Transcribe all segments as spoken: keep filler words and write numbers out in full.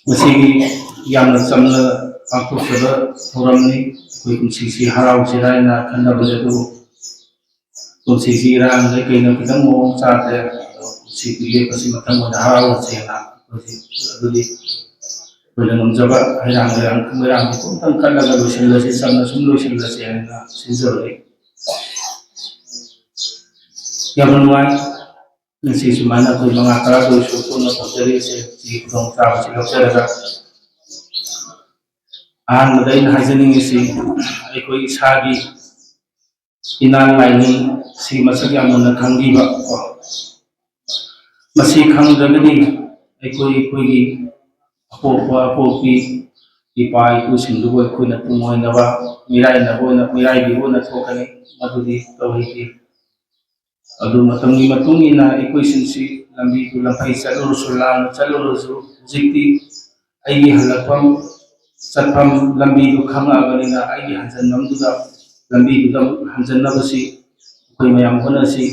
ꯃꯁꯤꯒꯤ ꯌꯥꯝꯅ ꯆꯝꯅ ꯄꯥꯡꯊꯣꯛꯆꯕ ꯊꯧꯔꯝꯅꯤ꯫ ꯑꯩꯈꯣꯏ ꯀꯨꯝꯁꯤꯁꯤ ꯍꯔꯥꯎꯁꯤꯔꯥ ꯍꯥꯏꯅ ꯈꯟꯅꯕꯅꯤ, ꯑꯗꯨꯕꯨ ꯀꯨꯝꯁꯤꯁꯤ ꯏꯔꯥꯡꯗ ꯀꯩꯅ ꯈꯤꯇꯪ ꯃꯑꯣꯡ ꯆꯥꯗ꯭ꯔꯦ꯫ ꯑꯗꯣ ꯀꯨꯝꯁꯤꯗꯤ ꯂꯦꯞꯄꯁꯤ, ꯃꯊꯪ ꯑꯣꯏꯅ ꯍꯔꯥꯎꯔꯁꯦꯅ ꯑꯩꯈꯣꯏꯁꯤ, ꯑꯗꯨꯗꯤ ꯑꯩꯈꯣꯏꯅ ꯉꯝꯖꯕ ꯍꯩꯔꯥꯡ ꯂꯩꯔꯥꯡ ꯃꯩꯔꯥꯡꯁꯤ ꯑꯃꯨꯛꯇꯪ ꯀꯠꯂꯒ ꯂꯣꯏꯁꯤꯜꯂꯁꯤ, ꯆꯝꯅ ꯁꯨꯝ ꯂꯣꯏꯁꯤꯜꯂꯁꯦꯅ ꯁꯤꯟꯖꯕꯅꯤ꯫ ꯌꯥꯝꯅ ꯅꯨꯡꯉꯥꯏ꯫ ꯉꯁꯤ ꯁꯨꯃꯥꯏꯅ ꯑꯩꯈꯣꯏ ꯃꯉꯥ ꯇꯔꯥ ꯇꯔꯨꯛꯁꯨ ꯄꯨꯟꯅ ꯇꯧꯖꯔꯤꯕꯁꯦ, ꯁꯤꯒꯤ ꯈꯨꯗꯣꯡꯆꯥꯕꯁꯤ ꯂꯧꯖꯔꯒ, ꯑꯍꯥꯟꯕꯗ ꯑꯩꯅ ꯍꯥꯏꯖꯅꯤꯡꯉꯤꯁꯤ, ꯑꯩꯈꯣꯏ ꯏꯁꯥꯒꯤ ꯏꯅꯥꯠ ꯂꯥꯏꯅꯤꯡ ꯁꯤ ꯃꯁꯛ ꯌꯥꯝ ꯃꯨꯟꯅ ꯈꯪꯕꯤꯕ ꯀꯣ꯫ ꯃꯁꯤ ꯈꯪꯗ꯭ꯔꯒꯗꯤ ꯑꯩꯈꯣꯏ, ꯑꯩꯈꯣꯏꯒꯤ ꯑꯄꯣꯛꯄ ꯑꯄꯣꯛꯄꯤ ꯏꯄꯥ ꯏꯄꯨꯁꯤꯡꯗꯨꯕꯨ ꯑꯩꯈꯣꯏꯅ ꯇꯨꯡꯑꯣꯏꯅꯕ, ꯃꯤꯔꯥꯏꯅꯕ ꯑꯣꯏꯅ, ꯃꯤꯔꯥꯏꯕꯤꯕ ꯑꯣꯏꯅ ꯊꯣꯛꯀꯅꯤ꯫ ꯃꯗꯨꯗꯤ ꯇꯧꯍꯩꯗꯦ꯫ ꯑꯗꯨ ꯃꯇꯝꯒꯤ ꯃꯇꯨꯡ ꯏꯟꯅ ꯑꯩꯈꯣꯏꯁꯤꯡꯁꯤ ꯂꯝꯕꯤꯗꯨ ꯂꯝꯐꯩ ꯆꯠꯂꯨꯔꯁꯨ, ꯂꯥꯟꯅ ꯆꯠꯂꯨꯔꯁꯨ, ꯍꯧꯖꯤꯛꯇꯤ ꯑꯩꯒꯤ ꯍꯜꯂꯛꯐꯝ, ꯆꯠꯐꯝ ꯂꯝꯕꯤꯗꯨ ꯈꯪꯉꯛꯑꯕꯅꯤꯅ, ꯑꯩꯒꯤ ꯍꯟꯖꯟꯐꯝꯗꯨꯗ, ꯂꯝꯕꯤꯗꯨꯗ ꯑꯃꯨꯛ ꯍꯟꯖꯟꯅꯕꯁꯤ ꯑꯩꯈꯣꯏ ꯃꯌꯥꯝ ꯍꯣꯠꯅꯁꯤ꯫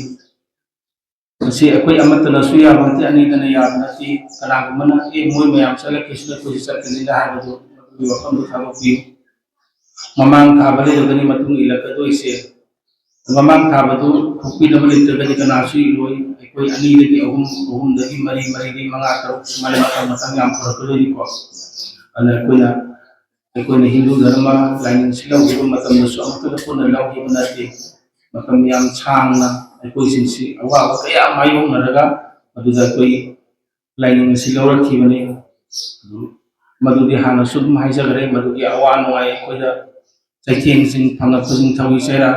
ꯃꯁꯤ ꯑꯩꯈꯣꯏ ꯑꯃꯠꯇꯅꯁꯨ ꯌꯥꯕ ꯅꯠꯇꯦ, ꯑꯅꯤꯗꯅ ꯌꯥꯕ ꯅꯠꯇꯦ꯫ ꯀꯅꯥꯒꯨꯝꯕꯅ "ꯑꯦ, ꯃꯣꯏ ꯃꯌꯥꯝ ꯆꯠꯂꯛꯈꯤꯁꯤꯅ ꯑꯩꯈꯣꯏꯁꯨ ꯆꯠꯀꯅꯤꯗ" ꯍꯥꯏꯕꯗꯨ, ꯃꯗꯨꯒꯤ ꯋꯥꯐꯝꯗꯨ ꯊꯥꯗꯣꯛꯄꯤꯌꯨ꯫ ꯃꯃꯥꯡ ꯊꯥꯕ ꯂꯩꯔꯒꯅꯤ ꯃꯇꯨꯡ ꯏꯜꯂꯛꯀꯗꯣꯏꯁꯦ꯫ ꯃꯃꯥꯡ ꯊꯥꯕꯗꯨ ꯊꯣꯛꯄꯤꯅꯕ ꯂꯩꯇ꯭ꯔꯒꯗꯤ ꯀꯅꯥꯁꯨ ꯏꯔꯣꯏ꯫ ꯑꯩꯈꯣꯏ ꯑꯅꯤꯗꯒꯤ ꯑꯍꯨꯝ, ꯑꯍꯨꯝꯗꯒꯤ ꯃꯔꯤ, ꯃꯔꯤꯗꯒꯤ ꯃꯉꯥ, ꯇꯔꯨꯛ ꯁꯨꯃꯥꯏꯅ ꯃꯊꯪ ꯃꯊꯪ ꯌꯥꯝ ꯄꯨꯔꯛꯀꯗꯣꯏꯅꯤꯀꯣ꯫ ꯑꯗꯨꯅ ꯑꯩꯈꯣꯏꯅ, ꯑꯩꯈꯣꯏꯅ ꯍꯤꯟꯗꯨ ꯙꯔꯃ ꯂꯥꯏꯅꯤꯡꯁꯤ ꯂꯧꯈꯤꯕ ꯃꯇꯝꯗꯁꯨ ꯑꯃꯨꯛꯇꯗ ꯄꯨꯟꯅ ꯂꯧꯈꯤꯕ ꯅꯠꯇꯦ꯫ ꯃꯇꯝ ꯌꯥꯝ ꯁꯥꯡꯅ ꯑꯩꯈꯣꯏꯁꯤꯡꯁꯤ ꯑꯋꯥꯕ ꯀꯌꯥ ꯃꯥꯌꯣꯛꯅꯔꯒ ꯃꯗꯨꯗ ꯑꯩꯈꯣꯏ ꯂꯥꯏꯅꯤꯡ ꯑꯁꯤ ꯂꯧꯔꯛꯈꯤꯕꯅꯤ꯫ ꯑꯗꯨ ꯃꯗꯨꯗꯤ ꯍꯥꯟꯅꯁꯨ ꯑꯗꯨꯝ ꯍꯥꯏꯖꯈ꯭ꯔꯦ, ꯃꯗꯨꯒꯤ ꯑꯋꯥ ꯅꯨꯡꯉꯥꯏ ꯑꯩꯈꯣꯏꯗ ꯆꯩꯊꯦꯡꯁꯤꯡ ꯐꯪꯂꯛꯄꯁꯤꯡ, ꯊꯧꯔꯤ ꯆꯩꯔꯥ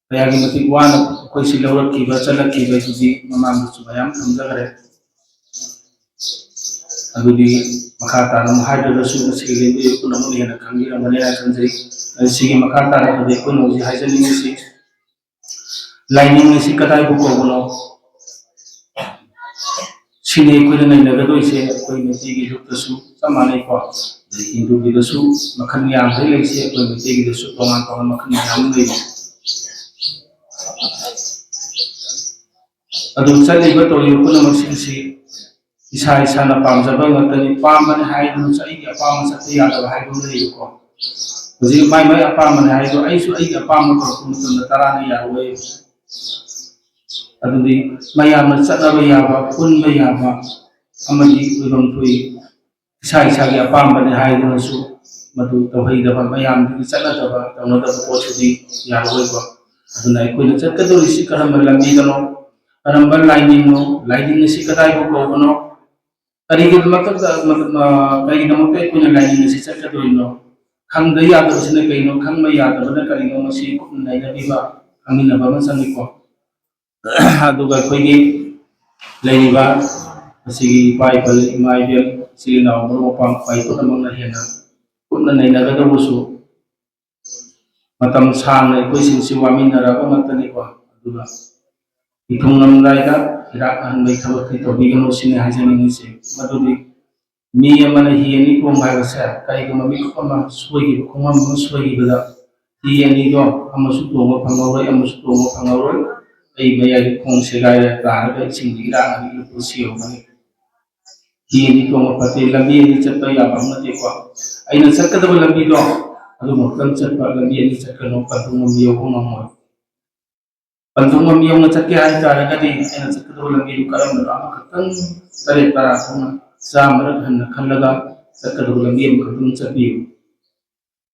ꯀꯌꯥꯒꯤ ꯃꯇꯤꯛ ꯋꯥꯅ ꯑꯩꯈꯣꯏꯁꯤ ꯂꯧꯔꯛꯈꯤꯕ, ꯆꯠꯂꯛꯈꯤꯕ ꯑꯗꯨꯗꯤ ꯃꯃꯥꯡꯗꯁꯨ ꯃꯌꯥꯝ ꯊꯝꯖꯈ꯭ꯔꯦ꯫ ꯑꯗꯨꯗꯤ ꯃꯈꯥ ꯇꯥꯅ ꯑꯃꯨꯛ ꯍꯥꯏꯗ꯭ꯔꯒꯁꯨ ꯃꯁꯤꯒꯤ ꯂꯦꯡꯕꯤꯔꯤꯕ ꯄꯨꯝꯅꯃꯛꯅ ꯍꯦꯟꯅ ꯈꯪꯕꯤꯔꯝꯒꯅꯤ ꯍꯥꯏꯅ ꯈꯟꯖꯩ꯫ ꯑꯗꯨ ꯁꯤꯒꯤ ꯃꯈꯥ ꯇꯥꯔꯛꯄꯗ ꯑꯩꯈꯣꯏꯅ ꯍꯧꯖꯤꯛ ꯍꯥꯏꯖꯅꯤꯡꯉꯤꯁꯤ, ꯂꯥꯏꯅꯤꯡ ꯑꯁꯤ ꯀꯗꯥꯏꯕꯨ ꯀꯧꯕꯅꯣ? ꯁꯤꯅꯤ ꯑꯩꯈꯣꯏꯅ ꯅꯩꯅꯒꯗꯣꯏꯁꯦ꯫ ꯑꯩꯈꯣꯏ ꯃꯩꯇꯩꯒꯤ ꯂꯨꯞꯇꯁꯨ ꯆꯞ ꯃꯥꯟꯅꯩꯀꯣ, ꯑꯗꯩ ꯍꯤꯟꯗꯨꯒꯤꯗꯁꯨ ꯃꯈꯜ ꯌꯥꯝꯈꯩ ꯂꯩꯁꯦ, ꯑꯩꯈꯣꯏ ꯃꯩꯇꯩꯒꯤꯗꯁꯨ ꯇꯣꯉꯥꯟ ꯇꯣꯉꯥꯟꯕ ꯃꯈꯜ ꯃꯌꯥꯝ ꯑꯃ ꯂꯩ꯫ ꯑꯗꯨ ꯆꯠꯂꯤꯕ ꯇꯧꯔꯤꯕ ꯄꯨꯝꯅꯃꯛꯁꯤꯡꯁꯤ ꯏꯁꯥ ꯏꯁꯥꯅ ꯄꯥꯝꯖꯕ ꯉꯥꯛꯇꯅꯤ꯫ ꯄꯥꯝꯕꯅꯤ ꯍꯥꯏꯗꯨꯅꯁꯨ ꯑꯩꯒꯤ ꯑꯄꯥꯝꯕ ꯆꯠꯄ ꯌꯥꯗꯕ ꯍꯥꯏꯕ ꯑꯃ ꯂꯩꯌꯦꯀꯣ꯫ ꯍꯧꯖꯤꯛ ꯃꯥꯏ ꯃꯥꯏ ꯑꯄꯥꯝꯕꯅꯤ ꯍꯥꯏꯗꯣ ꯑꯩꯁꯨ ꯑꯩꯒꯤ ꯑꯄꯥꯝꯕ ꯇꯧꯔꯛꯄ ꯃꯇꯝꯗ ꯇꯔꯥꯅ ꯌꯥꯔꯣꯏ꯫ ꯑꯗꯨꯗꯤ ꯃꯌꯥꯝꯅ ꯆꯠꯅꯕ ꯌꯥꯕ, ꯄꯨꯟꯕ ꯌꯥꯕ ꯑꯃꯗꯤ ꯑꯣꯏꯐꯝ ꯊꯣꯛꯏ꯫ ꯏꯁꯥ ꯏꯁꯥꯒꯤ ꯑꯄꯥꯝꯕꯅꯤ ꯍꯥꯏꯗꯨꯅꯁꯨ ꯃꯗꯨ ꯇꯧꯍꯩꯗꯕ, ꯃꯌꯥꯝꯗꯨꯒꯤ ꯆꯠꯅꯗꯕ, ꯇꯧꯅꯗꯕ ꯄꯣꯠꯁꯤꯗꯤ ꯌꯥꯔꯣꯏꯕ꯫ ꯑꯗꯨꯅ ꯑꯩꯈꯣꯏꯅ ꯆꯠꯀꯗꯧꯔꯤꯁꯤ ꯀꯔꯝꯕ ꯂꯝꯕꯤꯗꯅꯣ, ꯀꯔꯝꯕ ꯂꯥꯏꯅꯤꯡꯅꯣ, ꯂꯥꯏꯅꯤꯡ ꯑꯁꯤ ꯀꯗꯥꯏꯕꯨ ꯀꯧꯕꯅꯣ, ꯀꯔꯤꯒꯤꯗꯃꯛꯇ, ꯀꯔꯤꯒꯤꯗꯃꯛꯇ ꯑꯩꯈꯣꯏꯅ ꯂꯥꯏꯅꯤꯡ ꯑꯁꯤ ꯆꯠꯀꯗꯧꯔꯤꯅꯣ, ꯈꯪꯗ ꯌꯥꯗꯕꯁꯤꯅ ꯀꯔꯤꯅꯣ, ꯈꯪꯕ ꯌꯥꯗꯕꯅ ꯀꯔꯤꯅꯣ, ꯃꯁꯤ ꯀꯨꯞꯅ ꯅꯩꯅꯕꯤꯕ, ꯈꯪꯃꯤꯟꯅꯕ ꯑꯃ ꯆꯪꯉꯤꯀꯣ꯫ ꯑꯗꯨꯒ ꯑꯩꯈꯣꯏꯒꯤ ꯂꯩꯔꯤꯕ ꯑꯁꯤꯒꯤ ꯏꯄꯥ ꯏꯄꯜ, ꯏꯃꯥ ꯏꯕꯦꯜ, ꯏꯆꯤꯜ ꯏꯅꯥꯎ, ꯃꯔꯨꯞ ꯃꯄꯥꯡ ꯈ꯭ꯋꯥꯏ ꯄꯨꯝꯅꯃꯛꯅ ꯍꯦꯟꯅ ꯀꯨꯞꯅ ꯅꯩꯅꯒꯗꯧꯕꯁꯨ, ꯃꯇꯝ ꯁꯥꯡꯅ ꯑꯩꯈꯣꯏꯁꯤꯡꯁꯤ ꯋꯥꯃꯤꯟꯅꯔꯕ ꯉꯥꯛꯇꯅꯤꯀꯣ꯫ ꯑꯗꯨꯒ ꯏꯊꯨꯡꯂꯝꯗꯥꯏꯗ ꯏꯔꯥꯛ ꯅꯥꯍꯟꯕꯒꯤ ꯊꯕꯛꯇꯤ ꯇꯧꯕꯤꯒꯅꯨ ꯁꯤꯅꯤ ꯍꯥꯏꯖꯅꯤꯡꯉꯤꯁꯦ꯫ ꯃꯗꯨꯗꯤ ꯃꯤ ꯑꯃꯅ ꯍꯤ ꯑꯅꯤ ꯇꯣꯡꯕ ꯍꯥꯏꯕꯁꯦ, ꯀꯔꯤꯒꯨꯝꯕ ꯃꯤꯀꯨꯞ ꯑꯃ ꯁꯣꯏꯈꯤꯕ, ꯈꯣꯡꯐꯝ ꯑꯃ ꯁꯣꯏꯈꯤꯕꯗ ꯍꯤ ꯑꯅꯤꯗꯣ ꯑꯃꯁꯨ ꯇꯣꯡꯕ ꯐꯪꯍꯧꯔꯣꯏ, ꯑꯃꯁꯨ ꯇꯣꯡꯕ ꯐꯪꯍꯧꯔꯣꯏ꯫ ꯑꯩ ꯃꯌꯥꯏꯗ ꯈꯣꯡ ꯁꯦꯒꯥꯏꯔ ꯇꯥꯔꯒ ꯏꯁꯤꯡꯗ ꯏꯔꯥꯛꯅ ꯏꯔꯨꯞꯄ ꯁꯤꯍꯧꯒꯅꯤ꯫ ꯍꯤ ꯑꯅꯤ ꯇꯣꯡꯕ ꯐꯠꯇꯦ, ꯂꯝꯕꯤ ꯑꯅꯤ ꯆꯠꯄ ꯌꯥꯕ ꯅꯠꯇꯦꯀꯣ꯫ ꯑꯩꯅ ꯆꯠꯀꯗꯕ ꯂꯝꯕꯤꯗꯣ ꯑꯗꯨꯃꯛꯇꯪ ꯆꯠꯄ, ꯂꯝꯕꯤ ꯑꯅꯤ ꯆꯠꯀꯅꯨ, ꯄꯟꯊꯨꯡ ꯑꯃ ꯌꯧꯕ ꯉꯝꯃꯣꯏ꯫ ꯄꯟꯊꯨꯡ ꯑꯃ ꯌꯧꯅ ꯆꯠꯀꯦ ꯍꯥꯏ ꯇꯥꯔꯒꯗꯤ ꯑꯩꯅ ꯆꯠꯀꯗꯕ ꯂꯝꯕꯤꯗꯨ ꯀꯔꯝꯕꯅꯣ ꯑꯃꯈꯛꯇꯪ, ꯇꯔꯦꯠ ꯇꯔꯥ ꯊꯣꯛꯅ ꯆꯥꯝꯃꯔꯛ ꯍꯟꯅ ꯈꯜꯂꯒ ꯆꯠꯀꯗꯕ ꯂꯝꯕꯤ ꯑꯃꯈꯛꯇꯪ ꯆꯠꯄꯤꯌꯨ꯫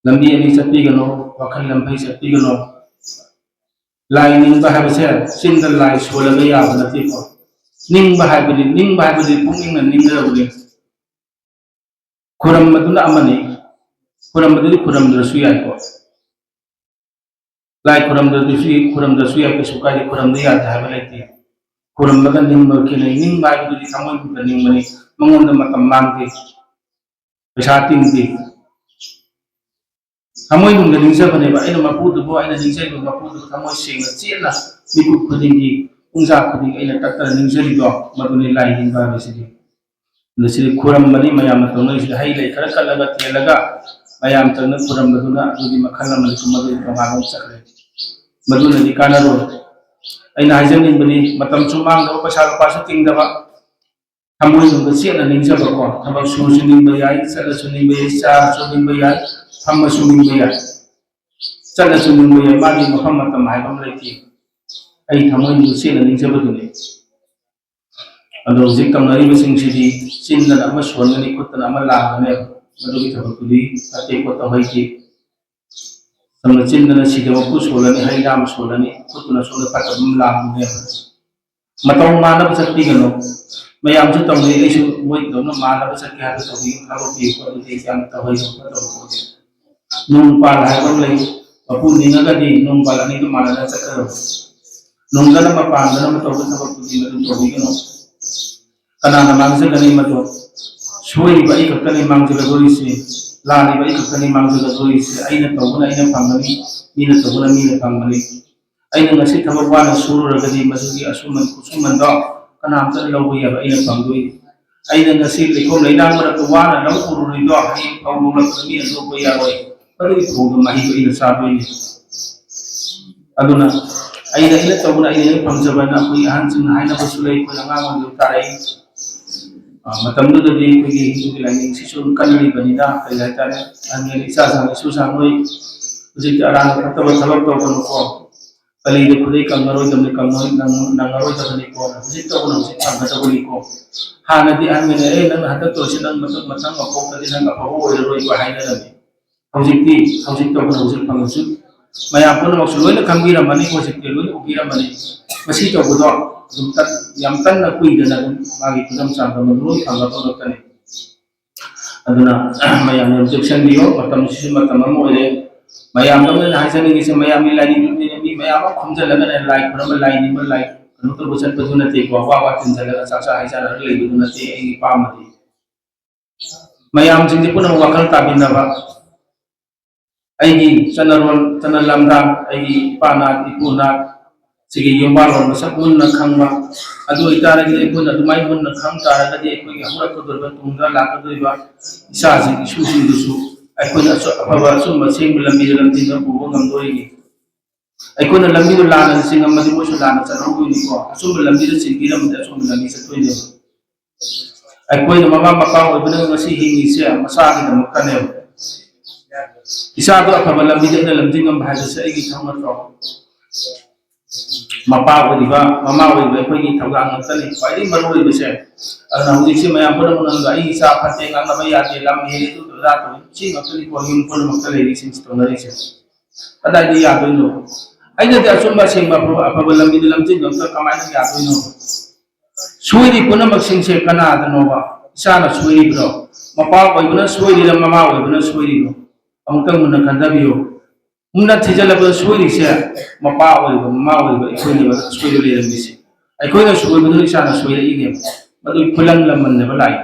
ꯂꯝꯕꯤ ꯑꯅꯤ ꯆꯠꯄꯤꯒꯅꯨ, ꯋꯥꯈꯜ ꯂꯝꯐꯩ ꯆꯠꯄꯤꯒꯅꯨ꯫ ꯂꯥꯏ ꯅꯤꯡꯕ ꯍꯥꯏꯕꯁꯦ ꯆꯤꯟꯗ ꯂꯥꯏ ꯁꯣꯜꯂꯒ ꯌꯥꯕ ꯅꯠꯇꯦꯀꯣ꯫ ꯅꯤꯡꯕ ꯍꯥꯏꯕꯗꯤ, ꯅꯤꯡꯕ ꯍꯥꯏꯕꯗꯤ ꯄꯨꯛꯅꯤꯡꯅ ꯅꯤꯡꯒꯗꯕꯅꯤ꯫ ꯈꯨꯔꯝꯕꯗꯨꯅ ꯑꯃꯅꯤ, ꯈꯨꯔꯝꯕꯗꯨꯗꯤ ꯈꯨꯔꯝꯗ꯭ꯔꯁꯨ ꯌꯥꯏꯀꯣ꯫ ꯂꯥꯏ ꯈꯨꯔꯝꯗ꯭ꯔꯁꯨ, ꯈꯨꯔꯝꯗ꯭ꯔꯁꯨ ꯌꯥꯏ, ꯀꯩꯁꯨ ꯀꯥꯏꯗꯦ, ꯈꯨꯔꯝꯗ ꯌꯥꯗꯦ ꯍꯥꯏꯕ ꯂꯩꯇꯦ꯫ ꯈꯨꯔꯝꯕꯒ ꯅꯤꯡꯕꯒ ꯈꯦꯠꯅꯩ꯫ ꯅꯤꯡꯕ ꯍꯥꯏꯕꯗꯨꯗꯤ ꯊꯃꯣꯏꯅꯨꯡꯗ ꯅꯤꯡꯕꯅꯤ, ꯃꯉꯣꯟꯗ ꯃꯇꯝ ꯃꯥꯡꯗꯦ, ꯄꯩꯁꯥ ꯇꯤꯡꯗꯦ꯫ ꯊꯃꯣꯏꯅꯨꯡꯗ ꯅꯤꯡꯖꯕꯅꯦꯕ꯫ ꯑꯩꯅ ꯃꯄꯨꯗꯨꯕꯨ, ꯑꯩꯅ ꯅꯤꯡꯖꯔꯤꯕ ꯃꯄꯨꯗꯨꯕꯨ ꯊꯃꯣꯏ ꯁꯦꯡꯅ, ꯆꯦꯠꯅ, ꯃꯤꯀꯨꯞ ꯈꯨꯗꯤꯡꯒꯤ, ꯄꯨꯡꯖꯥ ꯈꯨꯗꯤꯡꯒꯤ ꯑꯩꯅ ꯇꯠꯇꯅ ꯅꯤꯡꯖꯔꯤꯗꯣ, ꯃꯗꯨꯅꯤ ꯂꯥꯏ ꯅꯤꯡꯕ ꯍꯥꯏꯕꯁꯤꯗꯤ꯫ ꯑꯗ ꯁꯤꯗꯤ ꯈꯨꯔꯝꯕꯅꯤ ꯃꯌꯥꯝꯅ ꯇꯧꯅꯔꯤꯁꯤꯗꯤ꯫ ꯍꯩ ꯂꯩ ꯈꯔ ꯀꯠꯂꯒ ꯊꯦꯜꯂꯒ ꯃꯌꯥꯝ ꯆꯪꯅ ꯈꯨꯔꯝꯕꯗꯨꯅ ꯑꯗꯨꯒꯤ ꯃꯈꯜ ꯑꯃꯅꯤ, ꯃꯗꯨꯗꯤ ꯇꯣꯉꯥꯟꯕ ꯑꯃ ꯆꯠꯈ꯭ꯔꯦ꯫ ꯃꯗꯨꯅꯗꯤ ꯀꯥꯟꯅꯔꯣꯏ꯫ ꯑꯩꯅ ꯍꯥꯏꯖꯅꯤꯡꯕꯅꯤ, ꯃꯇꯝꯁꯨ ꯃꯥꯡꯗꯕ, ꯄꯩꯁꯥ ꯂꯨꯄꯥꯁꯨ ꯇꯤꯡꯗꯕ, ꯊꯃꯣꯏꯅꯨꯡꯗ ꯆꯦꯠꯅ ꯅꯤꯡꯖꯕꯀꯣ, ꯊꯕꯛ ꯁꯨꯔꯁꯨ ꯅꯤꯡꯕ ꯌꯥꯏ, ꯆꯠꯂꯁꯨ ꯅꯤꯡꯕ ꯌꯥꯏ, ꯆꯥꯔꯁꯨ ꯅꯤꯡꯕ ꯌꯥꯏ, ꯐꯝꯃꯁꯨ ꯅꯤꯡꯕ ꯌꯥꯏ, ꯆꯠꯂꯁꯨ ꯅꯤꯡꯕ ꯌꯥꯏ, ꯃꯥꯒꯤ ꯃꯐꯝ ꯃꯇꯝ ꯍꯥꯏꯕ ꯑꯃ ꯂꯩꯇꯦ꯫ ꯑꯩ ꯊꯃꯣꯏꯅꯨꯡꯗ ꯆꯦꯠꯅ ꯅꯤꯡꯖꯕꯗꯨꯅꯤ꯫ ꯑꯗꯣ ꯍꯧꯖꯤꯛ ꯇꯧꯅꯔꯤꯕꯁꯤꯡꯁꯤꯗꯤ ꯆꯤꯟꯗꯅ ꯑꯃ ꯁꯣꯟꯒꯅꯤ, ꯈꯨꯠꯇꯅ ꯑꯃ ꯂꯥꯡꯒꯅꯦꯕ꯫ ꯃꯗꯨꯒꯤ ꯊꯕꯛꯇꯨꯗꯤ ꯐꯠꯇꯦ, ꯈꯣꯠꯇꯕ ꯍꯩꯇꯦ꯫ ꯁꯝꯅ ꯆꯤꯟꯗꯅ ꯁꯤꯗꯕ ꯈꯨꯠ ꯁꯣꯜꯂꯅꯤ, ꯍꯩ ꯔꯥ ꯑꯃ ꯁꯣꯜꯂꯅꯤ, ꯈꯨꯠꯇꯨꯅ ꯁꯣꯝꯗ ꯐꯠꯇꯕ ꯑꯃ ꯂꯥꯡꯒꯅꯦꯕ꯫ ꯃꯇꯧ ꯃꯥꯟꯅꯕ ꯆꯠꯄꯤꯒꯅꯨ꯫ ꯃꯌꯥꯝꯁꯨ ꯇꯧꯅꯩ, ꯑꯩꯁꯨ ꯃꯣꯏꯗꯧꯅ ꯃꯥꯟꯅꯕ ꯆꯠꯀꯦ ꯍꯥꯏꯕ ꯇꯧꯕꯤꯒꯅꯨ, ꯊꯕꯛ ꯄꯤꯌꯨ ꯈꯣꯠꯂꯨꯗꯤ ꯑꯩꯁꯦ ꯌꯥꯝꯅ ꯇꯧꯍꯩꯗꯕ ꯐꯠꯇꯕ ꯄꯣꯠꯅꯤ꯫ ꯅꯣꯡ ꯄꯥꯜ ꯍꯥꯏꯕ ꯑꯃ ꯂꯩ꯫ ꯃꯄꯨ ꯅꯤꯡꯉꯒꯗꯤ ꯅꯣꯡ ꯄꯥꯜ ꯑꯅꯤꯗꯨ ꯃꯥꯟꯅꯅ ꯆꯠꯀꯗꯕ꯫ ꯅꯣꯡꯗꯅ ꯃꯄꯥꯟꯗꯅ ꯑꯃ ꯇꯧꯕ ꯊꯕꯛꯇꯨꯗꯤ ꯃꯗꯨ ꯇꯧꯕꯤꯒꯅꯨ꯫ ꯀꯅꯥꯅ ꯃꯥꯡꯖꯒꯅꯤ ꯃꯗꯨ? ꯁꯣꯏꯔꯤꯕ ꯑꯩ ꯈꯛꯇꯅꯤ ꯃꯥꯡꯖꯒꯗꯣꯔꯤꯁꯤ, ꯂꯥꯜꯂꯤꯕ ꯑꯩ ꯈꯛꯇꯅꯤ ꯃꯥꯡꯖꯒꯗꯣꯔꯤꯁꯤ꯫ ꯑꯩꯅ ꯇꯧꯕꯅ ꯑꯩꯅ ꯐꯪꯒꯅꯤ, ꯃꯤꯅ ꯇꯧꯕꯅ ꯃꯤꯅ ꯐꯪꯒꯅꯤ꯫ ꯑꯩꯅ ꯉꯁꯤ ꯊꯕꯛ ꯋꯥꯅ ꯁꯨꯔꯨꯔꯒꯗꯤ ꯃꯗꯨꯒꯤ ꯑꯁꯨꯃꯟ ꯈꯨꯠꯁꯨꯃꯟꯗꯣ ꯀꯅꯥꯝꯇꯅ ꯂꯧꯕ ꯌꯥꯕ ꯑꯩꯅ ꯐꯪꯗꯣꯏꯅꯤ꯫ ꯑꯩꯅ ꯉꯁꯤ ꯂꯩꯈꯣꯝ ꯂꯩꯅꯥꯡ ꯃꯔꯛꯇ ꯋꯥꯅ ꯂꯧ ꯎꯔꯨꯔꯤꯗꯣ ꯍꯌꯦꯡ ꯐꯧ ꯂꯣꯛꯂꯛꯄꯗ ꯃꯤꯅ ꯂꯣꯛꯄ ꯌꯥꯔꯣꯏ꯫ ꯃꯗꯨꯒꯤ ꯐꯧꯗꯣ ꯃꯍꯩꯗꯣ ꯑꯩꯅ ꯆꯥꯗꯣꯏꯅꯤ꯫ ꯑꯗꯨꯅ ꯑꯩꯅ, ꯑꯩꯅ ꯇꯧꯕꯅ ꯑꯩꯅ ꯍꯦꯛ ꯐꯪꯖꯕꯅ ꯑꯩꯈꯣꯏꯒꯤ ꯑꯍꯟꯁꯤꯡꯅ ꯍꯥꯏꯅꯕꯁꯨ ꯂꯩ, ꯑꯩꯈꯣꯏ ꯑꯉꯥꯡ ꯑꯣꯏꯔꯤꯉꯩꯗ ꯇꯥꯔꯛꯏ꯫ ꯑ, ꯃꯇꯝꯗꯨꯗꯗꯤ ꯑꯩꯈꯣꯏꯒꯤ ꯍꯤꯟꯗꯨꯒꯤ ꯂꯥꯏꯅꯤꯡꯁꯤꯁꯨ ꯀꯜꯂꯤꯕꯅꯤꯅ, ꯀꯔꯤ ꯍꯥꯏꯇꯥꯔꯦ, ꯑꯍꯟꯒꯤ ꯏꯆꯥ ꯁꯥꯡ ꯏꯁꯨ ꯁꯥꯡ ꯅꯣꯏ ꯍꯧꯖꯤꯛꯇꯤ ꯑꯔꯥꯟꯕ ꯐꯠꯇꯕ ꯊꯕꯛ ꯇꯧꯒꯅꯨꯀꯣ, ꯀꯂꯤꯗ ꯈꯨꯗꯩ ꯀꯪꯉꯔꯣꯏꯗꯕꯅꯤ, ꯀꯪꯉꯔꯣꯏ-, ꯅꯪ-, ꯅꯪꯉꯔꯣꯏꯗꯕꯅꯤꯀꯣ, ꯍꯧꯖꯤꯛ ꯇꯧꯕꯅ ꯍꯧꯖꯤꯛ ꯐꯪꯒꯗꯕꯅꯤꯀꯣ, ꯍꯥꯟꯅꯗꯤ ꯑꯍꯟꯒꯤꯅ "ꯑꯦ, ꯅꯪꯅ ꯍꯟꯗꯛ ꯇꯧꯔꯤꯁꯤ ꯅꯪ ꯃꯊꯪ, ꯃꯊꯪ ꯃꯄꯣꯛꯇꯗꯤ ꯅꯪ ꯑꯐꯕ ꯑꯣꯏꯔꯔꯣꯏꯀꯣ" ꯍꯥꯏꯅꯔꯝꯃꯤ꯫ ꯍꯧꯖꯤꯛꯇꯤ, ꯍꯧꯖꯤꯛ ꯇꯧꯕꯅ ꯍꯧꯖꯤꯛ ꯐꯪꯉꯁꯨ ꯃꯌꯥꯝ ꯄꯨꯝꯅꯃꯛꯁꯨ ꯂꯣꯏꯅ ꯈꯪꯕꯤꯔꯝꯃꯅꯤ, ꯍꯧꯖꯤꯛꯇꯤ ꯂꯣꯏꯅ ꯎꯕꯤꯔꯝꯃꯅꯤ꯫ ꯃꯁꯤ ꯇꯧꯕꯗꯣ ꯑꯗꯨꯝ ꯇꯠ-, ꯌꯥꯝ ꯀꯟꯅ ꯀꯨꯏꯗꯅ ꯑꯗꯨꯝ ꯃꯥꯒꯤ ꯈꯨꯗꯝ ꯆꯥꯡꯗꯝ ꯑꯗꯨꯝ ꯂꯣꯏ ꯐꯪꯒꯗꯧꯔꯛꯀꯅꯤ꯫ ꯑꯗꯨꯅ ꯃꯌꯥꯝ ꯌꯥꯝ ꯆꯦꯛꯁꯤꯟꯕꯤꯌꯨ, ꯃꯇꯝꯁꯤꯁꯨ ꯃꯇꯝ ꯑꯃ ꯑꯣꯏꯔꯦ꯫ ꯃꯌꯥꯝꯗ ꯑꯩꯅ ꯍꯥꯏꯖꯅꯤꯡꯉꯤꯁꯦ, ꯃꯌꯥꯝꯒꯤ ꯂꯥꯏꯅꯤꯡ ꯃꯤ ꯃꯌꯥꯝ ꯑꯃ ꯈꯣꯝꯖꯤꯜꯂꯒꯅꯦ ꯂꯥꯏ ꯈꯨꯔꯝꯕ, ꯂꯥꯏ ꯅꯤꯡꯕ, ꯂꯥꯏ ꯀꯩꯅꯣ ꯇꯧꯕ ꯆꯠꯄꯗꯨ ꯅꯠꯇꯦꯀꯣ, ꯋꯥ ꯋꯥ ꯇꯤꯟꯁꯤꯜꯂꯒ ꯆꯥꯛ ꯆꯥ ꯍꯩ ꯆꯥꯅꯔꯒ ꯂꯩꯕꯗꯨ ꯅꯠꯇꯦ ꯑꯩꯒꯤ ꯄꯥꯝꯕꯗꯤ꯫ ꯃꯌꯥꯝꯁꯤꯡꯁꯦ ꯄꯨꯝꯅꯃꯛ ꯋꯥꯈꯜ ꯇꯥꯃꯤꯟꯅꯕ, ꯑꯩꯒꯤ ꯆꯠꯅꯔꯣꯜ, ꯆꯠꯅ ꯂꯝꯗꯥꯡ, ꯑꯩꯒꯤ ꯏꯄꯥ ꯅꯥꯠ, ꯏꯄꯨ ꯅꯥꯠ, ꯁꯤꯒꯤ ꯌꯨꯝꯕꯥꯜꯂꯣꯟ ꯃꯁꯛ ꯃꯨꯟꯅ ꯈꯪꯕ, ꯑꯗꯨ ꯑꯣꯏꯇꯥꯔꯒꯗꯤ ꯑꯩꯈꯣꯏꯅ ꯑꯗꯨꯃꯥꯏꯅ ꯃꯨꯟꯅ ꯈꯪ ꯇꯥꯔꯒꯗꯤ ꯑꯩꯈꯣꯏꯒꯤ ꯍꯧꯔꯛꯀꯗꯧꯔꯤꯕ ꯇꯨꯡꯗ ꯂꯥꯛꯀꯗꯧꯔꯤꯕ ꯏꯆꯥꯁꯤꯡ ꯏꯁꯨꯁꯤꯡꯗꯨꯁꯨ ꯑꯩꯈꯣꯏꯅ ꯑꯆ-, ꯑꯐꯕ ꯑꯆꯨꯝꯕ ꯑꯁꯦꯡꯕ ꯂꯝꯕꯤꯗ ꯂꯝꯖꯤꯡꯗ ꯄꯨꯕ ꯉꯝꯗꯣꯔꯤꯅꯤ꯫ ꯑꯩꯈꯣꯏꯅ ꯂꯝꯕꯤꯗꯣ ꯂꯥꯟꯅ ꯆꯤꯡꯉꯝꯃꯗꯤ ꯃꯣꯏꯁꯨ ꯂꯥꯟꯅ ꯆꯠꯍꯧꯗꯣꯏꯅꯤꯀꯣ, ꯑꯆꯨꯝꯕ ꯂꯝꯕꯤꯗ ꯆꯤꯡꯕꯤꯔꯝꯃꯗꯤ ꯑꯆꯨꯝꯕ ꯂꯝꯕꯤ ꯆꯠꯇꯣꯏꯅꯦꯕ꯫ ꯑꯩꯈꯣꯏꯅ ꯃꯃꯥ ꯃꯄꯥ ꯑꯣꯏꯕꯅ ꯉꯁꯤ ꯍꯤꯡꯉꯤꯁꯦ ꯃꯆꯥꯒꯤꯗꯃꯛꯇꯅꯦꯕ꯫ ꯏꯆꯥꯗꯣ ꯑꯐꯕ ꯂꯝꯕꯤꯗ ꯑꯩꯅ ꯂꯝꯖꯤꯡ ꯉꯝꯕ ꯍꯥꯏꯕꯁꯦ ꯑꯩꯒꯤ ꯏꯊꯧ ꯅꯠꯇ꯭ꯔꯣ? ꯃꯄꯥ ꯑꯣꯏꯔꯤꯕ, ꯃꯃꯥ ꯑꯣꯏꯔꯤꯕ ꯑꯩꯈꯣꯏꯒꯤ ꯊꯧꯗꯥꯡ ꯉꯥꯛꯇꯅꯤ ꯈ꯭ꯋꯥꯏꯗꯒꯤ ꯃꯔꯨ ꯑꯣꯏꯕꯁꯦ꯫ ꯑꯗꯨꯅ ꯍꯧꯖꯤꯛꯁꯦ ꯃꯌꯥꯝ ꯄꯨꯝꯅꯃꯛꯅ ꯑꯩ ꯏꯆꯥ ꯐꯠꯇꯦ, ꯉꯥꯡꯅꯕ ꯌꯥꯗꯦ, ꯂꯝ ꯍꯦꯜꯂꯦ, ꯑꯗꯨ ꯑꯗꯥ ꯇꯧꯏ, ꯁꯤ ꯉꯥꯛꯇꯅꯤꯀꯣ ꯌꯨꯝ ꯄꯨꯝꯅꯃꯛꯇ ꯂꯩꯔꯤꯁꯤꯡꯁꯤ ꯇꯧꯅꯔꯤꯁꯦ꯫ ꯀꯗꯥꯏꯗ ꯌꯥꯗꯣꯏꯅꯣ? ꯑꯩꯅꯗꯤ ꯑꯆꯨꯝꯕ ꯑꯁꯦꯡꯕ ꯑꯐꯕ, ꯑꯐꯕ ꯂꯝꯕꯤꯗ ꯂꯝꯖꯤꯡꯉꯛꯇ ꯀꯃꯥꯏꯅ ꯌꯥꯗꯣꯏꯅꯣ? ꯁꯣꯏꯔꯤ ꯄꯨꯝꯅꯃꯛꯁꯤꯡꯁꯦ ꯀꯅꯥꯗꯅꯣꯕ? ꯏꯆꯥꯅ ꯁꯣꯏꯔꯤꯕ꯭ꯔꯣ? ꯃꯄꯥ ꯑꯣꯏꯕꯅ ꯁꯣꯏꯔꯤꯔ, ꯃꯃꯥ ꯑꯣꯏꯕꯅ ꯁꯣꯏꯔꯤꯔꯣ? ꯑꯃꯨꯛꯇꯪ ꯃꯨꯟꯅ ꯈꯟꯊꯕꯤꯌꯨ꯫ ꯃꯨꯟꯅ ꯊꯤꯖꯤꯜꯂꯕꯗ ꯁꯣꯏꯔꯤꯁꯦ ꯃꯄꯥ ꯑꯣꯏꯕ, ꯃꯃꯥ ꯑꯣꯏꯕ ꯑꯩꯈꯣꯏꯅꯦꯕ ꯁꯣꯏꯕ ꯂꯩꯔꯝꯃꯤꯁꯦ꯫ ꯑꯩꯈꯣꯏꯅ ꯁꯣꯏꯕꯗꯨꯅ ꯏꯆꯥꯅ ꯁꯣꯏꯔꯛꯏꯅꯦꯕ꯫ ꯃꯗꯨꯒꯤ ꯈꯨꯂꯪ ꯂꯃꯟꯅꯦꯕ ꯂꯥꯛꯏ꯫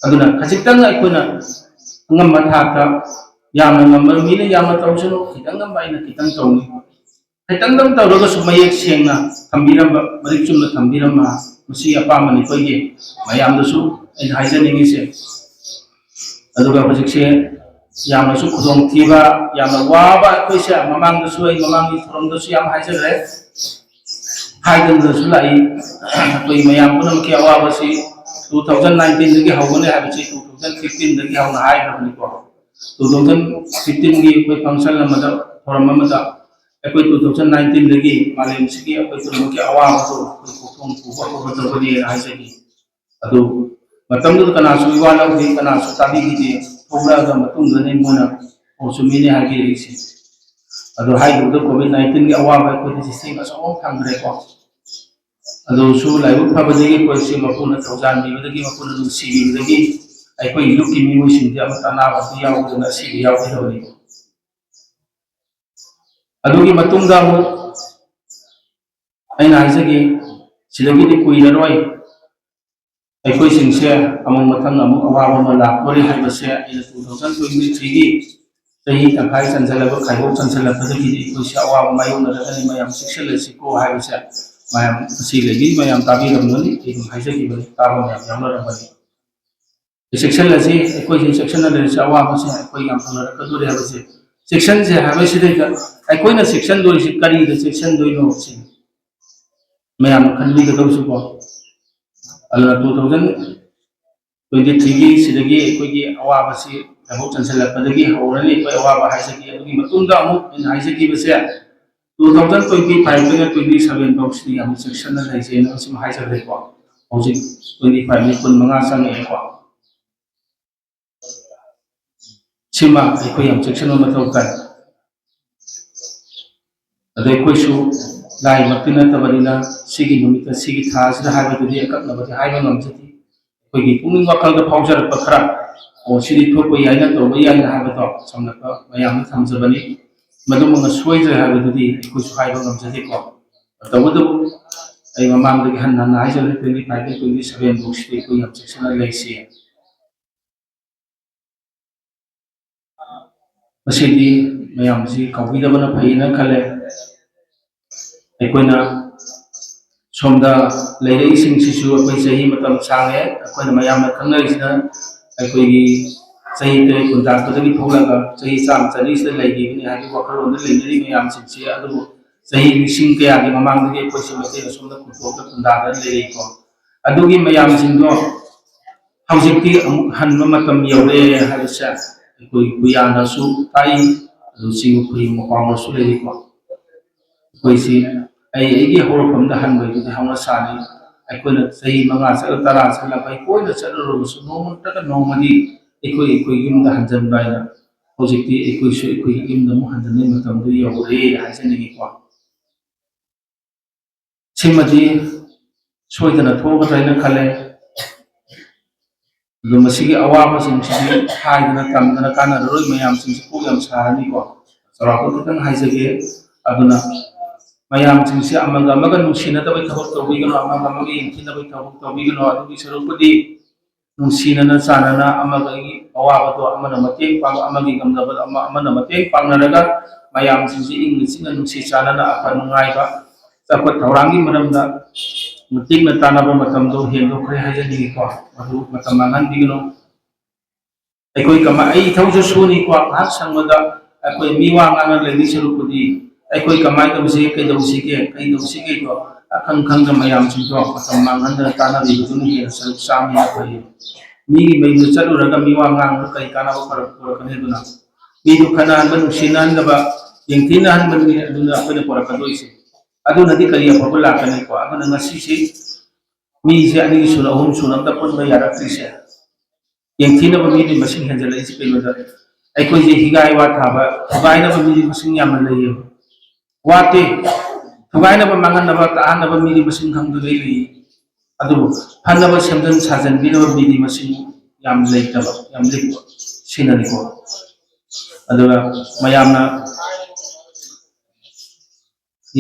ꯑꯗꯨꯅ ꯈꯖꯤꯛꯇꯪ ꯑꯩꯈꯣꯏꯅ ꯑꯉꯝꯕ ꯊꯥꯛꯇ, ꯌꯥꯝꯅ ꯉꯝꯕ ꯃꯤꯅ ꯌꯥꯝꯅ ꯇꯧꯁꯅꯨ, ꯈꯤꯇꯪ ꯉꯝꯕ ꯑꯩꯅ ꯈꯤꯇꯪ ꯇꯧꯅꯤ, ꯈꯤꯇꯪꯗꯪ ꯇꯧꯔꯒꯁꯨ ꯃꯌꯦꯛ ꯁꯦꯡꯅ ꯊꯝꯕꯤꯔꯝꯕ, ꯃꯔꯤꯛ ꯆꯨꯝꯅ ꯊꯝꯕꯤꯔꯝꯕ, ꯃꯁꯤ ꯑꯄꯥꯝꯕꯅꯤ ꯑꯩꯈꯣꯏꯒꯤ꯫ ꯃꯌꯥꯝꯗꯁꯨ ꯑꯩꯅ ꯍꯥꯏꯖꯅꯤꯡꯉꯤꯁꯦ꯫ ꯑꯗꯨꯒ ꯍꯧꯖꯤꯛꯁꯦ ꯌꯥꯝꯅꯁꯨ ꯈꯨꯗꯣꯡꯊꯤꯕ, ꯌꯥꯝꯅ ꯋꯥꯕ ꯑꯩꯈꯣꯏꯁꯦ, ꯃꯃꯥꯡꯗꯁꯨ, ꯑꯩ ꯃꯃꯥꯡꯒꯤ ꯊꯧꯔꯝꯗꯁꯨ ꯌꯥꯝ ꯍꯥꯏꯖꯈ꯭ꯔꯦ, ꯍꯥꯏꯗꯅꯁꯨ ꯂꯥꯛꯏ꯫ ꯑꯩꯈꯣꯏ ꯃꯌꯥꯝ ꯄꯨꯝꯅꯃꯛꯀꯤ ꯑꯋꯥꯕꯁꯤ two thousand nineteen ꯗꯒꯤ ꯍꯧꯒꯅꯤ ꯍꯥꯏꯕꯁꯤ two thousand fifteen ꯗꯒꯤ ꯍꯧꯅ ꯍꯥꯏꯈ꯭ꯔꯕꯅꯤꯀꯣ꯫ Two thousand fifteen ꯒꯤ ꯑꯩꯈꯣꯏ function ꯑꯃꯗ, ꯊꯧꯔꯝ ꯑꯃꯗ, ꯑꯩꯈꯣꯏ two thousand nineteen ꯗꯒꯤ ꯃꯥꯂꯦꯝꯁꯤꯒꯤ ꯑꯩꯈꯣꯏ ꯄꯨꯝꯅꯃꯛꯀꯤ ꯑꯋꯥꯕꯗꯨ ꯑꯩꯈꯣꯏ ꯀꯣꯛꯊꯣꯛ ꯄꯨꯕ ꯍꯧꯒꯗꯧꯕꯅꯤ ꯍꯥꯏꯖꯒꯦ꯫ ꯑꯗꯨ ꯃꯇꯝꯗꯨꯗ ꯀꯅꯥꯁꯨ ꯏꯋꯥ ꯂꯧꯗꯦ, ꯀꯅꯥꯁꯨ ꯇꯥꯕꯤꯈꯤꯗꯦ꯫ ꯊꯣꯛꯂꯛꯑꯒ ꯃꯇꯨꯡꯗꯅꯤ ꯃꯣꯏꯅ, "ꯑꯣ, ꯆꯨꯝꯃꯤꯅꯦ" ꯍꯥꯏꯕꯤꯔꯛꯏꯁꯦ꯫ ꯑꯗꯨ ꯍꯥꯏꯈꯤꯕꯗ COVID nineteen ꯒꯤ ꯑꯋꯥꯕ ꯑꯩꯈꯣꯏꯗ ꯆꯩꯊꯦꯡ ꯑꯆꯧꯕ ꯑꯃ ꯐꯪꯈ꯭ꯔꯦꯀꯣ꯫ ꯑꯗꯨꯁꯨ ꯂꯥꯏꯕꯛ ꯐꯕꯗꯒꯤ ꯑꯩꯈꯣꯏꯁꯦ ꯃꯄꯨꯅ ꯊꯧꯖꯥꯟꯕꯤꯕꯗꯒꯤ, ꯃꯄꯨꯅ ꯅꯨꯡꯁꯤꯕꯤꯕꯗꯒꯤ ꯑꯩꯈꯣꯏ ꯂꯨꯞꯀꯤ ꯃꯤꯑꯣꯏꯁꯤꯡꯗꯤ ꯑꯃꯠꯇ ꯑꯅꯥꯕ ꯑꯝꯇ ꯌꯥꯎꯗꯅ ꯑꯁꯤꯕ ꯌꯥꯎꯈꯤꯗꯕꯅꯤꯀꯣ꯫ ꯑꯗꯨꯒꯤ ꯃꯇꯨꯡꯗ ꯑꯃꯨꯛ ꯑꯩꯅ ꯍꯥꯏꯖꯒꯦ, ꯁꯤꯗꯒꯤꯗꯤ ꯀꯨꯏꯔꯔꯣꯏ ꯑꯩꯈꯣꯏꯁꯤꯡꯁꯦ ꯑꯃꯨꯛ ꯃꯊꯪ ꯑꯃꯨꯛ ꯑꯋꯥꯕ ꯑꯃ ꯂꯥꯛꯇꯣꯔꯤ ꯍꯥꯏꯕꯁꯦ ꯑꯩꯅ two thousand twenty three ꯒꯤ ꯆꯍꯤ ꯇꯪꯈꯥꯏ ꯆꯟꯁꯤꯜꯂꯕ, ꯈꯥꯏꯗꯣꯛ ꯆꯟꯁꯤꯜꯂꯛꯄꯗꯒꯤꯗꯤ ꯑꯩꯈꯣꯏꯁꯦ ꯑꯋꯥꯕ ꯃꯥꯌꯣꯛꯅꯔꯒꯅꯤ, ꯃꯌꯥꯝ ꯆꯦꯛꯁꯤꯜꯂꯁꯤꯀꯣ ꯍꯥꯏꯕꯁꯦ ꯃꯌꯥꯝ ꯉꯁꯤ ꯂꯩꯕꯤ ꯃꯌꯥꯝ ꯇꯥꯕꯤꯔꯝꯒꯅꯤ, ꯑꯩ ꯑꯗꯨꯝ ꯍꯥꯏꯖꯈꯤꯕꯅꯤ, ꯇꯥꯕ ꯃꯌꯥꯝ ꯌꯥꯎꯅꯔꯝꯒꯅꯤ꯫ ꯆꯦꯛꯁꯤꯜꯂꯁꯤ, ꯑꯩꯈꯣꯏꯁꯦ ꯆꯦꯛꯁꯤꯟꯅ ꯂꯩꯔꯁꯤ, ꯑꯋꯥꯕꯁꯦ ꯑꯩꯈꯣꯏ ꯌꯥꯝ ꯐꯪꯅꯔꯛꯀꯗꯣꯔꯦ ꯍꯥꯏꯕꯁꯦ꯫ ꯆꯦꯛꯁꯤꯟꯁꯦ ꯍꯥꯏꯕꯁꯤꯗꯩꯗ ꯑꯩꯈꯣꯏꯅ ꯆꯦꯛꯁꯤꯟꯗꯣꯏꯁꯤ ꯀꯔꯤꯗ ꯆꯦꯛꯁꯤꯟꯗꯣꯏꯅꯣ ꯁꯤꯅꯤ ꯃꯌꯥꯝꯅ ꯈꯟꯕꯤꯒꯗꯧꯁꯤꯀꯣ꯫ ꯑꯗꯨꯅ two thousand twenty three ꯒꯤ ꯁꯤꯗꯒꯤ ꯑꯩꯈꯣꯏꯒꯤ ꯑꯋꯥꯕꯁꯤ ꯂꯥꯏꯕꯛ ꯆꯟꯁꯤꯜꯂꯛꯄꯗꯒꯤ ꯍꯧꯔꯅꯤ ꯑꯩꯈꯣꯏ ꯑꯋꯥꯕ ꯍꯥꯏꯖꯒꯦ꯫ ꯑꯗꯨꯒꯤ ꯃꯇꯨꯡꯗ ꯑꯃꯨꯛ ꯑꯩꯅ ꯍꯥꯏꯖꯈꯤꯕꯁꯦ, two thousand twenty five ꯇꯒꯤꯅ twenty seven ꯐꯥꯎꯁꯤꯗꯤ ꯌꯥꯝ ꯆꯦꯛꯁꯤꯟꯅ ꯂꯩꯖꯩꯅ ꯁꯨꯝ ꯍꯥꯏꯖꯈ꯭ꯔꯦꯀꯣ꯫ ꯍꯧꯖꯤꯛ twenty five ꯅꯤ, ꯀꯨꯟ ꯃꯉꯥ ꯆꯪꯉꯛꯑꯦꯀꯣ꯫ ꯁꯤꯃ ꯑꯩꯈꯣꯏ ꯌꯥꯝ ꯆꯦꯛꯁꯤꯟꯕ ꯃꯊꯧ ꯇꯥꯏ꯫ ꯑꯗꯩ ꯑꯩꯈꯣꯏꯁꯨ ꯂꯥꯏꯃꯛꯇꯤ ꯅꯠꯇꯕꯅꯤꯅ, ꯁꯤꯒꯤ ꯅꯨꯃꯤꯠꯇ, ꯁꯤꯒꯤ ꯊꯥꯁꯤꯗ ꯍꯥꯏꯕꯗꯨꯗꯤ ꯑꯀꯛꯅꯕꯗꯤ ꯍꯥꯏꯕ ꯉꯝꯖꯗꯦ꯫ ꯑꯩꯈꯣꯏꯒꯤ ꯄꯨꯛꯅꯤꯡ ꯋꯥꯈꯜꯗ ꯐꯥꯎꯖꯔꯛꯄ ꯈꯔ, "ꯑꯣ, ꯁꯤꯗꯤ ꯊꯣꯛꯄ ꯌꯥꯏꯅ, ꯇꯧꯕ ꯌꯥꯏꯅ" ꯍꯥꯏꯕꯗꯣ ꯁꯝꯂꯞꯄ ꯃꯌꯥꯝꯗ ꯊꯝꯖꯕꯅꯤ꯫ ꯃꯗꯨꯃꯛꯅ ꯁꯣꯏꯗ꯭ꯔꯦ ꯍꯥꯏꯕꯗꯨꯗꯤ ꯑꯩꯈꯣꯏꯁꯨ ꯍꯥꯏꯕ ꯉꯝꯖꯗꯦꯀꯣ꯫ ꯇꯧꯕꯇꯕꯨ ꯑꯩ ꯃꯃꯥꯡꯗꯒꯤ ꯍꯟꯅ ꯍꯟꯅ ꯍꯥꯏꯖꯔꯦ, twenty five ꯇꯒꯤ twenty seven ꯐꯥꯎꯁꯤꯗꯤ ꯑꯩꯈꯣꯏ ꯌꯥꯝ ꯆꯦꯛꯁꯤꯟꯅ ꯂꯩꯁꯤ꯫ ꯃꯁꯤꯗꯤ ꯃꯌꯥꯝꯁꯤ ꯀꯥꯎꯕꯤꯗꯕꯅ ꯐꯩꯌꯦꯅ ꯈꯜꯂꯦ꯫ ꯑꯩꯈꯣꯏꯅ ꯁꯣꯝꯗ ꯂꯩꯔꯛꯏꯁꯤꯡꯁꯤꯁꯨ ꯑꯩꯈꯣꯏ ꯆꯍꯤ ꯃꯇꯝ ꯁꯥꯡꯉꯦ꯫ ꯑꯩꯈꯣꯏꯅ ꯃꯌꯥꯝꯅ ꯈꯪꯅꯔꯤꯁꯤꯅ ꯑꯩꯈꯣꯏꯒꯤ ꯆꯍꯤ ꯇꯔꯦꯠ ꯀꯨꯟ ꯇꯥꯛꯄꯗꯒꯤ ꯊꯣꯛꯂꯒ ꯆꯍꯤ ꯆꯥꯝꯃ ꯆꯅꯤꯁꯤꯗ ꯂꯩꯈꯤꯕꯅꯤ ꯍꯥꯏꯕꯒꯤ ꯋꯥꯈꯜꯂꯣꯟꯗ ꯂꯩꯅꯔꯤ ꯃꯌꯥꯝꯁꯤꯡꯁꯤ꯫ ꯑꯗꯨꯕꯨ ꯆꯍꯤ ꯂꯤꯁꯤꯡ ꯀꯌꯥꯒꯤ ꯃꯃꯥꯡꯗꯒꯤ ꯑꯩꯈꯣꯏꯁꯤ ꯃꯩꯇꯩ ꯑꯁꯣꯝꯗ ꯈꯨꯟꯇꯣꯛꯇ ꯈꯨꯟꯗꯥꯗꯅ ꯂꯩꯔꯤꯀꯣ꯫ ꯑꯗꯨꯒꯤ ꯃꯌꯥꯝꯁꯤꯡꯗꯣ ꯍꯧꯖꯤꯛꯇꯤ ꯑꯃꯨꯛ ꯍꯟꯕ ꯃꯇꯝ ꯌꯧꯔꯦ ꯍꯥꯏꯕꯁꯦ ꯑꯩꯈꯣꯏ ꯄꯨꯌꯥꯅꯁꯨ ꯇꯥꯛꯏ, ꯑꯗꯨ ꯆꯤꯡ ꯈꯨꯌꯨꯝ ꯃꯄꯥꯎꯅꯁꯨ ꯂꯩꯔꯤꯀꯣ꯫ ꯑꯩꯈꯣꯏꯁꯤ ꯑꯩ ꯑꯩꯒꯤ ꯍꯧꯔꯛꯐꯝꯗ ꯍꯟꯕꯒꯤꯗꯤ ꯍꯧꯅ ꯁꯥꯅꯤ꯫ ꯑꯩꯈꯣꯏꯅ ꯆꯍꯤ ꯃꯉꯥ ꯆꯠꯂ, ꯇꯔꯥ ꯆꯠꯂ, ꯑꯩꯈꯣꯏ ꯀꯣꯏꯅ ꯆꯠꯂꯨꯔꯕꯁꯨ ꯅꯣꯡꯃ ꯅꯠꯇ꯭ꯔꯒ ꯅꯣꯡꯃꯗꯤ ꯑꯩꯈꯣꯏ ꯑꯩꯈꯣꯏ ꯌꯨꯝꯗ ꯍꯟꯖꯤꯟꯕ ꯍꯥꯏꯅ ꯍꯧꯖꯤꯛꯇꯤ ꯑꯩꯈꯣꯏꯁꯨ ꯑꯩꯈꯣꯏꯒꯤ ꯌꯨꯝꯗ ꯑꯃꯨꯛ ꯍꯟꯖꯤꯟꯕꯒꯤ ꯃꯇꯝꯗꯨ ꯌꯧꯔꯦ ꯍꯥꯏꯖꯅꯤꯡꯉꯤꯀꯣ꯫ ꯁꯤꯃꯗꯤ ꯁꯣꯏꯗꯅ ꯊꯣꯛꯀꯗ꯭ꯔꯥ ꯍꯥꯏꯅ ꯈꯜꯂꯦ꯫ ꯑꯗꯨ ꯃꯁꯤꯒꯤ ꯑꯋꯥꯕꯁꯤꯡꯁꯤꯗꯤ ꯍꯥꯏꯗꯅ ꯇꯝꯗꯅ ꯀꯥꯟꯅꯔꯔꯣꯏ, ꯃꯌꯥꯝꯁꯤꯡꯁꯤ ꯀꯣꯛ ꯌꯥꯝ ꯁꯥꯔꯅꯤꯀꯣ꯫ ꯆꯥꯎꯔꯥꯛꯄ ꯈꯤꯇꯪ ꯍꯥꯏꯖꯒꯦ꯫ ꯑꯗꯨꯅ ꯃꯌꯥꯝꯁꯤꯡꯁꯤ ꯑꯃꯒ ꯑꯃꯒ ꯅꯨꯡꯁꯤꯅꯗꯕꯩ ꯊꯕꯛ ꯇꯧꯕꯤꯒꯅꯨ, ꯑꯃꯒ ꯑꯃꯒ ꯌꯦꯡꯊꯤꯅꯕꯩ ꯊꯕꯛ ꯇꯧꯕꯤꯒꯅꯨ꯫ ꯑꯗꯨꯒꯤ ꯁꯔꯨꯛꯄꯨꯗꯤ ꯅꯨꯡꯁꯤꯅꯅ ꯆꯥꯟꯅꯅ ꯑꯃꯒꯤ ꯑꯋꯥꯕꯗꯣ ꯑꯃꯅ ꯃꯇꯦꯡ ꯄꯥꯡ, ꯑꯃꯒꯤ ꯉꯝꯅꯕꯗꯣ ꯑꯃ, ꯑꯃꯅ ꯃꯇꯦꯡ ꯄꯥꯡꯅꯔꯒ ꯃꯌꯥꯝꯁꯤꯡꯁꯤ ꯏꯪꯅ ꯆꯤꯛꯅ ꯅꯨꯡꯁꯤ ꯆꯥꯟꯅꯅ ꯑꯐ ꯅꯨꯡꯉꯥꯏꯕ ꯆꯥꯎꯈꯠ ꯊꯧꯔꯥꯡꯒꯤ ꯃꯔꯝꯗ ꯃꯇꯦꯡꯅ ꯇꯥꯟꯅꯕ ꯃꯇꯝꯗꯣ ꯍꯦꯟꯗꯣꯛꯈ꯭ꯔꯦ ꯍꯥꯏꯖꯅꯤꯡꯉꯤꯀꯣ꯫ ꯃꯗꯨ ꯃꯇꯝ ꯃꯥꯡꯍꯟꯕꯤꯒꯅꯨ꯫ ꯑꯩꯈꯣꯏ ꯀꯃꯥꯏ-, ꯑꯩ ꯏꯊꯧꯁꯨ ꯁꯨꯅꯤꯀꯣ, ꯉꯥꯏꯍꯥꯛ ꯁꯪꯕꯗ ꯑꯩꯈꯣꯏ ꯃꯤ ꯋꯥ ꯉꯥꯡꯅ ꯂꯩꯕꯒꯤ ꯁꯔꯨꯛꯄꯨꯗꯤ ꯑꯩꯈꯣꯏ ꯀꯃꯥꯏꯅ ꯇꯧꯁꯤꯒꯦ, ꯀꯩꯗꯧꯁꯤꯒꯦ, ꯀꯩꯗꯧꯁꯤꯒꯦꯗꯣ ꯑꯈꯪ ꯈꯪꯗꯕ ꯃꯌꯥꯝꯁꯤꯡꯗꯣ ꯃꯇꯝ ꯃꯥꯡꯍꯟꯗꯅ ꯇꯥꯟꯅꯕꯤꯕꯗꯨꯅ ꯍꯦꯟꯅ ꯁꯔꯨꯛ ꯆꯥꯝꯃ ꯍꯦꯟꯅ ꯐꯩ꯫ ꯃꯤꯒꯤ ꯃꯌꯨꯝꯗ ꯆꯠꯂꯨꯔꯒ ꯃꯤꯋꯥ ꯉꯥꯡꯕꯗ ꯀꯔꯤ ꯀꯥꯟꯅꯕ ꯐꯔꯛ ꯄꯨꯔꯛꯀꯅꯤ? ꯑꯗꯨꯅ ꯃꯤꯗꯨ ꯈꯠꯅꯍꯟꯕ, ꯅꯨꯡꯁꯤꯅꯍꯟꯗꯕ, ꯌꯦꯡꯊꯤꯅꯍꯟꯕꯅꯤ ꯑꯗꯨꯅ ꯑꯩꯈꯣꯏꯅ ꯄꯨꯔꯛꯀꯗꯣꯏꯁꯦ꯫ ꯑꯗꯨꯅꯗꯤ ꯀꯔꯤ ꯑꯐꯕ ꯂꯥꯛꯀꯅꯤꯀꯣ? ꯑꯗꯨꯅ ꯉꯁꯤꯁꯦ ꯃꯤꯁꯦ ꯑꯅꯤ ꯁꯨꯅ, ꯑꯍꯨꯝ ꯁꯨꯅ ꯑꯝꯇ ꯄꯨꯟꯕ ꯌꯥꯔꯛꯇ꯭ꯔꯤꯁꯦ, ꯌꯦꯡꯊꯤꯅꯕ ꯃꯤꯗꯤ ꯃꯁꯤꯡ ꯍꯦꯟꯖꯜꯂꯛꯏꯁꯦ ꯀꯩꯅꯣꯗ, ꯑꯩꯈꯣꯏꯁꯦ ꯍꯤꯒꯥꯏ ꯋꯥ ꯊꯥꯕ, ꯊꯨꯒꯥꯏꯅꯕ ꯃꯤꯗꯤ ꯃꯁꯤꯡ ꯌꯥꯝꯅ ꯂꯩꯌꯦꯕ꯫ ꯋꯥꯠꯇꯦ꯫ ꯊꯨꯒꯥꯏꯅꯕ, ꯃꯥꯡꯍꯟꯅꯕ, ꯇꯥꯍꯟꯅꯕ ꯃꯤꯗꯤ ꯃꯁꯤꯡ ꯈꯪꯗꯒꯩ ꯂꯩꯌꯦ꯫ ꯑꯗꯨꯕꯨ ꯐꯅꯕ ꯁꯦꯝꯖꯤꯟ ꯁꯥꯖꯤꯟꯕꯤꯅꯕ ꯃꯤꯗꯤ ꯃꯁꯤꯡ ꯌꯥꯝ ꯂꯩꯇꯕ, ꯌꯥꯝ ꯂꯤꯛꯄ, ꯁꯤꯅꯅꯤꯀꯣ꯫ ꯑꯗꯨꯒ ꯃꯌꯥꯝꯅ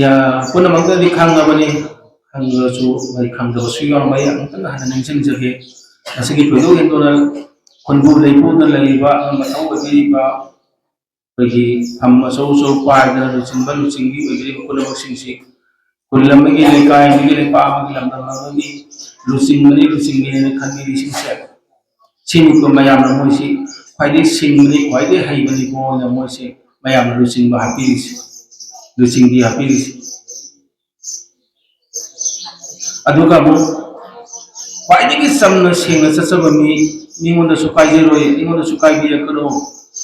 ꯌꯥ-, ꯄꯨꯝꯅꯃꯛꯇꯗꯤ ꯈꯪꯉꯕꯅꯤ, ꯈꯪꯉꯁꯨ ꯃꯣꯏ ꯈꯪꯗꯕꯁꯨ ꯌꯥꯎꯔꯝꯕ ꯌꯥꯏ꯫ ꯑꯃꯨꯛꯇꯪ ꯍꯥꯟꯅ ꯅꯤꯡꯁꯤꯡꯖꯒꯦ꯫ ꯉꯁꯤꯒꯤ ꯊꯣꯏꯗꯣꯛ ꯍꯦꯟꯗꯣꯛꯅ ꯈꯨꯟꯕꯨ ꯂꯩꯕꯨꯗ ꯂꯩꯔꯤꯕ ꯑꯉꯝ ꯑꯊꯧ ꯑꯣꯏꯕꯤꯔꯤꯕ ꯑꯩꯈꯣꯏꯒꯤ ꯐꯝ ꯑꯆꯧ ꯑꯆꯧ ꯄꯥꯏꯗꯅ ꯂꯨꯆꯤꯡꯕ ꯂꯨꯆꯤꯡꯕꯤ ꯑꯣꯏꯕꯤꯔꯤꯕ ꯄꯨꯝꯅꯃꯛꯁꯤꯡꯁꯤ ꯈꯨꯜ ꯑꯃꯒꯤ, ꯂꯩꯀꯥꯏ ꯑꯃꯒꯤ, ꯂꯩꯄꯥꯛ ꯑꯃꯒꯤ, ꯂꯝꯗꯝ ꯑꯃꯒꯤ ꯂꯨꯆꯤꯡꯕꯅꯤ, ꯂꯨꯆꯤꯡꯕꯅꯤꯅ ꯈꯟꯕꯤꯔꯤꯁꯤꯡꯁꯦ, ꯁꯤꯅꯤꯀꯣ ꯃꯌꯥꯝꯅ ꯃꯣꯏꯁꯤ ꯈ꯭ꯋꯥꯏꯗꯒꯤ ꯁꯤꯡꯕꯅꯤ, ꯈ꯭ꯋꯥꯏꯗꯒꯤ ꯍꯩꯕꯅꯤꯀꯣꯅ ꯃꯣꯏꯁꯤ ꯃꯌꯥꯝꯅ ꯂꯨꯆꯤꯡꯕ ꯍꯥꯞꯄꯤꯔꯤꯁꯤ, ꯂꯨꯆꯤꯡꯕꯤ ꯍꯥꯞꯄꯤꯔꯤꯁꯤ꯫ ꯑꯗꯨꯒ ꯑꯃꯨꯛ ꯈ꯭ꯋꯥꯏꯗꯒꯤ ꯆꯝꯅ ꯁꯦꯡꯅ ꯆꯠꯆꯕ ꯃꯤ, ꯃꯤꯉꯣꯟꯗꯁꯨ ꯀꯥꯏꯖꯔꯣꯏ, ꯑꯩꯉꯣꯟꯗꯁꯨ ꯀꯥꯏꯕꯤꯔꯛꯀꯅꯨ,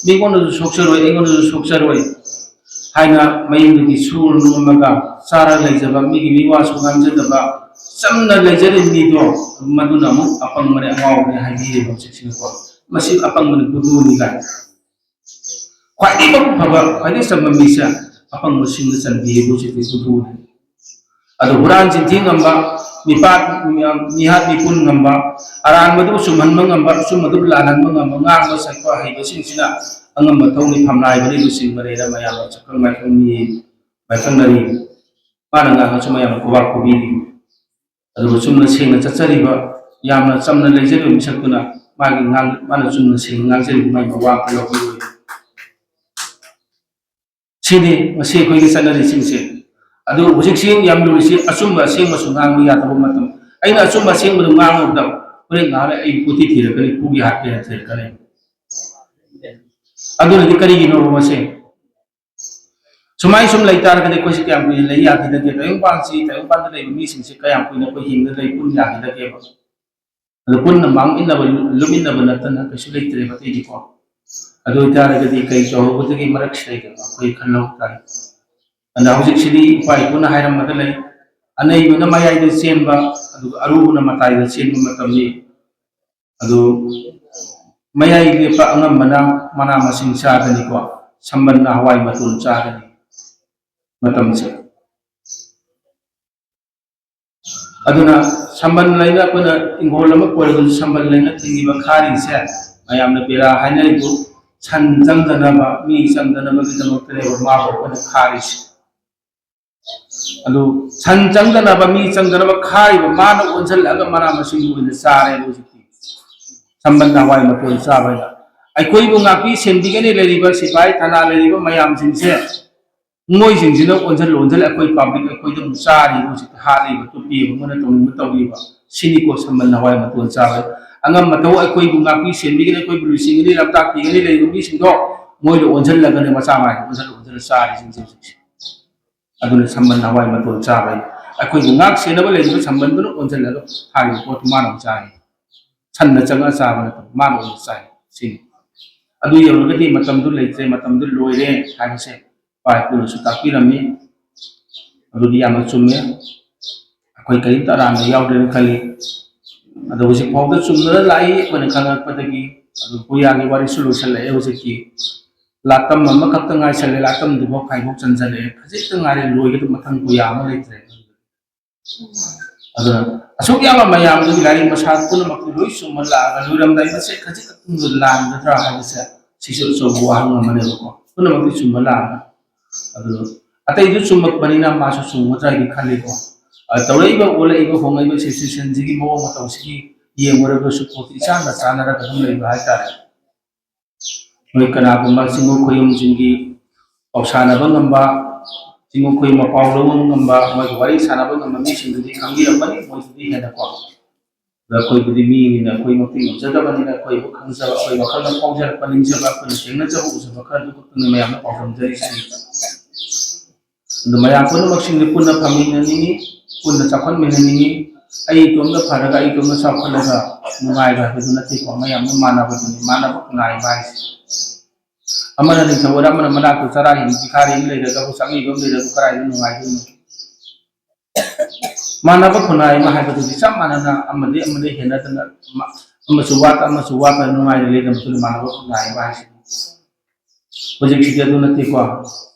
ꯃꯤꯉꯣꯟꯗꯁꯨ ꯁꯣꯛꯆꯔꯣꯏ, ꯑꯩꯉꯣꯟꯗꯁꯨ ꯁꯣꯛꯆꯔꯣꯏ ꯍꯥꯏꯅ ꯃꯌꯨꯝꯗꯒꯤ ꯁꯨꯔ ꯅꯣꯝꯃꯒ ꯆꯥꯔ ꯂꯩꯖꯕ, ꯃꯤꯒꯤ ꯃꯤꯋꯥꯁꯨ ꯉꯥꯡꯖꯗꯕ, ꯆꯝꯅ ꯂꯩꯖꯔꯤꯕ ꯃꯤꯗꯣ, ꯃꯗꯨꯅ ꯑꯃꯨꯛ ꯑꯄꯪꯕꯅꯦ, ꯑꯉꯥꯎꯕꯅꯦ ꯍꯥꯏꯕꯤꯔꯦꯕ ꯍꯧꯖꯤꯛꯁꯤꯅꯀꯣ꯫ ꯃꯁꯤ ꯑꯄꯪꯕꯅꯤ, ꯕꯨꯙꯨꯅꯤ ꯀꯥꯏꯅ꯫ ꯈ꯭ꯋꯥꯏꯗꯒꯤ ꯃꯄꯨꯡ ꯐꯕ, ꯈ꯭ꯋꯥꯏꯗꯒꯤ ꯆꯝꯕ ꯃꯤꯁꯦ ꯑꯄꯪꯕꯁꯤꯡꯅ ꯆꯟꯕꯤꯔꯤꯕ ꯍꯧꯖꯤꯛꯇꯤ ꯕꯨꯙꯨꯅꯤ꯫ ꯑꯗꯣ ꯍꯨꯔꯥꯟ ꯆꯤꯟꯊꯤ ꯉꯝꯕ, ꯃꯤꯄꯥꯠ, ꯃꯤꯍꯥꯠ ꯃꯤꯄꯨꯟ ꯉꯝꯕ, ꯑꯔꯥꯟꯕꯗꯨ ꯆꯨꯝꯍꯟꯕ ꯉꯝꯕ, ꯑꯆꯨꯝꯕꯗꯨ ꯂꯥꯜꯍꯟꯕ ꯉꯝꯕ, ꯉꯥꯡꯕ ꯁꯛꯄ ꯍꯩꯕꯁꯤꯡꯁꯤꯅ ꯑꯉꯝꯕ ꯊꯧꯅꯤ, ꯐꯝꯅꯥꯏꯕꯅꯤ ꯂꯨꯆꯤꯡꯕꯅꯦꯅ ꯃꯌꯥꯝꯅ ꯁꯛꯈꯪ ꯃꯥꯏꯈꯪ ꯃꯤ ꯃꯥꯏꯈꯪꯅꯔꯤ꯫ ꯃꯥꯅ ꯉꯥꯡꯉꯁꯨ ꯃꯌꯥꯝꯅ ꯈꯨꯕꯥꯛ ꯈꯨꯕꯤꯔꯤ꯫ ꯑꯗꯨꯒ ꯆꯨꯝꯅ ꯁꯦꯡꯅ ꯆꯠꯆꯔꯤꯕ, ꯌꯥꯝꯅ ꯆꯝꯅ ꯂꯩꯖꯔꯤꯕ ꯃꯤꯁꯛꯇꯨꯅ ꯃꯥꯒꯤ ꯉꯥꯡ-, ꯃꯥꯅ ꯆꯨꯝꯅ ꯁꯦꯡꯅ ꯉꯥꯡꯖꯔꯤꯕ ꯃꯥꯒꯤ ꯃꯋꯥ ꯑꯝꯇ ꯂꯧꯕꯤꯔꯣꯏ꯫ ꯁꯤꯅꯤ ꯉꯁꯤ ꯑꯩꯈꯣꯏꯒꯤ ꯆꯠꯅꯔꯤꯁꯤꯡꯁꯦ꯫ ꯑꯗꯨ ꯍꯧꯖꯤꯛꯁꯤ ꯌꯥꯝ ꯂꯨꯔꯤꯁꯤ ꯑꯆꯨꯝꯕ ꯑꯁꯦꯡꯕꯁꯨ ꯉꯥꯡꯕ ꯌꯥꯗꯕ ꯃꯇꯝ꯫ ꯑꯩꯅ ꯑꯆꯨꯝꯕ ꯑꯁꯦꯡꯕꯗꯨ ꯉꯥꯡꯉꯨꯕꯗ ꯍꯣꯔꯦꯟ ꯉꯥꯏꯍꯥꯛ ꯂꯩ ꯑꯩ ꯀꯣꯏꯊꯤ ꯊꯤꯔꯛꯀꯅꯤ, ꯄꯨꯒꯦ ꯍꯥꯠꯀꯦꯅ ꯊꯤꯔꯛꯀꯅꯤ꯫ ꯑꯗꯨꯅꯗꯤ ꯀꯔꯤꯒꯤꯅꯣꯕ ꯃꯁꯦ? ꯁꯨꯃꯥꯏ ꯁꯨꯝ ꯂꯩꯇꯥꯔꯒꯗꯤ ꯑꯩꯈꯣꯏꯁꯤ ꯀꯌꯥꯝ ꯀꯨꯏꯅ ꯂꯩ ꯌꯥꯈꯤꯗꯒꯦ? ꯇꯥꯏꯕꯪꯄꯥꯟꯁꯤ, ꯇꯥꯏꯕꯪꯄꯥꯟꯗ ꯂꯩꯕ ꯃꯤꯁꯤꯡꯁꯦ ꯀꯌꯥꯝ ꯀꯨꯏꯅ ꯑꯩꯈꯣꯏ ꯍꯤꯡꯗ ꯂꯩ ꯄꯨꯟ ꯌꯥꯈꯤꯗꯒꯦꯕ? ꯑꯗꯨ ꯄꯨꯟꯅ ꯃꯥꯡꯃꯤꯟꯅꯕ, ꯂꯨꯞꯃꯤꯟꯅꯕ ꯅꯠꯇꯅ ꯀꯩꯁꯨ ꯂꯩꯇ꯭ꯔꯦꯕ ꯑꯇꯩꯗꯤꯀꯣ꯫ ꯑꯗꯨ ꯑꯣꯏꯇꯥꯔꯒꯗꯤ ꯀꯩ ꯇꯧꯍꯧꯕꯗꯒꯤ ꯃꯔꯛꯁꯤꯗꯩꯗ ꯑꯩꯈꯣꯏ ꯈꯜꯍꯧ ꯇꯥꯏ꯫ ꯑꯗ ꯍꯧꯖꯤꯛꯁꯤꯗꯤ ꯏꯄꯥ ꯏꯄꯨꯅ ꯍꯥꯏꯔꯝꯕꯗ ꯂꯩ, ꯑꯅꯩꯕꯅ ꯃꯌꯥꯏꯗ ꯆꯦꯟꯕ, ꯑꯗꯨꯒ ꯑꯔꯨꯕꯅ ꯃꯇꯥꯏꯗ ꯆꯦꯟꯕ ꯃꯇꯝꯅꯤ꯫ ꯑꯗꯨ ꯃꯌꯥꯏ ꯂꯦꯞꯄ ꯑꯉꯝꯕꯅ ꯃꯅꯥ ꯃꯁꯤꯡ ꯆꯥꯒꯅꯤꯀꯣ, ꯁꯝꯕꯟꯅ ꯍꯋꯥꯏ ꯃꯇꯣꯟ ꯆꯥꯒꯅꯤ꯫ ꯃꯇꯝꯁꯦ ꯑꯗꯨꯅ ꯁꯝꯕꯜ ꯂꯩꯅ ꯑꯩꯈꯣꯏꯅ ꯏꯪꯈꯣꯜ ꯑꯃ ꯀꯣꯏꯔꯕꯁꯨ ꯁꯝꯕꯜ ꯂꯩꯅ ꯊꯤꯡꯉꯤꯕ ꯈꯥꯔꯤꯁꯦ ꯃꯌꯥꯝꯅ ꯕꯦꯔꯥ ꯍꯥꯏꯅꯔꯤꯕꯨ ꯁꯟ ꯆꯪꯗꯅꯕ, ꯃꯤ ꯆꯪꯗꯅꯕꯒꯤꯗꯃꯛꯇꯅꯦꯕ ꯃꯥꯕꯨ ꯑꯩꯈꯣꯏꯅ ꯈꯥꯔꯤꯁꯦ꯫ ꯑꯗꯨ ꯁꯟ ꯆꯪꯗꯅꯕ, ꯃꯤ ꯆꯪꯗꯅꯕ ꯈꯥꯔꯤꯕ ꯃꯥꯅ ꯑꯣꯟꯁꯤꯜꯂꯛꯑꯒ ꯃꯅꯥ ꯃꯁꯤꯡ ꯑꯣꯏꯅ ꯆꯥꯔꯦꯕ ꯍꯧꯖꯤꯛꯇꯤ꯫ ꯁꯝꯕꯜ ꯍꯋꯥꯏ ꯃꯇꯣꯟ ꯆꯥꯕ ꯍꯥꯏꯅ꯫ ꯑꯩꯈꯣꯏꯕꯨ ꯉꯥꯛꯄꯤ ꯁꯦꯟꯕꯤꯒꯅꯤ ꯂꯩꯔꯤꯕ ꯁꯤꯐꯥꯏ ꯊꯅꯥ ꯂꯩꯔꯤꯕ ꯃꯌꯥꯝꯁꯤꯡꯁꯦ ꯃꯣꯏꯁꯤꯡꯁꯤꯅ ꯑꯣꯟꯁꯤꯜ ꯑꯣꯟꯁꯤꯜ ꯑꯩꯈꯣꯏ ꯄꯥꯕ꯭ꯂꯤꯛ ꯑꯩꯈꯣꯏꯗ ꯑꯃꯨꯛ ꯆꯥꯔꯤꯕ, ꯍꯧꯖꯤꯛꯇꯤ ꯍꯥꯠꯂꯤꯕ, ꯇꯨꯞꯄꯤꯕ, ꯃꯣꯏꯅ ꯇꯧꯅꯤꯡꯕ ꯇꯧꯔꯤꯕ꯫ ꯁꯤꯅꯤꯀꯣ ꯁꯝꯕꯜ ꯍꯋꯥꯏ ꯃꯇꯣꯟ ꯆꯥꯕ꯫ ꯑꯉꯝ ꯑꯊꯧ ꯑꯩꯈꯣꯏꯕꯨ ꯉꯥꯛꯄꯤ ꯁꯦꯟꯕꯤꯒꯅꯤ, ꯑꯩꯈꯣꯏꯕꯨ ꯂꯨꯆꯤꯡꯒꯅꯤ, ꯂꯝꯇꯥꯛꯄꯤꯒꯅꯤ ꯂꯩꯔꯤꯕ ꯃꯤꯁꯤꯡꯗꯣ ꯃꯣꯏꯗ ꯑꯣꯟꯁꯤꯜꯂꯒꯅꯦ ꯃꯆꯥ ꯃꯥꯏꯗ ꯑꯣꯟꯁꯤꯜ ꯑꯣꯟꯁꯤꯜꯂ ꯆꯥꯔꯤꯁꯤꯡꯁꯦ ꯍꯧꯖꯤꯛꯁꯦ꯫ ꯑꯗꯨꯅ ꯁꯝꯕꯜ ꯍꯋꯥꯏ ꯃꯇꯣꯟ ꯆꯥꯕ ꯍꯥꯏ꯫ ꯑꯩꯈꯣꯏꯕꯨ ꯉꯥꯛ ꯁꯦꯟꯅꯕ ꯂꯩꯔꯤꯕ ꯁꯝꯕꯜꯗꯨꯅ ꯑꯣꯟꯁꯤꯜꯂꯒ ꯍꯥꯏꯔꯤꯕ ꯄꯣꯠꯇꯨ ꯃꯥꯅ ꯑꯃꯨꯛ ꯆꯥꯏ꯫ ꯁꯟꯅ ꯆꯪꯉ ꯆꯥꯕ ꯅꯠꯇꯕ ꯃꯥꯅ ꯑꯣꯏꯅ ꯆꯥꯏ꯫ ꯁꯤꯅꯤ꯫ ꯑꯗꯨ ꯌꯧꯔꯒꯗꯤ ꯃꯇꯝꯗꯨ ꯂꯩꯇ꯭ꯔꯦ, ꯃꯇꯝꯗꯨ ꯂꯣꯏꯔꯦ ꯍꯥꯏꯕꯁꯦ ꯏꯄꯥ ꯏꯄꯨꯅꯁꯨ ꯇꯥꯛꯄꯤꯔꯝꯃꯤ꯫ ꯑꯗꯨꯗꯤ ꯌꯥꯝꯅ ꯆꯨꯝꯃꯦ꯫ ꯑꯩꯈꯣꯏ ꯀꯔꯤꯝꯇ ꯑꯔꯥꯟꯕ ꯌꯥꯎꯗ꯭ꯔꯦꯅ ꯈꯜꯂꯤ꯫ ꯑꯗꯣ ꯍꯧꯖꯤꯛ ꯐꯥꯎꯗ ꯆꯨꯝꯗꯨꯅ ꯂꯥꯛꯏ ꯑꯩꯈꯣꯏꯅ ꯈꯪꯉꯛꯄꯗꯒꯤ꯫ ꯑꯗꯨ ꯄꯨꯌꯥꯒꯤ ꯋꯥꯔꯤꯁꯨ ꯂꯣꯏꯁꯤꯜꯂꯛꯑꯦ ꯍꯧꯖꯤꯛꯇꯤ꯫ ꯂꯥꯇꯝ ꯑꯃꯈꯛꯇ ꯉꯥꯏꯁꯜꯂꯦ, ꯂꯥꯇꯝꯗꯨꯐꯥꯎ ꯈꯥꯏꯗꯣꯛ ꯆꯟꯖꯜꯂꯛꯑꯦ, ꯈꯖꯤꯛꯇ ꯉꯥꯏꯔꯦ ꯂꯣꯏꯒꯗꯕ, ꯃꯊꯪ ꯄꯨꯌꯥ ꯑꯃ ꯂꯩꯇ꯭ꯔꯦ꯫ ꯑꯗꯨꯅ ꯑꯁꯨꯛ ꯌꯥꯝꯕ ꯃꯌꯥꯝꯗꯨꯒꯤ ꯂꯥꯏꯔꯤꯛ ꯃꯁꯥ ꯄꯨꯝꯅꯃꯛꯇꯨ ꯂꯣꯏ ꯆꯨꯝꯕ ꯂꯥꯛꯑꯒ ꯂꯣꯏꯔꯝꯗꯥꯏ ꯃꯁꯦ ꯈꯖꯤꯛ ꯈꯛꯇꯪꯗꯨ ꯂꯥꯟꯒꯗ꯭ꯔꯥ ꯍꯥꯏꯕꯁꯦ ꯁꯤꯁꯨ ꯑꯆꯧꯕ ꯋꯥꯍꯪ ꯑꯃꯅꯦꯕꯀꯣ꯫ ꯄꯨꯝꯅꯃꯛꯇꯤ ꯆꯨꯝꯕ ꯂꯥꯛꯑꯒ ꯑꯗꯨ ꯑꯇꯩꯗꯨ ꯆꯨꯝꯃꯛꯄꯅꯤꯅ ꯃꯥꯁꯨ ꯆꯨꯝꯒꯗ꯭ꯔꯥ ꯍꯥꯏꯗꯤ ꯈꯜꯂꯤꯀꯣ꯫ ꯑ, ꯇꯧꯔꯛꯏꯕ ꯑꯣꯜꯂꯛꯏꯕ ꯍꯣꯡꯂꯛꯏꯕ ꯁꯤꯆꯨꯋꯦꯁꯟꯁꯤꯒꯤ ꯃꯑꯣꯡ ꯃꯇꯧꯁꯤꯒꯤ ꯌꯦꯡꯉꯨꯔꯒꯁꯨ ꯄꯣꯠꯇꯨ ꯏꯆꯥꯟꯗ ꯆꯥꯟꯅꯔꯒ ꯑꯗꯨꯝ ꯂꯩꯕ ꯍꯥꯏꯇꯥꯔꯦ꯫ ꯃꯣꯏ ꯀꯅꯥꯒꯨꯝꯕ ꯆꯤꯡꯉꯨ ꯈꯣꯏꯌꯨꯝꯁꯤꯡꯒꯤ ꯄꯥꯎ ꯁꯥꯟꯅꯕ ꯉꯝꯕ, ꯆꯤꯡꯉꯨ ꯈꯣꯏꯌꯨꯝ ꯃꯄꯥꯎ ꯂꯧꯕ ꯉꯝꯕ, ꯃꯣꯏꯒ ꯋꯥꯔꯤ ꯁꯥꯟꯅꯕ ꯉꯝꯕ ꯃꯤꯁꯤꯡꯗꯨꯗꯤ ꯈꯪꯕꯤꯔꯝꯒꯅꯤ, ꯃꯣꯏꯗꯨꯗꯤ ꯍꯦꯟꯅꯀꯣ꯫ ꯑꯗ ꯑꯩꯈꯣꯏꯕꯨꯗꯤ ꯃꯤꯅꯤꯅ ꯑꯩꯈꯣꯏꯃꯛꯇꯤ ꯉꯝꯖꯗꯕꯅꯤꯅ ꯑꯩꯈꯣꯏꯕꯨ ꯈꯪꯖꯕ, ꯑꯩꯈꯣꯏ ꯋꯥꯈꯜꯗ ꯐꯥꯎꯖꯔꯛꯄ, ꯅꯤꯡꯖꯕ, ꯑꯩꯈꯣꯏꯅ ꯊꯦꯡꯅꯖꯕ ꯎꯖꯕ ꯈꯔꯗꯨ ꯈꯛꯇꯅꯤ ꯃꯌꯥꯝꯅ ꯄꯥꯎꯗꯝꯖꯔꯤꯁꯤ꯫ ꯑꯗꯨ ꯃꯌꯥꯝ ꯄꯨꯝꯅꯃꯛꯁꯤꯡꯁꯦ ꯄꯨꯟꯅ ꯐꯝꯃꯤꯟꯅꯅꯤꯡꯉꯤ, ꯄꯨꯟꯅ ꯆꯥꯎꯈꯠꯃꯤꯟꯅꯅꯤꯡꯉꯤ꯫ ꯑꯩ ꯏꯇꯣꯝꯇ ꯐꯔꯒ ꯑꯩ ꯏꯇꯣꯝꯇ ꯆꯥꯎꯈꯠꯂꯒ ꯅꯨꯡꯉꯥꯏꯕ ꯍꯥꯏꯕꯗꯨ ꯅꯠꯇꯦꯀꯣ, ꯃꯌꯥꯝꯅ ꯃꯥꯟꯅꯕꯗꯨꯅꯤ, ꯃꯥꯟꯅꯕ ꯈꯨꯟꯅꯥꯏꯕ ꯍꯥꯏꯁꯦ꯫ ꯑꯃꯅ ꯅꯤꯡꯊꯧ ꯑꯣꯏꯔ ꯑꯃꯅ ꯃꯅꯥꯛꯇ ꯆꯔꯥ ꯍꯦꯟꯕ ꯚꯤꯈꯥꯔꯤ ꯑꯃ ꯂꯩꯔꯒꯕꯨ, ꯆꯥꯛꯅꯤꯕ ꯑꯃ ꯂꯩꯔꯒꯕꯨ ꯀꯗꯥꯏꯗ ꯅꯨꯡꯉꯥꯏꯗꯣꯏꯅꯣ? ꯃꯥꯟꯅꯕ ꯈꯨꯟꯅꯥꯏ ꯑꯃ ꯍꯥꯏꯕꯗꯨꯗꯤ ꯆꯞ ꯃꯥꯟꯅꯅ ꯑꯃꯗꯤ ꯑꯃꯗ ꯍꯦꯟꯅꯗꯅ, ꯑꯃꯁꯨ ꯋꯥꯠꯇ ꯑꯃꯁꯨ ꯋꯥꯠꯇ ꯅꯨꯡꯉꯥꯏꯅ ꯂꯩꯅꯕꯗꯨꯅ ꯃꯥꯟꯅꯕ ꯈꯨꯟꯅꯥꯏ ꯑꯃ ꯍꯥꯏꯁꯤꯅꯤ꯫ ꯍꯧꯖꯤꯛꯁꯤꯗꯤ ꯑꯗꯨ ꯅꯠꯇꯦꯀꯣ꯫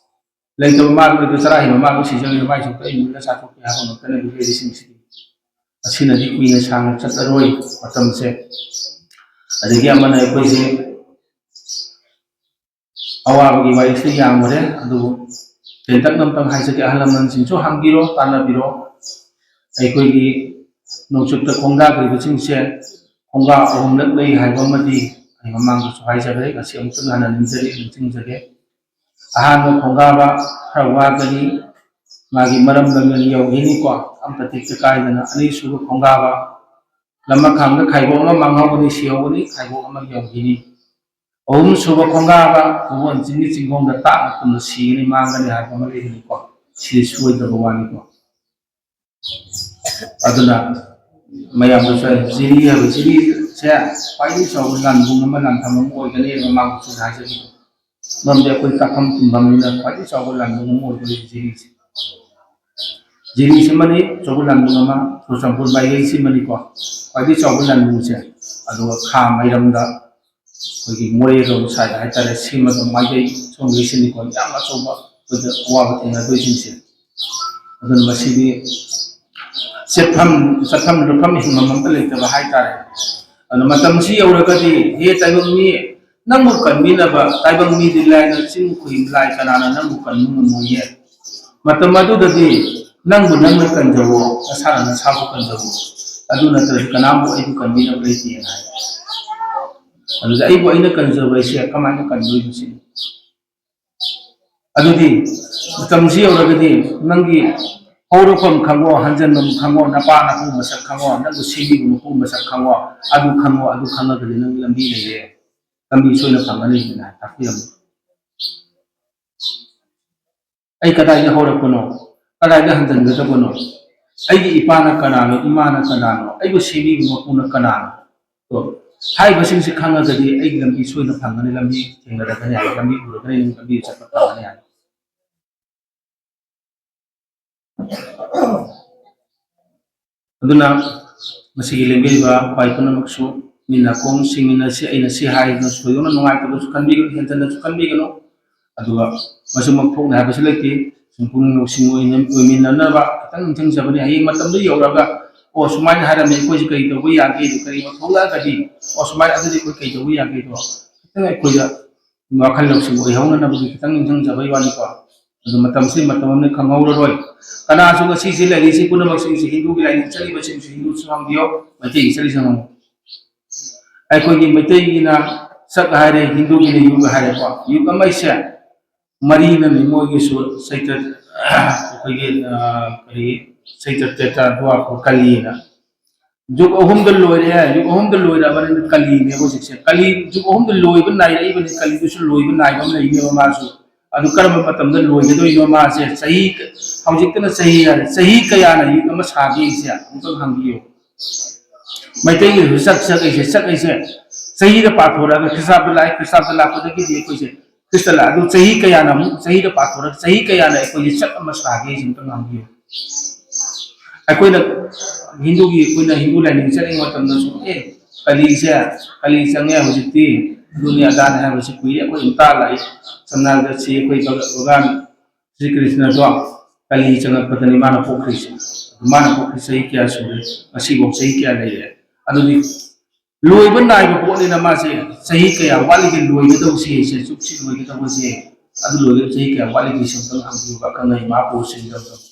ꯂꯩꯇꯕ ꯃꯥ ꯂꯩꯇ ꯆꯔꯥ ꯍꯦꯟꯕ ꯃꯥ ꯑꯗꯨꯝ ꯁꯤꯖꯒꯅꯤ, ꯃꯥꯏ ꯁꯣꯛꯇ ꯑꯩ ꯃꯨꯜꯂ ꯆꯥꯊꯣꯛꯀꯦ ꯍꯥꯏꯕ ꯉꯥꯛꯇꯅꯦ ꯂꯩꯔꯤꯁꯤꯡꯁꯤꯗꯤ꯫ ꯑꯁꯤꯅꯗꯤ ꯀꯨꯏꯅ ꯁꯥꯡꯅ ꯆꯠꯂꯔꯣꯏ ꯃꯇꯝꯁꯦ꯫ ꯑꯗꯒꯤ ꯑꯃꯅ ꯑꯩꯈꯣꯏꯁꯦ ꯑꯋꯥꯕꯒꯤ ꯋꯥꯔꯤꯁꯦ ꯌꯥꯝꯈ꯭ꯔꯦ, ꯑꯗꯨꯕꯨ ꯇꯦꯟꯇꯛꯅ ꯑꯝꯇꯪ ꯍꯥꯏꯖꯒꯦ꯫ ꯑꯍꯜ ꯂꯃꯟꯁꯤꯡꯁꯨ ꯍꯪꯕꯤꯔꯣ, ꯇꯥꯟꯅꯕꯤꯔꯣ꯫ ꯑꯩꯈꯣꯏꯒꯤ ꯅꯣꯡꯆꯨꯞꯇ ꯈꯣꯡꯗꯥꯈ꯭ꯔꯤꯕꯁꯤꯡꯁꯦ ꯈꯣꯡꯒꯥ ꯑꯍꯨꯝꯂꯛ ꯂꯩ ꯍꯥꯏꯕ ꯑꯃꯗꯤ ꯑꯩ ꯃꯃꯥꯡꯗꯁꯨ ꯍꯥꯏꯖꯈ꯭ꯔꯦ, ꯉꯁꯤ ꯑꯃꯨꯛꯇꯪ ꯍꯟꯅ ꯅꯤꯡꯖꯔꯤ, ꯅꯤꯡꯁꯤꯡꯖꯒꯦ꯫ ꯑꯍꯥꯟꯕ ꯈꯣꯡꯒꯥꯕ ꯈꯔ ꯋꯥꯒꯅꯤ, ꯃꯥꯒꯤ ꯃꯔꯝ ꯂꯝꯗꯝ ꯌꯧꯈꯤꯅꯤꯀꯣ, ꯑꯝꯇ ꯇꯦꯛꯇ ꯀꯥꯏꯗꯅ꯫ ꯑꯅꯤꯁꯨꯕ ꯈꯣꯡꯒꯥꯕ ꯂꯝꯃꯈꯥꯡꯗ ꯈꯥꯏꯕꯣꯛ ꯑꯃ ꯃꯥꯡꯍꯧꯒꯅꯤ, ꯁꯤꯍꯧꯒꯅꯤ, ꯈꯥꯏꯕꯣꯛ ꯑꯃ ꯌꯧꯈꯤꯅꯤ꯫ ꯑꯍꯨꯝꯁꯨꯕ ꯈꯣꯡꯒꯥꯕ ꯄꯨꯕꯣꯟ ꯆꯤꯡꯒꯤ ꯆꯤꯡꯈꯣꯡꯗ ꯇꯥꯛꯅ ꯇꯨꯝꯅ ꯁꯤꯒꯅꯤ, ꯃꯥꯡꯒꯅꯤ ꯍꯥꯏꯕ ꯑꯃ ꯂꯩꯕꯅꯤꯀꯣ꯫ ꯁꯤꯗꯤ ꯁꯣꯏꯗ꯭ꯔꯕ ꯋꯥꯅꯤꯀꯣ꯫ ꯑꯗꯨꯅ ꯃꯌꯥꯝꯗꯁꯨ ꯑꯩ ꯖꯤꯔꯤ ꯍꯥꯏꯕ ꯖꯤꯔꯤꯁꯦ ꯈ꯭ꯋꯥꯏꯗꯒꯤ ꯆꯥꯎꯕ ꯂꯥꯟꯕꯨꯡ ꯑꯃ, ꯂꯥꯟꯐꯝ ꯑꯃ ꯑꯣꯏꯒꯅꯤ ꯃꯃꯥꯡꯗꯁꯨ ꯍꯥꯏꯖꯈꯤꯕ꯫ ꯃꯔꯝꯗꯤ ꯑꯩꯈꯣꯏ ꯇꯥꯛꯐꯝ ꯇꯨꯝꯐꯝꯅꯤꯅ ꯈ꯭ꯋꯥꯏꯗꯒꯤ ꯆꯥꯎꯕ ꯂꯥꯟꯕꯨꯡ ꯑꯃ ꯑꯣꯏꯒꯅꯤ ꯖꯤꯔꯤꯁꯦ꯫ ꯖꯤꯔꯤꯁꯤꯃꯅꯤ ꯑꯆꯧꯕ ꯂꯥꯟꯕꯨꯡ ꯑꯃ, ꯆꯨꯔꯆꯥꯟꯄꯨꯔ ꯃꯥꯏꯀꯩꯁꯤꯃꯅꯤꯀꯣ ꯈ꯭ꯋꯥꯏꯗꯒꯤ ꯆꯥꯎꯕ ꯂꯥꯟꯕꯨꯡꯁꯦ꯫ ꯑꯗꯨꯒ ꯈꯥ ꯃꯩꯔꯝꯗ ꯑꯩꯈꯣꯏꯒꯤ ꯃꯣꯔꯦꯔꯣꯝ ꯁꯥꯏꯗ ꯍꯥꯏꯇꯥꯔꯦ, ꯁꯤꯃꯒ ꯃꯥꯏꯀꯩ ꯁꯣꯝꯒꯤꯁꯤꯅꯤꯀꯣ ꯌꯥꯝ ꯑꯆꯧꯕ ꯑꯩꯈꯣꯏꯗ ꯑꯋꯥꯕ ꯊꯦꯡꯅꯗꯣꯏꯁꯤꯡꯁꯦ꯫ ꯑꯗꯨꯅ ꯃꯁꯤꯗꯤ ꯆꯠꯐꯝ, ꯆꯠꯐꯝ ꯂꯨꯞꯐꯝ ꯍꯤꯡꯐꯝ ꯑꯝꯇ ꯂꯩꯇꯕ ꯍꯥꯏꯇꯥꯔꯦ꯫ ꯑꯗꯨꯅ ꯃꯇꯝꯁꯤ ꯌꯧꯔꯒꯗꯤ, "ꯍꯦ ꯇꯥꯏꯕꯪ ꯃꯤ, ꯅꯪꯕꯨ ꯀꯟꯕꯤꯅꯕ ꯇꯥꯏꯕꯪ ꯃꯤꯗꯤ ꯂꯥꯏꯅ ꯆꯤꯡ ꯈꯨꯏ ꯂꯥꯏ ꯀꯅꯥꯅ ꯅꯪꯕꯨ ꯀꯟꯕ ꯉꯝꯃꯣꯏꯌꯦ"? ꯃꯇꯝ ꯑꯗꯨꯗꯗꯤ ꯅꯪꯕꯨ ꯅꯪꯅ ꯀꯟꯖꯧꯋꯣ, ꯅꯁꯥꯅ ꯅꯁꯥꯕꯨ ꯀꯟꯖꯧꯋꯣ, ꯑꯗꯨ ꯅꯠꯇ꯭ꯔꯗꯤ ꯀꯅꯥꯕꯨ ꯑꯩꯕꯨ ꯀꯟꯕꯤꯅꯕ ꯂꯩꯇꯦꯅ ꯍꯥꯏ꯫ ꯑꯗꯨꯗ ꯑꯩꯕꯨ ꯑꯩꯅ ꯀꯟꯖꯕ ꯑꯩꯁꯦ ꯀꯃꯥꯏꯅ ꯀꯟꯗꯣꯏꯅꯣ ꯁꯤꯅꯤ꯫ ꯑꯗꯨꯗꯤ ꯃꯇꯝꯁꯤ ꯌꯧꯔꯒꯗꯤ ꯅꯪꯒꯤ ꯍꯧꯔꯛꯐꯝ ꯈꯪꯉꯣ, ꯍꯟꯖꯟꯐꯝ ꯈꯪꯉꯣ, ꯅꯄꯥ ꯅꯄꯨ ꯃꯁꯛ ꯈꯪꯉꯣ, ꯅꯪꯕꯨ ꯁꯦꯝꯕꯤꯕ ꯃꯄꯨ ꯃꯁꯛ ꯈꯪꯉꯣ, ꯑꯗꯨ ꯈꯪꯉꯣ, ꯑꯗꯨ ꯈꯪꯉꯒꯗꯤ ꯅꯪꯒꯤ ꯂꯝꯕꯤ ꯂꯩꯔꯦ, ꯂꯝꯕꯤ ꯁꯣꯏꯅ ꯐꯪꯒꯅꯤ ꯍꯥꯏꯅ ꯇꯥꯛꯄꯤꯔꯝꯃꯤ꯫ ꯑꯩ ꯀꯗꯥꯏꯗ ꯍꯧꯔꯛꯄꯅꯣ? ꯀꯗꯥꯏꯗ ꯍꯟꯖꯤꯟꯒꯗꯕꯅꯣ? ꯑꯩꯒꯤ ꯏꯄꯥꯅ ꯀꯅꯥꯅꯣ? ꯏꯃꯥꯅ ꯀꯅꯥꯅꯣ? ꯑꯩꯕꯨ ꯁꯦꯝꯕꯤꯕ ꯃꯄꯨꯅ ꯀꯅꯥꯅꯣ? ꯀꯣ, ꯍꯥꯏꯔꯤꯕꯁꯤꯡꯁꯤ ꯈꯪꯉꯒꯗꯤ ꯑꯩꯒꯤ ꯂꯝꯕꯤ ꯁꯣꯏꯅ ꯐꯪꯒꯅꯤ, ꯂꯝꯕꯤ ꯊꯦꯡꯅꯔꯛꯀꯅꯤ ꯍꯥꯏ, ꯂꯝꯕꯤ ꯎꯔꯒꯅꯤ, ꯂꯝꯕꯤ ꯆꯠꯄ ꯐꯪꯒꯅꯤ ꯍꯥꯏ꯫ ꯑꯗꯨꯅ ꯃꯁꯤꯒꯤ ꯂꯦꯡꯕꯤꯔꯤꯕ ꯈ꯭ꯋꯥꯏ ꯄꯨꯝꯅꯃꯛꯁꯨ ꯃꯤ ꯅꯥꯀꯣꯡ ꯁꯤꯡꯃꯤꯟꯅꯁꯤ, ꯑꯩꯅ ꯁꯤ ꯍꯥꯏꯗꯨꯅ ꯊꯣꯏꯗꯣꯛꯅ ꯅꯨꯡꯉꯥꯏꯇꯕꯁꯨ ꯈꯟꯕꯤꯒꯅꯨ, ꯍꯦꯟꯖꯟꯅꯁꯨ ꯈꯟꯕꯤꯒꯅꯨ꯫ ꯑꯗꯨꯒ ꯃꯁꯤꯃꯛ ꯊꯣꯛꯅꯤ ꯍꯥꯏꯕꯁꯨ ꯂꯩꯇꯦ꯫ ꯁꯨꯝ ꯄꯨꯛꯅꯤꯡ ꯂꯧꯁꯤꯡ ꯑꯣꯏꯅ ꯑꯣꯏꯃꯤꯟꯅꯅꯕ ꯈꯤꯇꯪ ꯅꯤꯡꯁꯤꯡꯖꯕꯅꯤ꯫ ꯍꯌꯦꯡ ꯃꯇꯝꯗ ꯌꯧꯔꯒ, "ꯑꯣ, ꯁꯨꯃꯥꯏꯅ ꯍꯥꯏꯔꯝꯃꯦ, ꯑꯩꯈꯣꯏꯁꯦ ꯀꯔꯤ ꯇꯧꯕ ꯌꯥꯒꯦ?" ꯑꯗꯨ ꯀꯔꯤꯒꯨꯝꯕ ꯊꯣꯛꯂꯛꯑꯒꯗꯤ, "ꯑꯣ, ꯁꯨꯃꯥꯏꯅ ꯑꯗꯨꯗꯤ ꯑꯩꯈꯣꯏ ꯀꯔꯤ ꯇꯧꯕ ꯌꯥꯒꯦꯗꯣ?" ꯈꯤꯇꯪ ꯑꯩꯈꯣꯏꯗ ꯋꯥꯈꯜ ꯂꯧꯁꯤꯡ ꯑꯣꯏꯍꯧꯅꯅꯕꯒꯤ ꯈꯤꯇꯪ ꯅꯤꯡꯁꯤꯡꯖꯕꯒꯤ ꯋꯥꯅꯤꯀꯣ꯫ ꯑꯗꯨ ꯃꯇꯝꯁꯤ ꯃꯇꯝ ꯑꯃꯅ ꯈꯪꯍꯧꯔꯔꯣꯏ꯫ ꯀꯅꯥꯁꯨ ꯉꯁꯤꯁꯦ ꯂꯩꯔꯤꯁꯤ ꯄꯨꯝꯅꯃꯛꯁꯤꯡꯁꯤ ꯍꯤꯟꯗꯨꯒꯤ ꯂꯥꯏꯅꯤꯡ ꯆꯠꯂꯤꯕꯁꯤꯡꯁꯨ ꯍꯤꯟꯗꯨꯁꯨ ꯍꯪꯕꯤꯌꯣ, ꯃꯩꯇꯩꯒꯤ ꯆꯠꯂꯤꯁꯤꯡ ꯍꯪꯉꯨ꯫ ꯑꯩꯈꯣꯏꯒꯤ ꯃꯩꯇꯩꯒꯤꯅ ꯆꯥꯛ ꯍꯥꯏꯔꯦ, ꯍꯤꯟꯗꯨꯒꯤꯅ ꯌꯨꯒ ꯍꯥꯏꯔꯦꯀꯣ꯫ ꯌꯨꯒ ꯑꯃ ꯍꯥꯏꯁꯦ ꯃꯔꯤꯅꯅꯤ ꯃꯣꯏꯒꯤꯁꯨ ꯆꯩꯇ꯭ꯔ-, ꯑꯩꯈꯣꯏꯒꯤ, ꯑ, ꯀꯔꯤ, ꯆꯩꯇ꯭ꯔ ꯇ꯭ꯔꯦꯇꯥ ꯗ꯭ꯋꯥꯄꯔ ꯀꯂꯤꯅ꯫ ꯖꯨꯒ ꯑꯍꯨꯝꯗ ꯂꯣꯏꯔꯦ, ꯖꯨꯒ ꯑꯍꯨꯝꯗ ꯂꯣꯏꯔꯕꯅꯤꯅ ꯀꯂꯤꯅꯦꯕ ꯍꯧꯖꯤꯛꯁꯦ꯫ ꯀꯂꯤ, ꯖꯨꯒ ꯑꯍꯨꯝꯗ ꯂꯣꯏꯕ ꯅꯥꯏꯔꯛꯏꯕꯅꯤ, ꯀꯂꯤꯗꯨꯁꯨ ꯂꯣꯏꯕ ꯅꯥꯏꯕ ꯑꯃ ꯂꯩꯅꯦꯕ ꯃꯥꯁꯨ꯫ ꯑꯗꯨ ꯀꯔꯝꯕ ꯃꯇꯝꯗ ꯂꯣꯏꯒꯗꯣꯏꯅꯣ ꯃꯥꯁꯦ? ꯆꯍꯤ, ꯍꯧꯖꯤꯛꯇꯅ ꯆꯍꯤ ꯍꯥꯏꯔꯦ, ꯆꯍꯤ ꯀꯌꯥꯅ ꯌꯨꯒ ꯑꯃ ꯁꯥꯒꯦꯁꯦ ꯑꯃꯨꯛꯇꯪ ꯍꯪꯕꯤꯌꯨ꯫ ꯃꯩꯇꯩꯒꯤꯁꯨ ꯆꯥꯛ, ꯆꯥꯛ ꯍꯥꯏꯁꯦ, ꯆꯥꯛ ꯍꯥꯏꯁꯦ ꯆꯍꯤꯗ ꯄꯥꯊꯣꯔꯛꯑꯒ ꯈ꯭ꯔꯤꯁꯇꯥꯕꯗ ꯂꯥꯛꯑꯦ, ꯈ꯭ꯔꯤꯁꯇꯥꯕꯗ ꯂꯥꯛꯄꯗꯒꯤꯗꯤ ꯑꯩꯈꯣꯏꯁꯦ ꯈ꯭ꯔꯤꯁꯇ ꯂꯥꯛ-, ꯑꯗꯨ ꯆꯍꯤ ꯀꯌꯥꯅ ꯑꯃꯨꯛ ꯆꯍꯤꯗ ꯄꯥꯊꯣꯔꯛ-, ꯆꯍꯤ ꯀꯌꯥꯅ ꯑꯩꯈꯣꯏꯒꯤ ꯆꯥꯛ ꯑꯃ ꯁꯥꯒꯦ ꯁꯤ ꯑꯝꯇꯪ ꯉꯥꯡꯕꯤꯌꯨ꯫ ꯑꯩꯈꯣꯏꯅ ꯍꯤꯟꯗꯨꯒꯤ, ꯑꯩꯈꯣꯏꯅ ꯍꯤꯟꯗꯨ ꯂꯥꯏꯅꯤꯡ ꯆꯠꯂꯤꯉꯩ ꯃꯇꯝꯗꯁꯨ, "ꯑꯦ, ꯀꯂꯤꯁꯦ, ꯀꯂꯤ ꯆꯪꯉꯦ ꯍꯧꯖꯤꯛꯇꯤ, ꯑꯗꯨꯅꯤ ꯑꯗꯥꯅꯤ" ꯍꯥꯏꯕꯁꯤ ꯀꯨꯏꯔꯦ ꯑꯩꯈꯣꯏ ꯑꯗꯨꯝ ꯇꯥ ꯂꯥꯛꯏ꯫ ꯁꯝꯅ ꯍꯥꯏꯔꯕꯗ ꯁꯤ ꯑꯩꯈꯣꯏ ꯚꯒ-, ꯚꯒꯋꯥꯟ ꯁ꯭ꯔꯤ ꯀ꯭ꯔꯤꯁꯅꯗꯣ ꯀꯂꯤ ꯆꯪꯉꯛꯄꯗꯅꯤ ꯃꯥꯅ ꯄꯣꯛꯈ꯭ꯔꯤꯁꯦ꯫ ꯃꯥꯅ ꯄꯣꯛꯈ꯭ꯔꯤ ꯆꯍꯤ ꯀꯌꯥ ꯁꯨꯔꯦ? ꯉꯁꯤꯐꯥꯎ ꯆꯍꯤ ꯀꯌꯥ ꯂꯩꯔꯦ? ꯑꯗꯨꯗꯤ ꯂꯣꯏꯕ ꯅꯥꯏꯕ ꯄꯣꯠꯅꯤꯅ ꯃꯥꯁꯦ ꯆꯍꯤ ꯀꯌꯥ ꯋꯥꯠꯂꯤꯒꯦ ꯂꯣꯏꯒꯗꯧꯁꯦ, ꯁꯦ, ꯆꯨꯞꯁꯤ ꯂꯣꯏꯒꯗꯧꯕꯁꯦ, ꯑꯗꯨ ꯂꯣꯏꯒꯗꯕ ꯆꯍꯤ ꯀꯌꯥ ꯋꯥꯠꯂꯤꯒꯦ ꯁꯤ ꯑꯝꯇꯪ ꯍꯪꯕꯤꯌꯨꯕ, ꯑꯈꯪ ꯑꯍꯩ ꯃꯍꯥꯄꯨꯔꯨꯁꯁꯤꯡꯗ ꯑꯝꯇꯪ꯫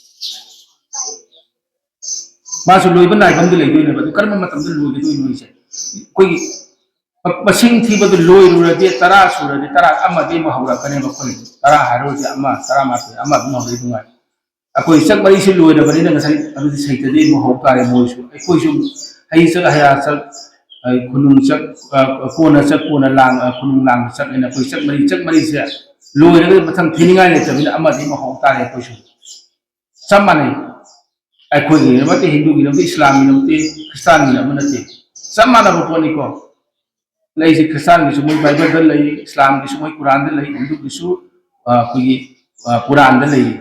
ꯃꯥꯁꯨ ꯂꯣꯏꯕ ꯅꯥꯏꯕ ꯑꯃꯗꯤ ꯂꯩꯗꯣꯏꯅꯦꯕ꯫ ꯑꯗꯨ ꯀꯔꯝꯕ ꯃꯇꯝꯗ ꯂꯣꯏꯒꯗꯣꯏꯅꯣ ꯍꯥꯏꯁꯦ? ꯑꯩꯈꯣꯏꯒꯤ ꯃ-, ꯃꯁꯤꯡ ꯊꯤꯕꯗꯨ ꯂꯣꯏꯔꯨꯔꯗꯤ ꯇꯔꯥ ꯁꯨꯔꯗꯤ ꯇꯔꯥ ꯑꯃꯗꯤ ꯑꯃꯨꯛ ꯍꯧꯔꯛꯀꯅꯦꯕ꯫ ꯑꯩꯈꯣꯏ ꯇꯔꯥ ꯍꯥꯏꯔꯨꯔꯗꯤ ꯑꯃ, ꯇꯔꯥꯃꯥꯊꯣꯏ, ꯑꯃ ꯑꯗꯨꯝ ꯍꯧꯔꯛꯏ ꯑꯗꯨꯉꯥꯏ꯫ ꯑꯩꯈꯣꯏ ꯆꯥꯛ ꯃꯔꯤꯁꯤ ꯂꯣꯏꯔꯕꯅꯤꯅ ꯉꯁꯥꯏ ꯑꯗꯨꯗꯤ ꯁꯩꯇꯗꯤ ꯑꯃꯨꯛ ꯍꯧ ꯇꯥꯔꯦ ꯃꯣꯏꯁꯨ꯫ ꯑꯩꯈꯣꯏꯁꯨ ꯍꯩ ꯆꯥꯛ, ꯍꯌꯥ ꯆꯥꯛ, ꯑꯩ ꯈꯨꯅꯨꯡ ꯆꯥꯛ, ꯑ, ꯀꯣꯟꯅ ꯆꯥꯛ, ꯀꯣꯟꯅ ꯂꯥꯡ-, ꯑ, ꯈꯨꯅꯨꯡ ꯂꯥꯡꯕ ꯆꯥꯛ ꯍꯥꯏꯅ ꯑꯩꯈꯣꯏ ꯆꯥꯛ ꯃꯔꯤ, ꯆꯥꯛ ꯃꯔꯤꯁꯦ ꯂꯣꯏꯔꯒ ꯃꯊꯪ ꯊꯤꯅꯤꯡꯉꯥꯏ ꯂꯩꯇꯕꯅꯤꯅ ꯑꯃꯗꯤ ꯑꯃ ꯍꯧ ꯇꯥꯔꯦ ꯑꯩꯈꯣꯏꯁꯨ꯫ ꯆꯞ ꯃꯥꯟꯅꯩ꯫ ꯑꯩꯈꯣꯏꯒꯤ ꯅꯠꯇꯦ, ꯍꯤꯟꯗꯨꯒꯤ ꯅꯠꯇꯦ, ꯏꯁꯂꯥꯝꯒꯤ ꯅꯠꯇꯦ, ꯈ꯭ꯔꯤꯁꯇꯥꯟꯒꯤ ꯑꯃ ꯅꯠꯇꯦ꯫ ꯆꯞ ꯃꯥꯟꯅꯕ ꯄꯣꯠꯅꯤꯀꯣ꯫ ꯂꯩꯁꯦ ꯈ꯭ꯔꯤꯁꯇꯥꯟꯒꯤꯁꯨ ꯃꯣꯏ ꯕꯥꯏꯕꯜꯗ ꯂꯩ, ꯏꯁꯂꯥꯝꯒꯤꯁꯨ ꯃꯣꯏ ꯀꯨꯔꯥꯟꯗ ꯂꯩ, ꯍꯤꯟꯗꯨꯒꯤꯁꯨ, ꯑ, ꯑꯩꯈꯣꯏꯒꯤ, ꯑ, ꯀꯨꯔꯥꯟꯗ ꯂꯩ꯫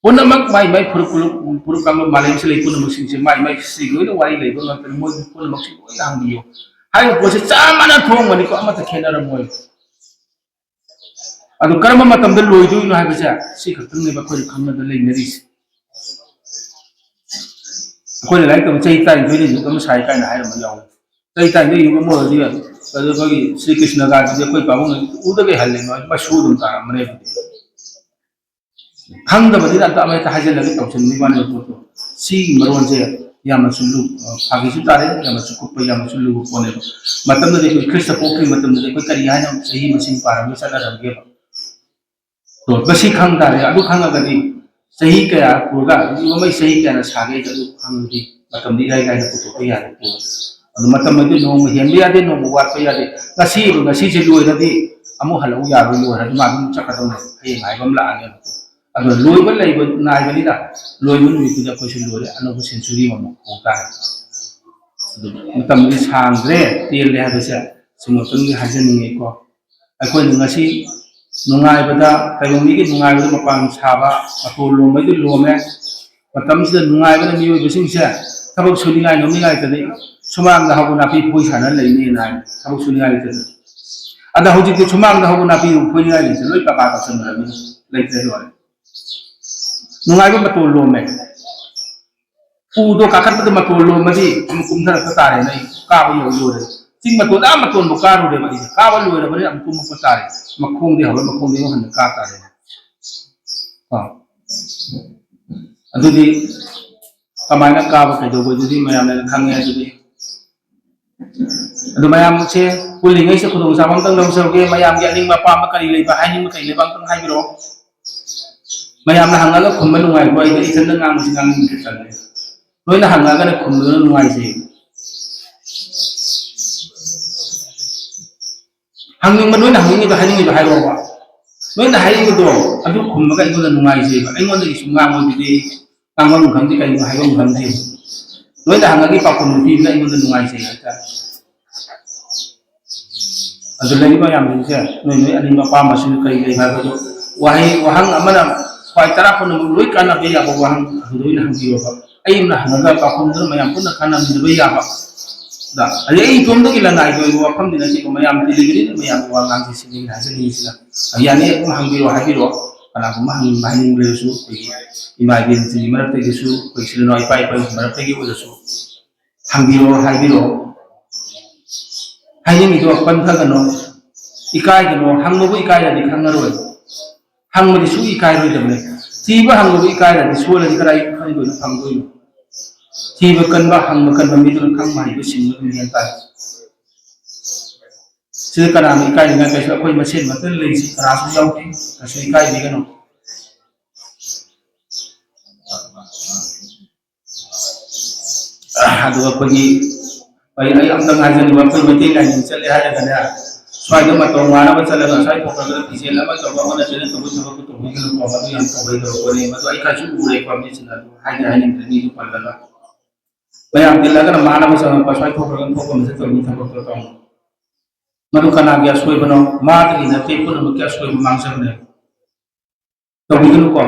ꯄꯨꯝꯅꯃꯛ ꯃꯥꯏ ꯃꯥꯏ ꯐꯨꯔꯨꯞ, ꯐꯨꯔꯨꯞ, ꯐꯨꯔꯨꯞ ꯀꯥꯡꯂꯨꯞ ꯃꯥꯂꯦꯝꯁꯤꯗ ꯂꯩ ꯄꯨꯝꯅꯃꯛꯁꯤꯡꯁꯦ ꯃꯥꯏ ꯃꯥꯏ ꯍꯤꯁꯇ꯭ꯔꯤ ꯂꯣꯏꯅ ꯋꯥꯔꯤ ꯂꯩꯕ ꯉꯥꯛꯇꯅꯤ꯫ ꯃꯣꯏ ꯄꯨꯝꯅꯃꯛꯁꯤ ꯂꯣꯏꯅ ꯍꯪꯕꯤꯌꯨ꯫ ꯍꯥꯏꯔꯤꯕ ꯄꯣꯠꯁꯦ ꯆꯞ ꯃꯥꯟꯅ ꯊꯣꯡꯕꯅꯤꯀꯣ, ꯑꯃꯠꯇ ꯈꯦꯠꯅꯔꯝꯃꯣꯏ꯫ ꯑꯗꯨ ꯀꯔꯝꯕ ꯃꯇꯝꯗ ꯂꯣꯏꯗꯣꯏꯅꯣ ꯍꯥꯏꯕꯁꯦ ꯁꯤ ꯈꯛꯇꯪꯅꯦꯕ ꯑꯩꯈꯣꯏꯅ ꯈꯪꯅꯗ ꯂꯩꯅꯔꯤꯁꯦ꯫ ꯑꯩꯈꯣꯏꯅ ꯂꯥꯏꯔꯤꯛ ꯇꯝꯕ ꯆꯍꯤ ꯇꯔꯥꯅꯤꯊꯣꯏꯗ ꯌꯨꯒ ꯑꯃ ꯁꯥꯏ ꯀꯥꯏꯅ ꯍꯥꯏꯔꯝꯕ ꯌꯥꯎꯋꯤ꯫ ꯆꯍꯤ ꯇꯔꯥꯅꯤꯊꯣꯏ ꯌꯨꯒ ꯑꯃ ꯑꯣꯏꯔꯗꯤ ꯑꯗꯨ ꯑꯩꯈꯣꯏꯒꯤ ꯁ꯭ꯔꯤ ꯀ꯭ꯔꯤꯁꯅꯒꯥꯁꯤꯗꯤ ꯑꯩꯈꯣꯏ ꯄꯥꯕꯨꯡ ꯎꯗꯒꯩ ꯍꯜꯂꯦ, ꯃꯥ ꯃꯁꯨ ꯑꯗꯨꯝ ꯇꯥꯔꯝꯕꯅꯦ꯫ ꯈꯪꯗꯕꯅꯤꯅ ꯑꯝꯇ ꯑꯃ ꯍꯦꯛꯇ ꯍꯥꯏꯖꯤꯜꯂꯒ ꯇꯧꯁꯤꯟꯕꯒꯤ ꯋꯥꯅꯦꯕ ꯄꯣꯠꯇꯣ꯫ ꯁꯤꯒꯤ ꯃꯔꯣꯟꯁꯦ ꯌꯥꯝꯅꯁꯨ ꯂꯨ-, ꯐꯥꯒꯤꯁꯨ ꯇꯥꯔꯦ, ꯌꯥꯝꯅꯁꯨ ꯀꯨꯞꯄ, ꯌꯥꯝꯅꯁꯨ ꯂꯨꯕ ꯄꯣꯠꯅꯦꯕ꯫ ꯃꯇꯝꯗꯨꯗꯤ ꯑꯩꯈꯣꯏ ꯈ꯭ꯔꯤꯁꯇ ꯄꯣꯛꯇ꯭ꯔꯤꯉꯩ ꯃꯇꯝꯗꯗꯤ ꯑꯩꯈꯣꯏ ꯀꯔꯤ ꯍꯥꯏꯅ ꯆꯍꯤ ꯃꯁꯤꯡ ꯄꯥꯔꯝꯒ ꯆꯠꯅꯔꯝꯒꯦꯕ꯫ ꯇꯣ, ꯃꯁꯤ ꯈꯪ ꯇꯥꯔꯦ꯫ ꯑꯗꯨ ꯈꯪꯉꯒꯗꯤ ꯆꯍꯤ ꯀꯌꯥ ꯄꯨꯔꯒ ꯃꯃꯩ ꯆꯍꯤ ꯀꯌꯥꯅ ꯁꯥꯒꯦ ꯑꯗꯨ ꯈꯪꯉꯗꯤ ꯃꯇꯝꯗꯤ ꯏꯔꯥꯏ ꯂꯥꯏꯅ ꯄꯨꯊꯣꯛꯄ ꯌꯥꯔꯦ꯫ ꯑꯗꯨ ꯃꯇꯝ ꯑꯗꯨ ꯅꯣꯡꯃ ꯍꯦꯟꯕ ꯌꯥꯗꯦ, ꯅꯣꯡꯃ ꯋꯥꯠꯄ ꯌꯥꯗꯦ꯫ ꯉꯁꯤ, ꯉꯁꯤꯁꯦ ꯂꯣꯏꯔꯗꯤ ꯑꯃꯨꯛ ꯍꯜꯂꯛꯎ ꯌꯥꯔꯣꯏ, ꯂꯣꯏꯔꯗꯤ ꯃꯥ ꯑꯗꯨꯝ ꯆꯠꯀꯗꯧꯅꯦ, ꯍꯌꯦꯡ ꯍꯥꯏꯕ ꯑꯃ ꯂꯥꯛꯑꯅꯦꯕ꯫ ꯑꯗꯣ ꯂꯣꯏꯕ ꯂꯩꯕ ꯅꯥꯏꯕꯅꯤꯅ ꯂꯣꯏꯕ ꯅꯨꯃꯤꯠꯇꯨꯗ ꯑꯩꯈꯣꯏꯁꯨ ꯂꯣꯏꯔꯦ, ꯑꯅꯧꯕ ꯁꯦꯟꯆꯨꯔꯤ ꯑꯃꯃꯨꯛ ꯍꯧ ꯇꯥꯔꯦ꯫ ꯑꯗꯨ ꯃꯇꯝꯗꯤ ꯁꯥꯡꯗ꯭ꯔꯦ, ꯇꯦꯜꯂꯦ ꯍꯥꯏꯕꯁꯦ ꯁꯤꯃꯇꯪꯗꯤ ꯍꯥꯏꯖꯅꯤꯡꯉꯤꯀꯣ꯫ ꯑꯩꯈꯣꯏꯅ ꯉꯁꯤ ꯅꯨꯡꯉꯥꯏꯕꯗ, ꯇꯥꯏꯕꯪ ꯃꯤꯒꯤ ꯅꯨꯡꯉꯥꯏꯕꯗ ꯃꯄꯥꯟ ꯁꯥꯕ, ꯃꯇꯣꯟ ꯂꯣꯝꯕꯩꯗꯤ ꯂꯣꯝꯃꯦ꯫ ꯃꯇꯝꯁꯤꯗ ꯅꯨꯡꯉꯥꯏꯕꯅ ꯃꯤꯑꯣꯏꯕꯁꯤꯡꯁꯦ ꯊꯕꯛ ꯁꯨꯅꯤꯡꯉꯥꯏ ꯅꯣꯝꯅꯤꯡꯉꯥꯏꯇꯗꯤ ꯁꯨꯃꯥꯡꯗ ꯍꯧꯕ ꯅꯥꯄꯤ ꯐꯣꯏ ꯁꯥꯟꯅ ꯂꯩꯅꯦꯅ ꯍꯥꯏ, ꯊꯕꯛ ꯁꯨꯅꯤꯡꯉꯥꯏ ꯂꯩꯇꯗꯅ꯫ ꯑꯗ ꯍꯧꯖꯤꯛꯇꯤ ꯁꯨꯃꯥꯡꯗ ꯍꯧꯕ ꯅꯥꯄꯤ ꯐꯣꯏꯅꯤꯡꯉꯥꯏ ꯂꯩꯇ꯭ꯔꯦ, ꯂꯣꯏ ꯄꯀꯥ ꯇꯧꯁꯟꯈ꯭ꯔꯕꯅꯤꯅ ꯂꯩꯇ꯭ꯔꯦ, ꯂꯣꯏꯔꯦ꯫ ꯅꯨꯡꯉꯥꯏꯕ ꯃꯇꯣꯟ ꯂꯣꯝꯃꯦ꯫ ꯎꯗꯣ ꯀꯥꯈꯠꯄꯗ ꯃꯇꯣꯟ ꯂꯣꯝꯃꯗꯤ ꯑꯃꯨꯛ ꯀꯨꯝꯊꯔꯛꯄ ꯇꯥꯔꯦꯅ ꯑꯩ ꯀꯥꯕ ꯌꯧ ꯂꯣꯏꯔꯦ꯫ ꯆꯤꯡ ꯃꯇꯣꯟ ꯑꯥ ꯃꯇꯣꯟꯕꯨ ꯀꯥꯔꯨꯔꯦꯕ ꯑꯩꯁꯦ꯫ ꯀꯥꯕ ꯂꯣꯏꯔꯕꯅꯤꯅ ꯑꯃꯨꯛ ꯀꯨꯝꯃꯛꯄ ꯇꯥꯔꯦ꯫ ꯃꯈꯣꯡꯗꯤ ꯍꯧꯔꯦ, ꯃꯈꯣꯡꯗꯤ ꯑꯃꯨꯛ ꯍꯟꯅ ꯀꯥ ꯇꯥꯔꯦꯅꯦ꯫ ꯀꯣ? ꯑꯗꯨꯗꯤ ꯀꯃꯥꯏꯅ ꯀꯥꯕ ꯀꯩꯗꯧꯕꯗꯨꯗꯤ ꯃꯌꯥꯝꯅ ꯈꯪꯉꯦ꯫ ꯑꯗꯨꯗꯤ ꯑꯗꯨ ꯃꯌꯥꯝꯁꯦ ꯄꯨꯜꯂꯤꯉꯩꯁꯤꯗ ꯈꯨꯗꯣꯡꯆꯥꯕ ꯑꯝꯇꯪ ꯂꯧꯖꯍꯧꯒꯦ꯫ ꯃꯌꯥꯝꯒꯤ ꯑꯅꯤꯡꯕ ꯑꯄꯥꯝꯕ ꯀꯔꯤ ꯂꯩꯕ, ꯍꯥꯏꯅꯤꯡꯕ ꯀꯔꯤ ꯂꯩꯕ ꯑꯝꯇꯪ ꯍꯥꯏꯕꯤꯔꯛꯑꯣ꯫ ꯃꯌꯥꯝꯅ ꯍꯪꯉꯒ ꯈꯨꯝꯕ ꯅꯨꯡꯉꯥꯏꯕ꯭ꯔꯣ? ꯑꯩꯗꯤ ꯏꯊꯟꯗ ꯉꯥꯡꯕꯁꯤ ꯉꯥꯡꯅꯤꯡꯗ꯭ꯔꯦ, ꯇꯜꯂꯦ꯫ ꯅꯣꯏꯅ ꯍꯪꯉꯒꯅ ꯈꯨꯝꯕꯗꯨꯅ ꯅꯨꯡꯉꯥꯏꯖꯩ꯫ ꯍꯪꯅꯤꯡꯕ, ꯅꯣꯏꯅ ꯍꯪꯅꯤꯡꯉꯤꯗꯣ, ꯍꯥꯏꯅꯤꯡꯉꯤꯗꯣ ꯍꯥꯏꯔꯛꯑꯣꯕ꯫ ꯅꯣꯏꯅ ꯍꯥꯏꯔꯤꯕꯗꯣ ꯑꯗꯨ ꯈꯨꯝꯃꯒ ꯑꯩꯉꯣꯟꯗ ꯅꯨꯡꯉꯥꯏꯖꯩꯕ꯫ ꯑꯩꯉꯣꯟꯗꯒꯤ ꯁꯨꯝ ꯉꯥꯡꯕꯗꯨꯗꯤ ꯉꯥꯡꯐꯝ ꯈꯪꯗꯦ, ꯀꯩꯅꯣ ꯍꯥꯏꯐꯝ ꯈꯪꯗꯦ꯫ ꯅꯣꯏꯅ ꯍꯪꯉꯒꯤ ꯄꯥꯎꯈꯨꯝ ꯄꯤꯕꯗ ꯑꯩꯉꯣꯟꯗ ꯅꯨꯡꯉꯥꯏꯖꯩ ꯍꯥꯏꯇꯥꯔꯦ꯫ ꯑꯗꯨ ꯂꯩꯔꯤꯕ ꯃꯌꯥꯝꯁꯤꯡꯁꯦ ꯅꯣꯏ ꯅꯣꯏ ꯑꯅꯤꯡꯕ ꯑꯄꯥꯝꯕꯁꯤꯡ ꯀꯔꯤ ꯂꯩ ꯍꯥꯏꯕꯗꯨ ꯋꯥꯍꯩ ꯋꯥꯍꯪ ꯑꯃꯅ ꯈ꯭ꯋꯥꯏ ꯇꯔꯥ ꯄꯨꯝꯅꯃꯛ ꯂꯣꯏ ꯀꯥꯟꯅꯕ ꯌꯥꯕ ꯋꯥꯍꯪ ꯑꯗꯨꯗ ꯑꯣꯏꯅ ꯍꯪꯕꯤꯌꯣꯕ꯫ ꯑꯩꯅ ꯍꯪꯉꯒ ꯄꯥꯎꯈꯨꯝꯗꯨꯅ ꯃꯌꯥꯝ ꯄꯨꯟꯅ ꯀꯥꯟꯅꯃꯤꯟꯅꯕ ꯌꯥꯕ꯫ ꯑꯗ ꯑꯗꯩ ꯑꯩ ꯏꯇꯣꯝꯗꯒꯤ ꯂꯅꯥꯏꯒꯤ ꯑꯣꯏꯕ ꯋꯥꯐꯝꯗꯤ ꯅꯠꯇꯦꯀꯣ, ꯃꯌꯥꯝ ꯇꯤꯜꯂꯤꯒꯤꯗꯤ ꯃꯌꯥꯝꯒꯤ ꯋꯥ ꯉꯥꯡꯁꯤ ꯁꯤꯅꯤ ꯑꯩꯅ ꯍꯥꯏꯖꯅꯤꯡꯉꯤꯁꯤꯅ꯫ ꯌꯥꯅꯤ, ꯑꯗꯨꯝ ꯍꯪꯕꯤꯔꯣ, ꯍꯥꯏꯕꯤꯔꯣ꯫ ꯀꯅꯥꯒꯨꯝꯕ ꯍꯪꯅꯤꯡꯕ ꯍꯥꯏꯅꯤꯡꯕ ꯂꯩꯔꯁꯨ ꯑꯩꯈꯣꯏꯒꯤ ꯏꯃꯥ ꯏꯕꯦꯟꯁꯤꯡꯒꯤ ꯃꯔꯛꯇꯒꯤꯁꯨ, ꯑꯩꯈꯣꯏ ꯏꯆꯤꯜ ꯏꯅꯥꯎ ꯏꯄꯥ ꯏꯄꯨꯒꯤ ꯃꯔꯛꯇꯒꯤ ꯑꯣꯏꯔꯁꯨ ꯍꯪꯕꯤꯔꯣ, ꯍꯥꯏꯕꯤꯔꯣ꯫ ꯍꯥꯏꯅꯤꯡꯉꯤꯗꯣ ꯄꯟꯊꯒꯅꯣ, ꯏꯀꯥꯏꯒꯅꯣ꯫ ꯍꯪꯕꯕꯨ ꯏꯀꯥꯏꯔꯗꯤ ꯈꯪꯉꯔꯣꯏ, ꯍꯪꯕꯗꯤ ꯁꯨꯡ ꯏꯀꯥꯏꯔꯣꯏꯗꯕꯅꯤ꯫ ꯊꯤꯕ ꯍꯪꯕꯕꯨ ꯏꯀꯥꯏꯔꯗꯤ ꯁꯣꯜꯂꯗꯤ ꯀꯗꯥꯏ ꯈꯪꯗꯣꯏꯅꯣ, ꯐꯪꯗꯣꯏꯅꯣ? ꯊꯤꯕ ꯀꯟꯕ, ꯍꯪꯕ ꯀꯟꯕ ꯃꯤꯗꯨꯅ ꯈꯪꯕ ꯍꯩꯕ ꯁꯤꯡꯕ ꯑꯗꯨꯝ ꯍꯦꯟ ꯇꯥꯏ꯫ ꯁꯤꯗ ꯀꯅꯥꯅ ꯏꯀꯥꯏꯅꯤꯡꯉꯥꯏ ꯀꯩꯁꯨ, ꯑꯩꯈꯣꯏ ꯃꯁꯦꯟ ꯃꯛꯇ ꯂꯩꯔꯤꯁꯤ ꯀꯅꯥꯁꯨ ꯌꯥꯎꯗꯦ꯫ ꯀꯩꯁꯨ ꯏꯀꯥꯏꯕꯤꯒꯅꯨ꯫ ꯑꯗꯨꯒ ꯑꯩꯈꯣꯏꯒꯤ, ꯑꯩ ꯑꯩ ꯑꯝꯇꯪ ꯍꯥꯏꯖꯅꯤꯡꯕ, ꯑꯩꯈꯣꯏ ꯃꯩꯇꯩ ꯂꯥꯏꯅꯤꯡ ꯆꯠꯂꯦ ꯍꯥꯏꯔꯒꯅꯦ, ꯁ꯭ꯋꯥꯏꯗ ꯃꯇꯧ ꯃꯥꯟꯅꯕ ꯆꯠꯂꯒ ꯁ꯭ꯋꯥꯏ ꯊꯣꯛꯈ꯭ꯔꯒ ꯐꯤꯖꯦꯜ ꯑꯃ ꯇꯧꯕ ꯑꯃꯅ ꯆꯦꯟꯅ ꯇꯧꯕ ꯊꯕꯛꯇꯨ ꯇꯧꯕꯤꯒꯅꯨꯀꯣ꯫ ꯃꯗꯨ ꯌꯥꯝ ꯇꯧꯍꯩꯗꯕ ꯄꯣꯠꯅꯤ꯫ ꯃꯗꯨ ꯑꯩ ꯈꯔꯁꯨ ꯎꯔꯦꯀꯣ, ꯃꯤꯁꯤꯡꯅ ꯑꯗꯨ ꯍꯥꯏꯗꯤ ꯍꯥꯏꯅꯤꯡꯗ꯭ꯔꯦ, ꯃꯤꯗꯨ ꯄꯜꯂꯒ꯫ ꯃꯌꯥꯝ ꯇꯤꯜꯂꯒꯅ ꯃꯥꯟꯅꯕ ꯆꯪꯉꯛꯄ, ꯁ꯭ꯋꯥꯏ ꯊꯣꯛꯈ꯭ꯔꯒ ꯊꯣꯛꯄ ꯑꯃ ꯆꯠꯇꯧꯕꯒꯤ ꯊꯕꯛꯇꯣ ꯇꯧꯅꯤ꯫ ꯃꯗꯨ ꯀꯅꯥꯒꯤ ꯑꯁꯣꯏꯕꯅꯣ? ꯃꯥꯗꯒꯤ ꯅꯠꯇꯦ, ꯄꯨꯝꯅꯃꯛꯀꯤ ꯑꯁꯣꯏꯕ ꯃꯥꯡꯖꯕꯅꯦ꯫ ꯇꯧꯕꯤꯒꯅꯨꯀꯣ꯫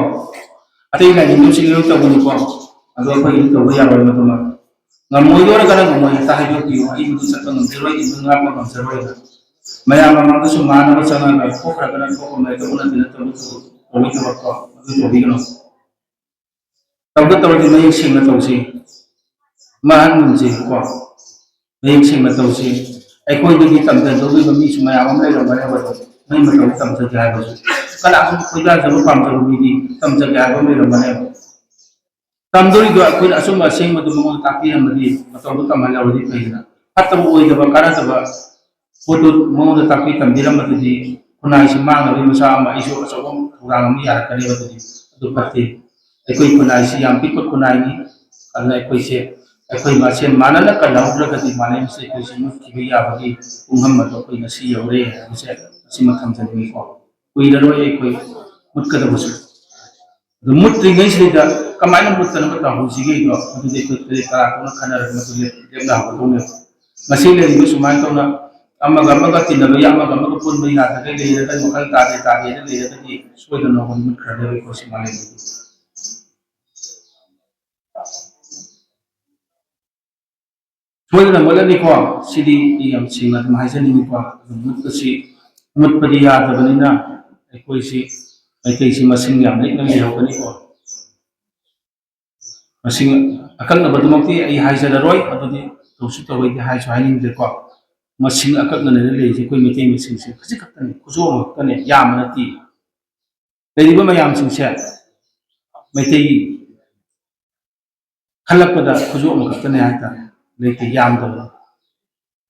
ꯑꯇꯩ ꯂꯥꯏꯅꯤꯡꯕꯁꯤꯡ ꯂꯣꯏ ꯇꯧꯒꯅꯨꯀꯣ꯫ ꯑꯗꯣ ꯑꯩꯈꯣꯏꯒꯤꯗꯤ ꯇꯧꯕ ꯌꯥꯔꯣꯏ ꯃꯗꯨꯃ꯫ ꯉꯝꯃꯣꯏꯗꯣꯔꯒꯅ ꯉꯝꯃꯣꯏ ꯍꯦꯛꯇ ꯍꯥꯏꯗꯣꯛꯄꯤꯌꯨ, "ꯑꯩ ꯃꯗꯨ ꯆꯠꯄ ꯉꯝꯖꯔꯣꯏ, ꯑꯩ ꯃꯗꯨ ꯉꯥꯛꯄ ꯉꯝꯖꯔꯣꯏꯅ"꯫ ꯃꯌꯥꯝ ꯃꯃꯥꯡꯗꯁꯨ ꯃꯥꯟꯅꯕ ꯆꯪꯉꯒ ꯊꯣꯛꯈ꯭ꯔꯒꯅ ꯊꯣꯛꯄ ꯃꯌꯥꯝꯗ ꯎꯟꯅ ꯇꯩꯅ ꯇꯧꯕ ꯇꯧꯕ ꯊꯕꯛꯇꯣ ꯃꯗꯨ ꯇꯧꯕꯤꯒꯅꯨ꯫ ꯇꯧꯒ ꯇꯧꯔꯗꯤ ꯃꯌꯦꯛ ꯁꯦꯡꯅ ꯇꯧꯁꯤ꯫ ꯃꯍꯟꯒꯨꯝꯁꯤ ꯀꯣ꯫ ꯃꯌꯦꯛ ꯁꯦꯡꯅ ꯇꯧꯁꯤ꯫ ꯑꯩꯈꯣꯏꯗꯒꯤ ꯇꯝꯖꯗꯧꯔꯤꯕ ꯃꯤꯁꯨ ꯃꯌꯥꯝ ꯑꯃ ꯂꯩꯔꯝꯒꯅꯦꯕ꯫ ꯅꯣꯏ ꯃꯇꯧ ꯇꯝꯖꯒꯦ ꯍꯥꯏꯕꯁꯨ꯫ ꯀꯅꯥꯒꯨꯝꯕ ꯈꯣꯏꯗꯥꯖꯕ ꯄꯥꯝꯖꯕ ꯃꯤꯗꯤ ꯇꯝꯖꯒꯦ ꯍꯥꯏꯕ ꯑꯃ ꯂꯩꯔꯝꯒꯅꯦꯕ꯫ ꯇꯝꯗꯣꯔꯤꯗꯣ ꯑꯩꯈꯣꯏꯅ ꯑꯆꯨꯝꯕ ꯑꯁꯦꯡꯕꯗꯨ ꯃꯉꯣꯟꯗ ꯇꯥꯛꯄꯤꯔꯝꯃꯗꯤ, ꯃꯇꯧꯗꯨ ꯇꯝꯍꯜꯂꯕꯗꯤ ꯐꯩꯗꯅ꯫ ꯐꯠꯇꯕ ꯑꯣꯏꯗꯕ, ꯀꯥꯟꯅꯗꯕ ꯄꯣꯠꯇꯨ ꯃꯉꯣꯟꯗ ꯇꯥꯛꯄꯤ ꯇꯝꯕꯤꯔꯝꯕꯗꯨꯗꯤ ꯈꯨꯟꯅꯥꯏꯁꯤ ꯃꯥꯡꯅꯕꯒꯤ ꯃꯆꯥꯛ ꯑꯃ, ꯑꯩꯁꯨ ꯑꯆꯧꯕ ꯊꯧꯗꯥꯡ ꯑꯃ ꯌꯥꯔꯛꯀꯅꯦꯕ꯫ ꯑꯗꯨꯗꯤ ꯑꯗꯨ ꯐꯠꯇꯦ꯫ ꯑꯩꯈꯣꯏ ꯈꯨꯟꯅꯥꯏꯁꯤ ꯌꯥꯝ ꯄꯤꯛꯄ ꯈꯨꯟꯅꯥꯏꯅꯤ꯫ ꯑꯗꯨꯅ ꯑꯩꯈꯣꯏꯁꯦ, ꯑꯩꯈꯣꯏ ꯃꯁꯦꯟ ꯃꯥꯟꯅꯅ ꯀꯜꯍꯧꯗ꯭ꯔꯒꯗꯤ ꯃꯥꯂꯦꯝꯁꯤꯗ ꯑꯩꯈꯣꯏꯁꯦ ꯃꯨꯠꯈꯤꯕ ꯌꯥꯕꯒꯤ ꯄꯨꯡꯐꯝ ꯑꯗꯣ ꯑꯩꯈꯣꯏ ꯉꯁꯤ ꯌꯧꯔꯦ ꯍꯥꯏꯕꯁꯦ ꯑꯁꯤꯃ ꯊꯝꯖꯅꯤꯡꯉꯤꯀꯣ꯫ ꯀꯨꯏꯔꯔꯣꯏ ꯑꯩꯈꯣꯏ ꯃꯨꯠꯀꯗꯕꯁꯨ꯫ ꯑꯗꯨ ꯃꯨꯠꯇ꯭ꯔꯤꯉꯩꯁꯤꯗ ꯀꯃꯥꯏꯅ ꯃꯨꯠꯇꯅꯕ ꯇꯧꯍꯧꯁꯤꯒꯦꯗꯣ, ꯑꯗꯨꯗꯤ ꯑꯩꯈꯣꯏ ꯇꯔꯦꯠ ꯇꯔꯥ ꯀꯨꯟꯅ ꯈꯟꯅꯔꯒ ꯃꯗꯨ ꯂꯦꯞ-, ꯂꯦꯞꯅꯍꯧꯒꯗꯧꯅꯦꯕ꯫ ꯉꯁꯤ ꯂꯩꯔꯤꯕ ꯁꯨꯃꯥꯏꯅ ꯇꯧꯅ ꯑꯃꯒ ꯑꯃꯒ ꯇꯤꯟꯅꯕ ꯌꯥ-, ꯑꯃꯒ ꯑꯃꯒ ꯄꯨꯟꯕ ꯌꯥꯗ꯭ꯔꯒ ꯂꯩꯔꯒ, ꯋꯥꯈꯜ ꯇꯥꯗꯦ ꯇꯥꯗꯦꯅ ꯂꯩꯔꯒꯗꯤ ꯁꯣꯏꯗꯅ ꯃꯈꯣꯏ ꯃꯨꯠꯈ꯭ꯔꯅꯦꯕ ꯑꯩꯈꯣꯏ ꯁꯤ ꯃꯥꯂꯦꯝꯗꯒꯤ꯫ ꯁꯣꯏꯗꯅ ꯃꯨꯠꯂꯅꯤꯀꯣ꯫ ꯁꯤꯗꯤ ꯑꯩ ꯌꯥꯝ ꯁꯦꯡꯅ ꯑꯗꯨꯝ ꯍꯥꯏꯖꯅꯤꯡꯉꯤꯀꯣ꯫ ꯑꯗꯨ ꯃꯨꯠꯄꯁꯤ, ꯃꯨꯠꯄꯗꯤ ꯌꯥꯗꯕꯅꯤꯅ ꯑꯩꯈꯣꯏꯁꯤ, ꯃꯩꯇꯩꯁꯤ ꯃꯁꯤꯡ ꯌꯥꯝ ꯂꯤꯛꯅ ꯂꯩꯍꯧꯒꯅꯤꯀꯣ꯫ ꯃꯁꯤꯡ ꯑꯀꯛꯅꯕꯗꯨꯃꯛꯇꯤ ꯑꯩ ꯍꯥꯏꯖꯔꯔꯣꯏ, ꯑꯗꯨꯗꯤ ꯇꯧꯁꯨ ꯇꯧꯔꯣꯏꯗꯤ ꯍꯥꯏꯁꯨ ꯍꯥꯏꯅꯤꯡꯗ꯭ꯔꯦꯀꯣ꯫ ꯃꯁꯤꯡ ꯑꯀꯛꯅꯅ ꯂꯩꯔꯤꯁꯦ ꯑꯩꯈꯣꯏ ꯃꯩꯇꯩ ꯃꯁꯤꯡꯁꯦ ꯈꯖꯤꯛ ꯈꯛꯇꯅꯤ, ꯈꯨꯖꯣꯞ ꯑꯃꯈꯛꯇꯅꯤ, ꯌꯥꯝꯕ ꯅꯠꯇꯦ꯫ ꯂꯩꯔꯤꯕ ꯃꯌꯥꯝꯁꯤꯡꯁꯦ ꯃꯩꯇꯩ ꯈꯜꯂꯛꯄꯗ ꯈꯨꯖꯣꯞ ꯑꯃꯈꯛꯇꯅꯦ ꯍꯥꯏꯇꯥꯔꯦ꯫ ꯂꯩꯇꯦ, ꯌꯥꯝꯗꯕꯅꯤ꯫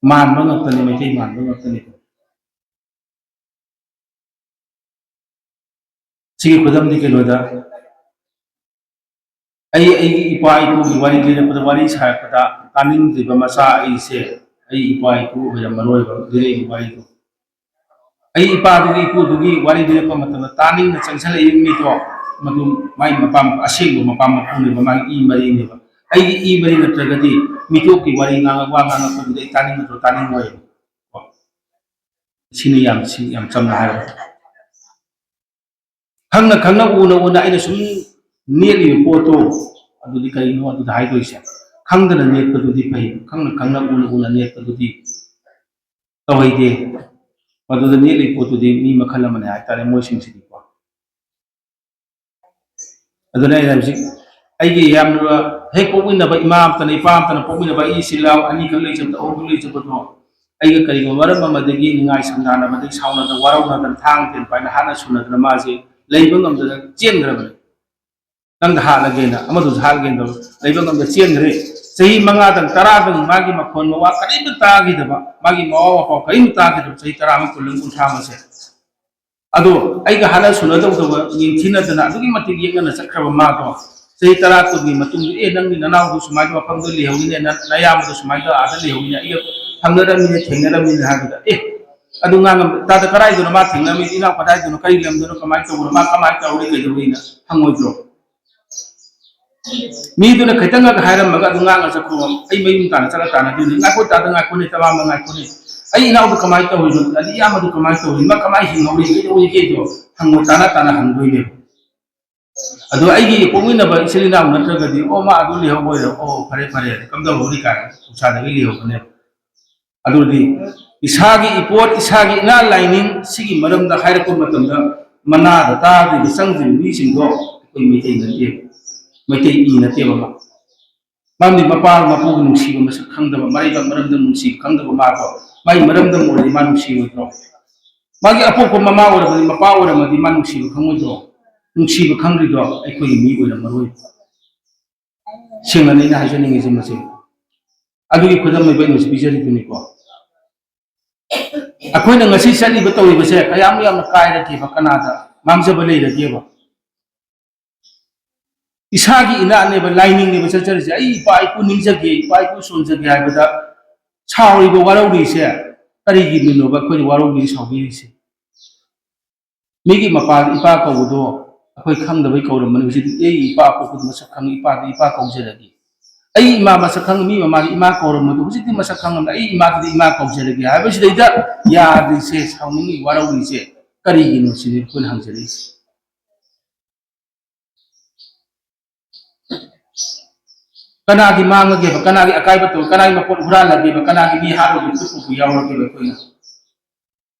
ꯃꯥꯟꯕ ꯉꯥꯛꯇꯅꯤ, ꯃꯩꯇꯩ ꯃꯥꯟꯕ ꯉꯥꯛꯇꯅꯤ꯫ ꯁꯤꯒꯤ ꯈꯨꯗꯝꯗꯤ ꯀꯩꯅꯣꯗ, ꯑꯩ ꯑꯩꯒꯤ ꯏꯄꯥ ꯏꯄꯨꯒꯤ ꯋꯥꯔꯤ ꯂꯤꯔꯛꯄꯗ, ꯋꯥꯔꯤ ꯁꯥꯔꯛꯄꯗ ꯇꯥꯅꯤꯡꯗ꯭ꯔꯤꯕ ꯃꯆꯥ ꯑꯩꯁꯦ, ꯑꯩ ꯏꯄꯥ ꯏꯄꯨ ꯑꯣꯏꯔꯝꯃꯔꯣꯏꯕ ꯂꯤꯔꯛꯏꯕ ꯋꯥꯔꯤꯗꯣ꯫ ꯑꯩ ꯏꯄꯥꯗꯨꯒꯤ ꯏꯄꯨꯗꯨꯒꯤ ꯋꯥꯔꯤ ꯂꯤꯔꯛꯄ ꯃꯇꯝꯗ ꯇꯥꯅꯤꯡꯅ ꯆꯪꯁꯤꯜꯂꯛꯏꯕ ꯃꯤꯗꯣ, ꯃꯗꯨ ꯃꯥꯏ ꯃꯄꯥ, ꯑꯁꯦꯡꯕ ꯃꯄꯥ ꯃꯄꯨꯅꯦꯕ, ꯃꯥꯒꯤ ꯏ ꯃꯔꯤꯅꯦꯕ꯫ ꯑꯩꯒꯤ ꯏ ꯃꯔꯤ ꯅꯠꯇ꯭ꯔꯒꯗꯤ ꯃꯤꯇꯣꯞꯀꯤ ꯋꯥꯔꯤ ꯉꯥꯡꯉ-, ꯋꯥ ꯉꯥꯡꯉꯛꯄꯗꯨꯗ ꯑꯩ ꯇꯥꯅꯤꯡꯉꯗ꯭ꯔꯣ? ꯇꯥꯅꯤꯡꯉꯣꯏ꯫ ꯁꯤꯅꯤ ꯌꯥꯝ, ꯁꯤ ꯌꯥꯝ ꯆꯝꯅ ꯍꯥꯏꯔꯕꯗ꯫ ꯈꯪꯅ ꯈꯪꯅ ꯎꯅ ꯎꯅ ꯑꯩꯅ ꯁꯨꯝ ꯅꯦꯠꯂꯤꯕ ꯄꯣꯠꯇꯣ, ꯑꯗꯨꯗꯤ ꯀꯔꯤꯅꯣ ꯑꯗꯨꯗ ꯍꯥꯏꯗꯣꯏꯁꯦ? ꯈꯪꯗꯅ ꯅꯦꯠꯄꯗꯨꯗꯤ ꯐꯩ, ꯈꯪꯅ ꯈꯪꯅ ꯎꯅ ꯎꯅ ꯅꯦꯠꯄꯗꯨꯗꯤ ꯇꯧꯍꯩꯗꯦ꯫ ꯃꯗꯨꯗ ꯅꯦꯠꯂꯤꯕ ꯄꯣꯠꯇꯨꯗꯤ ꯃꯤ ꯃꯈꯜ ꯑꯃꯅꯦ ꯍꯥꯏꯇꯥꯔꯦ, ꯃꯣꯏꯁꯤꯡꯁꯤꯗꯤꯀꯣ꯫ ꯑꯗꯨꯅ ꯑꯩꯅ ꯍꯧꯖꯤꯛ ꯑꯩꯒꯤ ꯌꯥꯝꯅ ꯍꯦꯛ ꯄꯣꯛꯃꯤꯟꯅꯕ ꯏꯃꯥ ꯑꯃꯇꯅ, ꯏꯄꯥ ꯑꯃꯇꯅ ꯄꯣꯛꯃꯤꯟꯅꯕ ꯑꯩ ꯏꯆꯤꯜ ꯏꯅꯥꯎ ꯑꯅꯤꯈꯛ ꯂꯩꯖꯕꯗꯣ, ꯑꯍꯨꯝꯈꯛ ꯂꯩꯖꯕꯗꯣ, ꯑꯩꯒ ꯀꯔꯤꯒꯨꯝꯕ ꯃꯔꯝ ꯑꯃꯗꯒꯤ ꯅꯤꯡꯉꯥꯏ ꯁꯪꯗꯥꯅꯕꯗꯒꯤ ꯁꯥꯎꯅꯗꯅ, ꯋꯥꯔꯧꯅꯗꯅ ꯊꯥꯡ ꯇꯦꯟ ꯄꯥꯏꯅ ꯍꯥꯠꯅ ꯁꯨꯅꯗꯅ ꯃꯥꯁꯦ ꯂꯩꯕ ꯉꯝꯗꯅ ꯆꯦꯟꯈ꯭ꯔꯕꯅꯤ꯫ ꯅꯪꯗ ꯍꯥꯠꯂꯒꯦꯅ, ꯑꯃꯗꯨꯁꯨ ꯍꯥꯠꯂꯒꯦꯅ ꯇꯧꯔ ꯂꯩꯕ ꯉꯝꯗꯅ ꯆꯦꯟꯈ꯭ꯔꯦ꯫ ꯆꯍꯤ ꯃꯉꯥꯗꯪ, ꯇꯔꯥꯗꯪ ꯃꯥꯒꯤ ꯃꯈꯣꯟ ꯃꯋꯥ ꯀꯔꯤꯝꯇ ꯇꯥꯈꯤꯗꯕ, ꯃꯥꯒꯤ ꯃꯋꯥ ꯃꯄꯥꯎ ꯀꯔꯤꯝꯇ ꯇꯥꯈꯤꯗꯕ ꯆꯍꯤ ꯇꯔꯥ ꯑꯃ, ꯀꯨꯟ ꯑꯃ, ꯀꯨꯟꯊ꯭ꯔꯥ ꯑꯃꯁꯦ꯫ ꯑꯗꯣ ꯑꯩꯒ ꯍꯥꯠꯅ ꯁꯨꯅꯗꯧꯗꯕ, ꯌꯦꯡꯊꯤꯅꯗꯅ ꯑꯗꯨꯛꯀꯤ ꯃꯇꯤꯛ ꯌꯦꯛꯅꯅ ꯆꯠꯈ꯭ꯔꯕ ꯃꯥꯗꯣ, ꯆꯍꯤ ꯇꯔꯥ ꯀꯨꯟꯒꯤ ꯃꯇꯨꯡꯗ, "ꯑꯦ, ꯅꯪꯒꯤ ꯅꯅꯥꯎꯗꯨ ꯁꯨꯃꯥꯏꯅ ꯃꯐꯝꯗ ꯂꯩꯍꯧꯋꯤꯅꯦ, ꯅ-, ꯅꯌꯥꯝꯕꯗꯨ ꯁꯨꯃꯥꯏꯅ ꯑꯥꯗ ꯂꯩꯍꯧꯋꯤꯅꯦ, ꯑꯩꯒ ꯐꯪꯅꯔꯝꯃꯤꯅꯦ, ꯊꯦꯡꯅꯔꯝꯃꯤꯅꯦ" ꯍꯥꯏꯕꯗ, "ꯑꯦ, ꯑꯗꯨ ꯉꯥꯡꯉꯝ ꯇꯥꯗ ꯀꯗꯥꯏꯗꯅꯣ ꯃꯥ ꯊꯦꯡꯅꯔꯝꯃꯤꯗꯤ, ꯏꯅꯥꯎ ꯀꯗꯥꯏꯗꯅꯣ, ꯀꯔꯤ ꯂꯝꯗꯅꯣ, ꯀꯃꯥꯏꯅ ꯇꯧꯕꯅꯣ, ꯃꯥ ꯀꯃꯥꯏꯅ ꯇꯧꯔꯤ, ꯀꯩꯗꯧꯔꯤꯅ ꯍꯪꯉꯣꯏꯗ꯭ꯔꯣ? ꯃꯤꯗꯨꯅ ꯈꯤꯇꯪꯒ ꯍꯥꯏꯔꯝꯃꯒ ꯑꯗꯨ ꯉꯥꯡꯉ ꯆꯠꯈꯣ, ꯑꯩ ꯃꯌꯨꯝ ꯇꯥꯅ ꯆꯠꯂ ꯇꯥꯅꯗꯣꯏꯅꯤ꯫ ꯉꯥꯏꯈꯣ ꯇꯥꯗ ꯉꯥꯏꯈꯣꯅꯦ, ꯇꯃꯥꯃ ꯉꯥꯏꯈꯣꯅꯦ, ꯑꯩ ꯏꯅꯥꯎꯗꯨ ꯀꯃꯥꯏꯅ ꯇꯧꯔꯤꯅꯣ, ꯑꯗꯤ ꯏꯌꯥꯝꯕꯗꯨ ꯀꯃꯥꯏꯅ ꯇꯧꯔꯤ, ꯃꯥ ꯀꯃꯥꯏꯅ ꯍꯤꯡꯍꯧꯔꯤ, ꯀꯩꯗꯧꯔꯤꯒꯦꯗꯣ ꯍꯪꯉꯣ, ꯇꯥꯅ ꯇꯥꯅ ꯍꯪꯗꯣꯏꯅꯦꯕ꯫ ꯑꯗꯣ ꯑꯩꯒꯤ ꯄꯣꯛꯃꯤꯟꯅꯕ ꯏꯆꯤꯜ ꯏꯅꯥꯎ ꯅꯠꯇ꯭ꯔꯒꯗꯤ, "ꯑꯣ, ꯃꯥ ꯑꯗꯨ ꯂꯩꯍꯧꯕ ꯑꯣꯏꯔꯦ, ꯑꯣ, ꯐꯔꯦ ꯐꯔꯦ, ꯀꯝꯗꯧꯍꯧꯔꯤ?" ꯀꯥꯏꯅ ꯊꯧꯁꯥꯗꯒꯤ ꯂꯩꯍꯧꯕꯅꯦꯕ꯫ ꯑꯗꯨꯗꯤ ꯏꯁꯥꯒꯤ ꯏꯄꯣꯠ, ꯏꯁꯥꯒꯤ ꯏꯅꯥꯠ ꯂꯥꯏꯅꯤꯡ ꯁꯤꯒꯤ ꯃꯔꯝꯗ ꯍꯥꯏꯔꯛꯄ ꯃꯇꯝꯗ ꯃꯅꯥꯗ ꯇꯥꯗ꯭ꯔꯤꯕ, ꯆꯪꯗ꯭ꯔꯤꯕ ꯃꯤꯁꯤꯡꯗꯣ ꯑꯩꯈꯣꯏ ꯃꯩꯇꯩ ꯅꯠꯇꯦꯕ, ꯃꯩꯇꯩ ꯏ ꯅꯠꯇꯦꯕ꯫ ꯃꯥ ꯃꯔꯝꯗꯤ ꯃꯄꯥ ꯃꯄꯨꯒꯤ ꯅꯨꯡꯁꯤꯕ ꯃꯁꯛ ꯈꯪꯗꯕ, ꯃꯔꯩꯕ ꯃꯔꯝꯗ ꯅꯨꯡꯁꯤꯕ ꯈꯪꯗꯕ ꯃꯥꯗꯣ, ꯃꯥꯒꯤ ꯃꯔꯝꯗ ꯑꯣꯏꯔꯗꯤ ꯃꯥ ꯅꯨꯡꯁꯤꯔꯣꯏꯗ꯭ꯔꯣ? ꯃꯥꯒꯤ ꯑꯄꯣꯛꯄ ꯃꯃꯥ ꯑꯣꯏꯔꯝꯃꯗꯤ, ꯃꯄꯥ ꯑꯣꯏꯔꯝꯃꯗꯤ ꯃꯥ ꯅꯨꯡꯁꯤꯕ ꯈꯪꯉꯣꯏꯗ꯭ꯔꯣ? ꯅꯨꯡꯁꯤꯕ ꯈꯪꯗ꯭ꯔꯤꯗꯣ ꯑꯩꯈꯣꯏꯒꯤ ꯃꯤ ꯑꯣꯏꯔꯝꯃꯔꯣꯏ꯫ ꯁꯦꯡꯅꯅꯤ ꯑꯩꯅ ꯍꯥꯏꯖꯅꯤꯡꯉꯤꯁꯦ ꯃꯁꯤ꯫ ꯑꯗꯨꯒꯤ ꯈꯨꯗꯝ ꯑꯣꯏꯕ ꯑꯩꯅꯁꯨ ꯄꯤꯖꯔꯤꯗꯨꯅꯤꯀꯣ꯫ ꯑꯩꯈꯣꯏꯅ ꯉꯁꯤ ꯆꯠꯂꯤꯕ ꯇꯧꯔꯤꯕꯁꯦ ꯀꯌꯥꯃꯨꯛ ꯌꯥꯝꯅ ꯀꯥꯏꯔꯒꯦꯕ, ꯀꯅꯥꯗ ꯃꯥꯡꯖꯕ ꯂꯩꯔꯒꯦꯕ? ꯏꯁꯥꯒꯤ ꯏꯅꯥꯠꯅꯦꯕ, ꯂꯥꯏꯅꯤꯡꯅꯦꯕ ꯆꯠꯆꯔꯤꯁꯦ꯫ ꯑꯩ ꯏꯄꯥ ꯏꯄꯨ ꯅꯤꯡꯖꯒꯦ, ꯏꯄꯥ ꯏꯄꯨ ꯁꯣꯟꯖꯒꯦ ꯍꯥꯏꯕꯗ ꯁꯥꯎꯔꯤꯕ, ꯋꯥꯔꯧꯔꯤꯁꯦ ꯀꯔꯤꯒꯤꯅꯣꯕ? ꯑꯩꯈꯣꯏꯅ ꯋꯥꯔꯧꯔꯤꯁꯦ, ꯁꯥꯎꯕꯤꯔꯤꯁꯦ? ꯃꯤꯒꯤ ꯃꯄꯥꯗ ꯏꯄꯥ ꯀꯧꯕꯗꯣ ꯑꯩꯈꯣꯏ ꯈꯪꯗꯕꯩ ꯀꯧꯔꯝꯕꯅꯤ꯫ ꯍꯧꯖꯤꯛꯇꯤ ꯑꯩ ꯏꯄꯥ ꯄꯣꯛꯄꯗ ꯃꯁꯛ ꯈꯪꯉꯤ, ꯏꯄꯥꯗ ꯏꯄꯥ ꯀꯧꯖꯔꯒꯦ꯫ ꯑꯩ ꯏꯃꯥ ꯃꯁꯛ ꯈꯪꯉꯤ, ꯃꯤ ꯃꯃꯥꯗ ꯏꯃꯥ ꯀꯧꯔꯝꯕꯗꯣ ꯍꯧꯖꯤꯛꯇꯤ ꯃꯁꯛ ꯈꯪꯉꯝꯅꯤ, ꯑꯩ ꯏꯃꯥꯗꯗꯤ ꯏꯃꯥ ꯀꯧꯖꯔꯒꯦ ꯍꯥꯏꯕꯁꯤꯗꯩꯗ ꯌꯥꯗ꯭ꯔꯤꯁꯦ, ꯁꯥꯎꯅꯤꯡꯉꯤ, ꯋꯥꯔꯧꯔꯤꯁꯦ ꯀꯔꯤꯒꯤꯅꯣ ꯁꯤꯅꯤ ꯑꯩꯈꯣꯏꯅ ꯍꯪꯖꯔꯤꯁꯦ꯫ ꯀꯅꯥꯒꯤ ꯃꯥꯡꯉꯒꯦꯕ? ꯀꯅꯥꯒꯤ ꯑꯀꯥꯏꯕ ꯇꯧ? ꯀꯅꯥꯒꯤ ꯃꯄꯣꯠ ꯍꯨꯔꯥꯜꯂꯒꯦꯕ? ꯀꯅꯥꯒꯤ ꯃꯤ ꯍꯥꯠꯂꯨꯕ ꯈꯨꯠꯄꯨ ꯌꯥꯎꯔꯒꯦꯕ ꯑꯩꯈꯣꯏꯅ?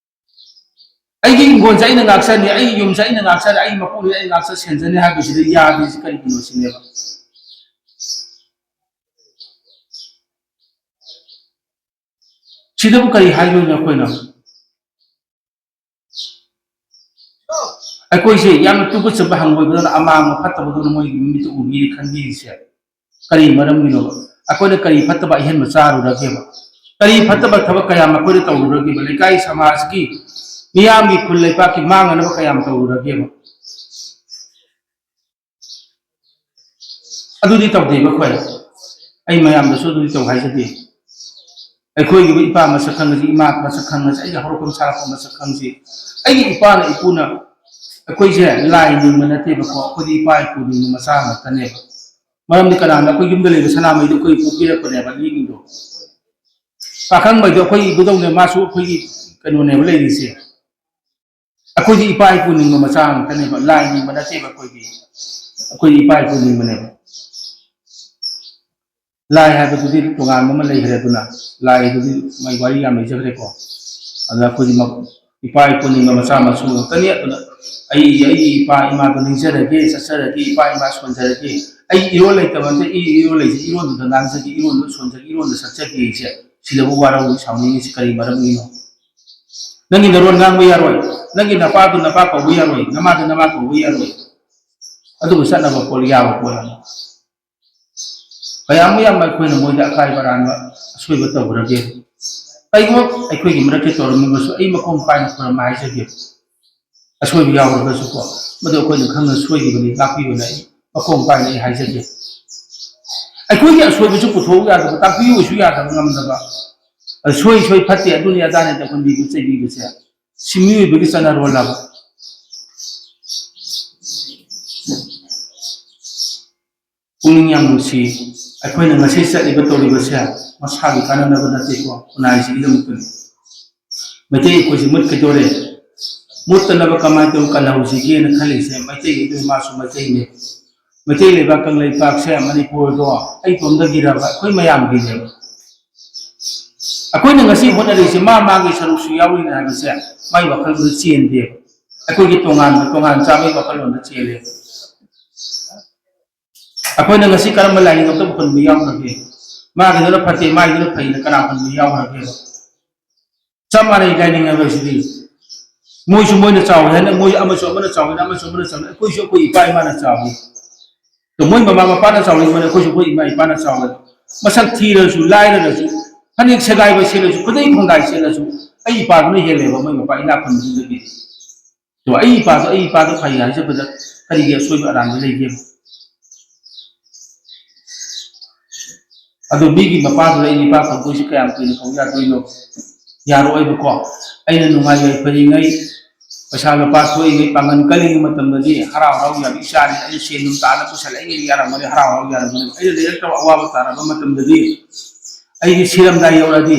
ꯑꯩꯒꯤ ꯍꯤꯡꯒꯣꯜꯁꯦ ꯑꯩꯅ ꯉꯥꯛꯆꯅꯤ, ꯑꯩꯒꯤ ꯌꯨꯝꯁꯦ ꯑꯩꯅ ꯉꯥꯛꯆꯅꯤ, ꯑꯩꯒꯤ ꯃꯄꯨꯅꯤ ꯑꯩꯅ ꯉꯥꯛꯆ ꯁꯦꯟꯖꯅꯤ ꯍꯥꯏꯕꯁꯤꯗ ꯌꯥꯗ꯭ꯔꯤꯁꯤ ꯀꯔꯤꯒꯤꯅꯣ ꯁꯤꯅꯦꯕ꯫ ꯁꯤꯗꯕꯨ ꯀꯔꯤ ꯍꯥꯏꯗꯣꯏꯅꯣ ꯑꯩꯈꯣꯏꯅ? ꯑꯩꯈꯣꯏꯁꯦ ꯌꯥꯝꯅ ꯇꯨꯀꯠꯆꯕ ꯍꯪꯒꯣꯏꯕꯗꯧꯅ, ꯑꯃꯥꯡꯕ ꯐꯠꯇꯕꯗꯧꯅ ꯃꯣꯏꯒꯤ ꯃꯤꯠꯇ ꯎꯕꯤꯔꯤ ꯈꯟꯕꯤꯔꯤꯁꯦ ꯀꯔꯤ ꯃꯔꯝꯒꯤꯅꯣꯕ? ꯑꯩꯈꯣꯏꯅ ꯀꯔꯤ ꯐꯠꯇꯕ ꯑꯍꯦꯟꯕ ꯆꯥꯔꯨꯔꯒꯦꯕ? ꯀꯔꯤ ꯐꯠꯇꯕ ꯊꯕꯛ ꯀꯌꯥ ꯃꯈꯣꯏꯗ ꯇꯧꯔꯨꯔꯒꯦꯕ? ꯂꯩꯀꯥꯏ ꯁꯃꯥꯖꯀꯤ, ꯃꯤꯌꯥꯝꯒꯤ, ꯈꯨꯜ ꯂꯩꯄꯥꯛꯀꯤ ꯃꯥꯡꯅꯅꯕ ꯀꯌꯥꯝ ꯇꯧꯔꯨꯔꯒꯦꯕ? ꯑꯗꯨꯗꯤ ꯇꯧꯗꯦꯕ ꯑꯩꯈꯣꯏ꯫ ꯑꯩ ꯃꯌꯥꯝꯗꯁꯨ ꯑꯗꯨꯗꯤ ꯇꯧ ꯍꯥꯏꯖꯗꯦ꯫ ꯑꯩꯈꯣꯏꯒꯤ ꯏꯄꯥ ꯃꯁꯛ ꯈꯪꯉꯁꯤ, ꯏꯃꯥ ꯃꯁꯛ ꯈꯪꯉꯁꯤ, ꯑꯩꯒꯤ ꯍꯧꯔꯛꯐꯝ ꯁꯥꯔꯛꯄ ꯃꯁꯛ ꯈꯪꯁꯤ꯫ ꯑꯩꯒꯤ ꯏꯄꯥꯅ ꯏꯄꯨꯅ ꯑꯩꯈꯣꯏꯁꯦ ꯂꯥꯏ ꯅꯤꯡꯕ ꯅꯠꯇꯦꯕꯀꯣ, ꯑꯩꯈꯣꯏꯗꯤ ꯏꯄꯥ ꯏꯄꯨ ꯅꯤꯡꯕ ꯃꯆꯥ ꯉꯥꯛꯇꯅꯦꯕ꯫ ꯃꯔꯝꯗꯤ ꯀꯅꯥꯅ ꯑꯩꯈꯣꯏ ꯌꯨꯝꯗ ꯂꯩꯕ ꯁꯅꯥꯃꯩꯗꯣ ꯑꯩꯈꯣꯏ ꯄꯣꯛꯄꯤꯔꯛꯄꯅꯦꯕ, ꯂꯤꯛꯏꯗꯣ꯫ ꯄꯥꯈꯪꯕꯩꯗꯣ ꯑꯩꯈꯣꯏ ꯏꯕꯨꯗꯧꯅꯦ, ꯃꯥꯁꯨ ꯑꯩꯈꯣꯏꯒꯤ ꯀꯩꯅꯣꯅꯦꯕ ꯂꯩꯔꯤꯁꯦ꯫ ꯑꯩꯈꯣꯏꯗꯤ ꯏꯄꯥ ꯏꯄꯨ ꯅꯤꯡꯕ ꯃꯆꯥ ꯉꯥꯛꯇꯅꯦꯕ, ꯂꯥꯏ ꯅꯤꯡꯕ ꯅꯠꯇꯦꯕ ꯑꯩꯈꯣꯏꯗꯤ꯫ ꯑꯩꯈꯣꯏꯗꯤ ꯏꯄꯥ ꯏꯄꯨ ꯅꯤꯡꯕꯅꯦꯕ꯫ ꯂꯥꯏ ꯍꯥꯏꯕꯗꯨꯗꯤ ꯇꯣꯉꯥꯟꯕ ꯑꯃ ꯂꯩꯈ꯭ꯔꯦ꯫ ꯑꯗꯨꯅ ꯂꯥꯏꯗꯨꯗꯤ ꯃꯥꯏ ꯋꯥꯔꯤ ꯌꯥꯝ ꯂꯩꯖꯈ꯭ꯔꯦꯀꯣ꯫ ꯑꯗꯨꯅ ꯑꯩꯈꯣꯏꯗꯤ ꯃ-, ꯏꯄꯥ ꯏꯄꯨ ꯅꯤꯡꯕ ꯃꯆꯥ ꯃꯁꯨ ꯉꯥꯛꯇꯅꯤ꯫ ꯑꯗꯨꯅ ꯑꯩ, ꯑꯩꯒꯤ ꯏꯄꯥ ꯏꯃꯥꯗꯣ ꯅꯤꯡꯖꯔꯒꯦ, ꯆꯠꯆꯔꯒꯦ, ꯏꯄꯥ ꯏꯃꯥ ꯁꯣꯟꯖꯔꯒꯦ, ꯑꯩꯒꯤ ꯏꯔꯣꯜ ꯂꯩꯇꯕ ꯅꯠꯇꯦ, ꯑꯩ ꯏꯔꯣꯜ ꯂꯩꯖꯩ, ꯏꯔꯣꯟꯗꯨꯗ ꯉꯥꯡꯖꯒꯦ, ꯏꯔꯣꯟꯗꯨꯗ ꯁꯣꯟꯖꯒꯦ, ꯏꯔꯣꯟꯗ ꯁꯛꯆꯒꯦꯁꯦ, ꯁꯤꯗꯕꯨ ꯋꯥꯔꯧꯏ ꯁꯥꯎꯅꯤꯡꯉꯤꯁꯤ ꯀꯔꯤ ꯃꯔꯝꯒꯤꯅꯣ? ꯅꯪꯒꯤ ꯅꯔꯣꯟ ꯉꯥꯡꯕ ꯌꯥꯔꯣꯏ, ꯅꯪꯒꯤ ꯅꯄꯥꯗꯨ ꯅꯄꯥ ꯀꯧꯕ ꯌꯥꯔꯣꯏ, ꯅꯃꯥꯗꯨ ꯅꯃꯥ ꯀꯧꯕ ꯌꯥꯔꯣꯏ꯫ ꯑꯗꯨꯕꯨ ꯆꯠꯅꯕ ꯄꯣꯠ ꯌꯥꯕ ꯄꯣꯠ ꯑꯃ꯫ ꯀꯌꯥꯃꯨꯛ ꯌꯥꯝꯕ ꯑꯩꯈꯣꯏꯅ ꯃꯣꯏꯗ ꯑꯀꯥꯏꯕ ꯑꯔꯥꯟꯕ ꯑꯁꯣꯏꯕ ꯇꯧꯈ꯭ꯔꯒꯦ? ꯀꯩꯒꯨꯝꯕ ꯑꯩꯈꯣꯏꯒꯤ ꯃꯔꯛꯇ ꯇꯧꯔꯝꯃꯒꯁꯨ ꯑꯩ ꯃꯈꯣꯡ ꯄꯥꯏꯅ ꯈꯨꯔꯨꯝꯕ ꯍꯥꯏꯖꯒꯦ꯫ ꯑꯁꯣꯏꯕ ꯌꯥꯎꯔꯒꯁꯨꯀꯣ, ꯃꯗꯨ ꯑꯩꯈꯣꯏꯅ ꯈꯪꯅ ꯁꯣꯏꯈꯤꯕꯅꯤ, ꯉꯥꯛꯄꯤꯕꯅ ꯑꯩ ꯃꯈꯣꯡ ꯄꯥꯏꯅ ꯑꯩ ꯍꯥꯏꯖꯒꯦ꯫ ꯑꯩꯈꯣꯏꯒꯤ ꯑꯁꯣꯏꯕꯁꯨ ꯄꯨꯊꯣꯛꯎ ꯌꯥꯗꯕ, ꯇꯥꯛꯄꯤꯌꯨꯁꯨ ꯌꯥꯗꯕ, ꯉꯝꯗꯕ, ꯑꯁꯣꯏ ꯁꯣꯏ ꯐꯠꯇꯦ, ꯑꯗꯨꯅꯤ ꯑꯗꯥꯅꯤ ꯇꯧꯍꯟꯕꯤꯕ ꯆꯩꯕꯤꯕꯁꯦ, ꯁꯤ ꯃꯤꯑꯣꯏꯕꯒꯤ ꯆꯠꯅꯔꯣꯜꯂꯕ? ꯄꯨꯛꯅꯤꯡ ꯌꯥꯝ ꯅꯨꯡꯁꯤ꯫ ꯑꯩꯈꯣꯏꯅ ꯉꯁꯤ ꯆꯠꯂꯤꯕ ꯇꯧꯔꯤꯕꯁꯦ ꯃꯁꯥꯒꯤ ꯀꯥꯟꯅꯅꯕ ꯅꯠꯇꯦꯀꯣ, ꯈꯨꯟꯅꯥꯏꯁꯤꯒꯤꯗꯃꯛꯇꯅꯤ꯫ ꯃꯩꯇꯩ ꯑꯩꯈꯣꯏꯁꯤ ꯃꯨꯠꯈꯤꯗꯣꯔꯦ꯫ ꯃꯨꯠꯇꯅꯕ ꯀꯃꯥꯏꯅ ꯇꯧꯔ ꯀꯜꯍꯧꯁꯤꯒꯦꯅ ꯈꯜꯂꯤꯁꯦ, ꯃꯩꯇꯩꯒꯤ ꯏꯃꯥꯁꯨ ꯃꯩꯇꯩꯅꯦ꯫ ꯃꯩꯇꯩ ꯂꯩꯕꯥꯛ ꯀꯪꯂꯩꯄꯥꯛꯁꯦ, ꯃꯅꯤꯄꯨꯔꯗꯣ ꯑꯩ ꯏꯇꯣꯝꯗꯒꯤꯔꯕ? ꯑꯩꯈꯣꯏ ꯃꯌꯥꯝꯒꯤꯅꯦꯕ꯫ ꯑꯩꯈꯣꯏꯅ ꯉꯁꯤ ꯍꯣꯠꯅꯔꯤꯁꯦ ꯃꯥ ꯃꯥꯒꯤ ꯁꯔꯨꯛꯁꯨ ꯌꯥꯎꯔꯤꯅꯦ ꯍꯥꯏꯕꯁꯦ ꯃꯥꯏ ꯋꯥꯈꯜꯗꯨꯗ ꯆꯦꯟꯗꯦꯕ꯫ ꯑꯩꯈꯣꯏꯒꯤ ꯇꯣꯉꯥꯟꯕ, ꯇꯣꯉꯥꯟ ꯆꯥꯕꯒꯤ ꯋꯥꯈꯜꯂꯣꯟꯗ ꯆꯦꯜꯂꯦꯕ꯫ ꯑꯩꯈꯣꯏꯅ ꯉꯁꯤ ꯀꯔꯝꯕ ꯂꯥꯏꯅꯤꯡ ꯑꯃꯇ ꯍꯨꯟꯕ ꯌꯥꯎꯈ꯭ꯔꯒꯦ? ꯃꯥꯒꯤꯗꯨꯅ ꯐꯠꯇꯦ, ꯃꯥꯒꯤꯗꯨꯅ ꯐꯩꯅ ꯀꯅꯥ ꯍꯨꯟꯕ ꯌꯥꯎꯈ꯭ꯔꯒꯦꯕ? ꯆꯞ ꯃꯥꯟꯅꯩ ꯂꯥꯏꯅꯤꯡ ꯍꯥꯏꯕꯁꯤꯗꯤ꯫ ꯃꯣꯏꯁꯨ ꯃꯣꯏꯅ ꯆꯥꯎꯋꯦ ꯍꯥꯏꯅ, ꯃꯣꯏ ꯑꯃꯁꯨ ꯑꯃꯅ ꯆꯥꯎꯋꯦꯅ, ꯑꯃꯁꯨ ꯑꯃꯅ ꯆꯥꯎꯋꯦ, ꯑꯩꯈꯣꯏꯁꯨ ꯑꯩꯈꯣꯏ ꯏꯄꯥ ꯏꯃꯥꯅ ꯆꯥꯎꯋꯤ꯫ ꯑꯗꯣ ꯃꯣꯏ ꯃꯃꯥ ꯃꯄꯥꯅ ꯆꯥꯎꯔꯤꯕꯅꯤ, ꯑꯩꯈꯣꯏꯁꯨ ꯑꯩꯈꯣꯏ ꯏꯃꯥ ꯏꯄꯥꯅ ꯆꯥꯎꯋꯦ꯫ ꯃꯁꯛ ꯊꯤꯔꯁꯨ, ꯂꯥꯏꯔꯔꯁꯨ, ꯐꯅꯦꯛ ꯁꯦꯒꯥꯏꯕ ꯁꯦꯠꯂꯁꯨ, ꯈꯨꯗꯩ ꯈꯣꯡꯗꯥꯏ ꯁꯦꯠꯂꯁꯨ, ꯑꯩ ꯏꯄꯥꯗꯨꯅ ꯍꯦꯜꯂꯦꯕ ꯃꯣꯏ ꯃꯄꯥ ꯏꯅꯥꯛ ꯈꯨꯟꯕꯗꯨꯗꯒꯤ꯫ ꯑꯗꯣ ꯑꯩ ꯏꯄꯥꯗꯣ, ꯑꯩ ꯏꯄꯥꯗꯣ ꯐꯩ ꯍꯥꯏꯖꯕꯗ ꯀꯔꯤꯒꯤ ꯑꯁꯣꯏꯕ ꯑꯔꯥꯟꯕ ꯂꯩꯒꯦ? ꯑꯗꯣ ꯃꯤꯒꯤ ꯃꯄꯥꯗꯨꯗ ꯑꯩꯒꯤ ꯏꯄꯥ ꯀꯧꯗꯣꯏꯁꯤ ꯀꯌꯥꯝ ꯀꯨꯏꯅ ꯀꯧ ꯌꯥꯗꯣꯏꯅꯣ? ꯌꯥꯔꯛꯑꯣꯏꯕꯀꯣ꯫ ꯑꯩꯅ ꯅꯨꯡꯉꯥꯏ ꯌꯥꯏꯐꯔꯤꯉꯩ, ꯄꯩꯁꯥ ꯂꯨꯄꯥ ꯊꯣꯛꯏꯉꯩ, ꯄꯥꯡꯒꯜ ꯀꯜꯂꯤꯉꯩ ꯃꯇꯝꯗꯗꯤ ꯍꯔꯥꯎ ꯍꯔꯥꯎ ꯌꯥꯕ ꯏꯆꯥꯅꯤ꯫ ꯑꯩꯅ ꯁꯦꯟ ꯅꯨꯡ ꯇꯥꯅ ꯄꯨꯁꯜꯂꯛꯏꯉꯩ ꯌꯥꯔꯝꯒꯅꯤ, ꯍꯔꯥꯎ ꯍꯔꯥꯎ ꯌꯥꯔꯝꯒꯅꯤ꯫ ꯑꯩꯅ ꯂꯩꯔꯛꯇꯕ ꯑꯋꯥꯕ ꯇꯥꯔꯕ ꯃꯇꯝꯗꯗꯤ, ꯑꯩꯒꯤ ꯁꯤꯔꯝꯗꯥꯏ ꯌꯧꯔꯛꯑꯗꯤ,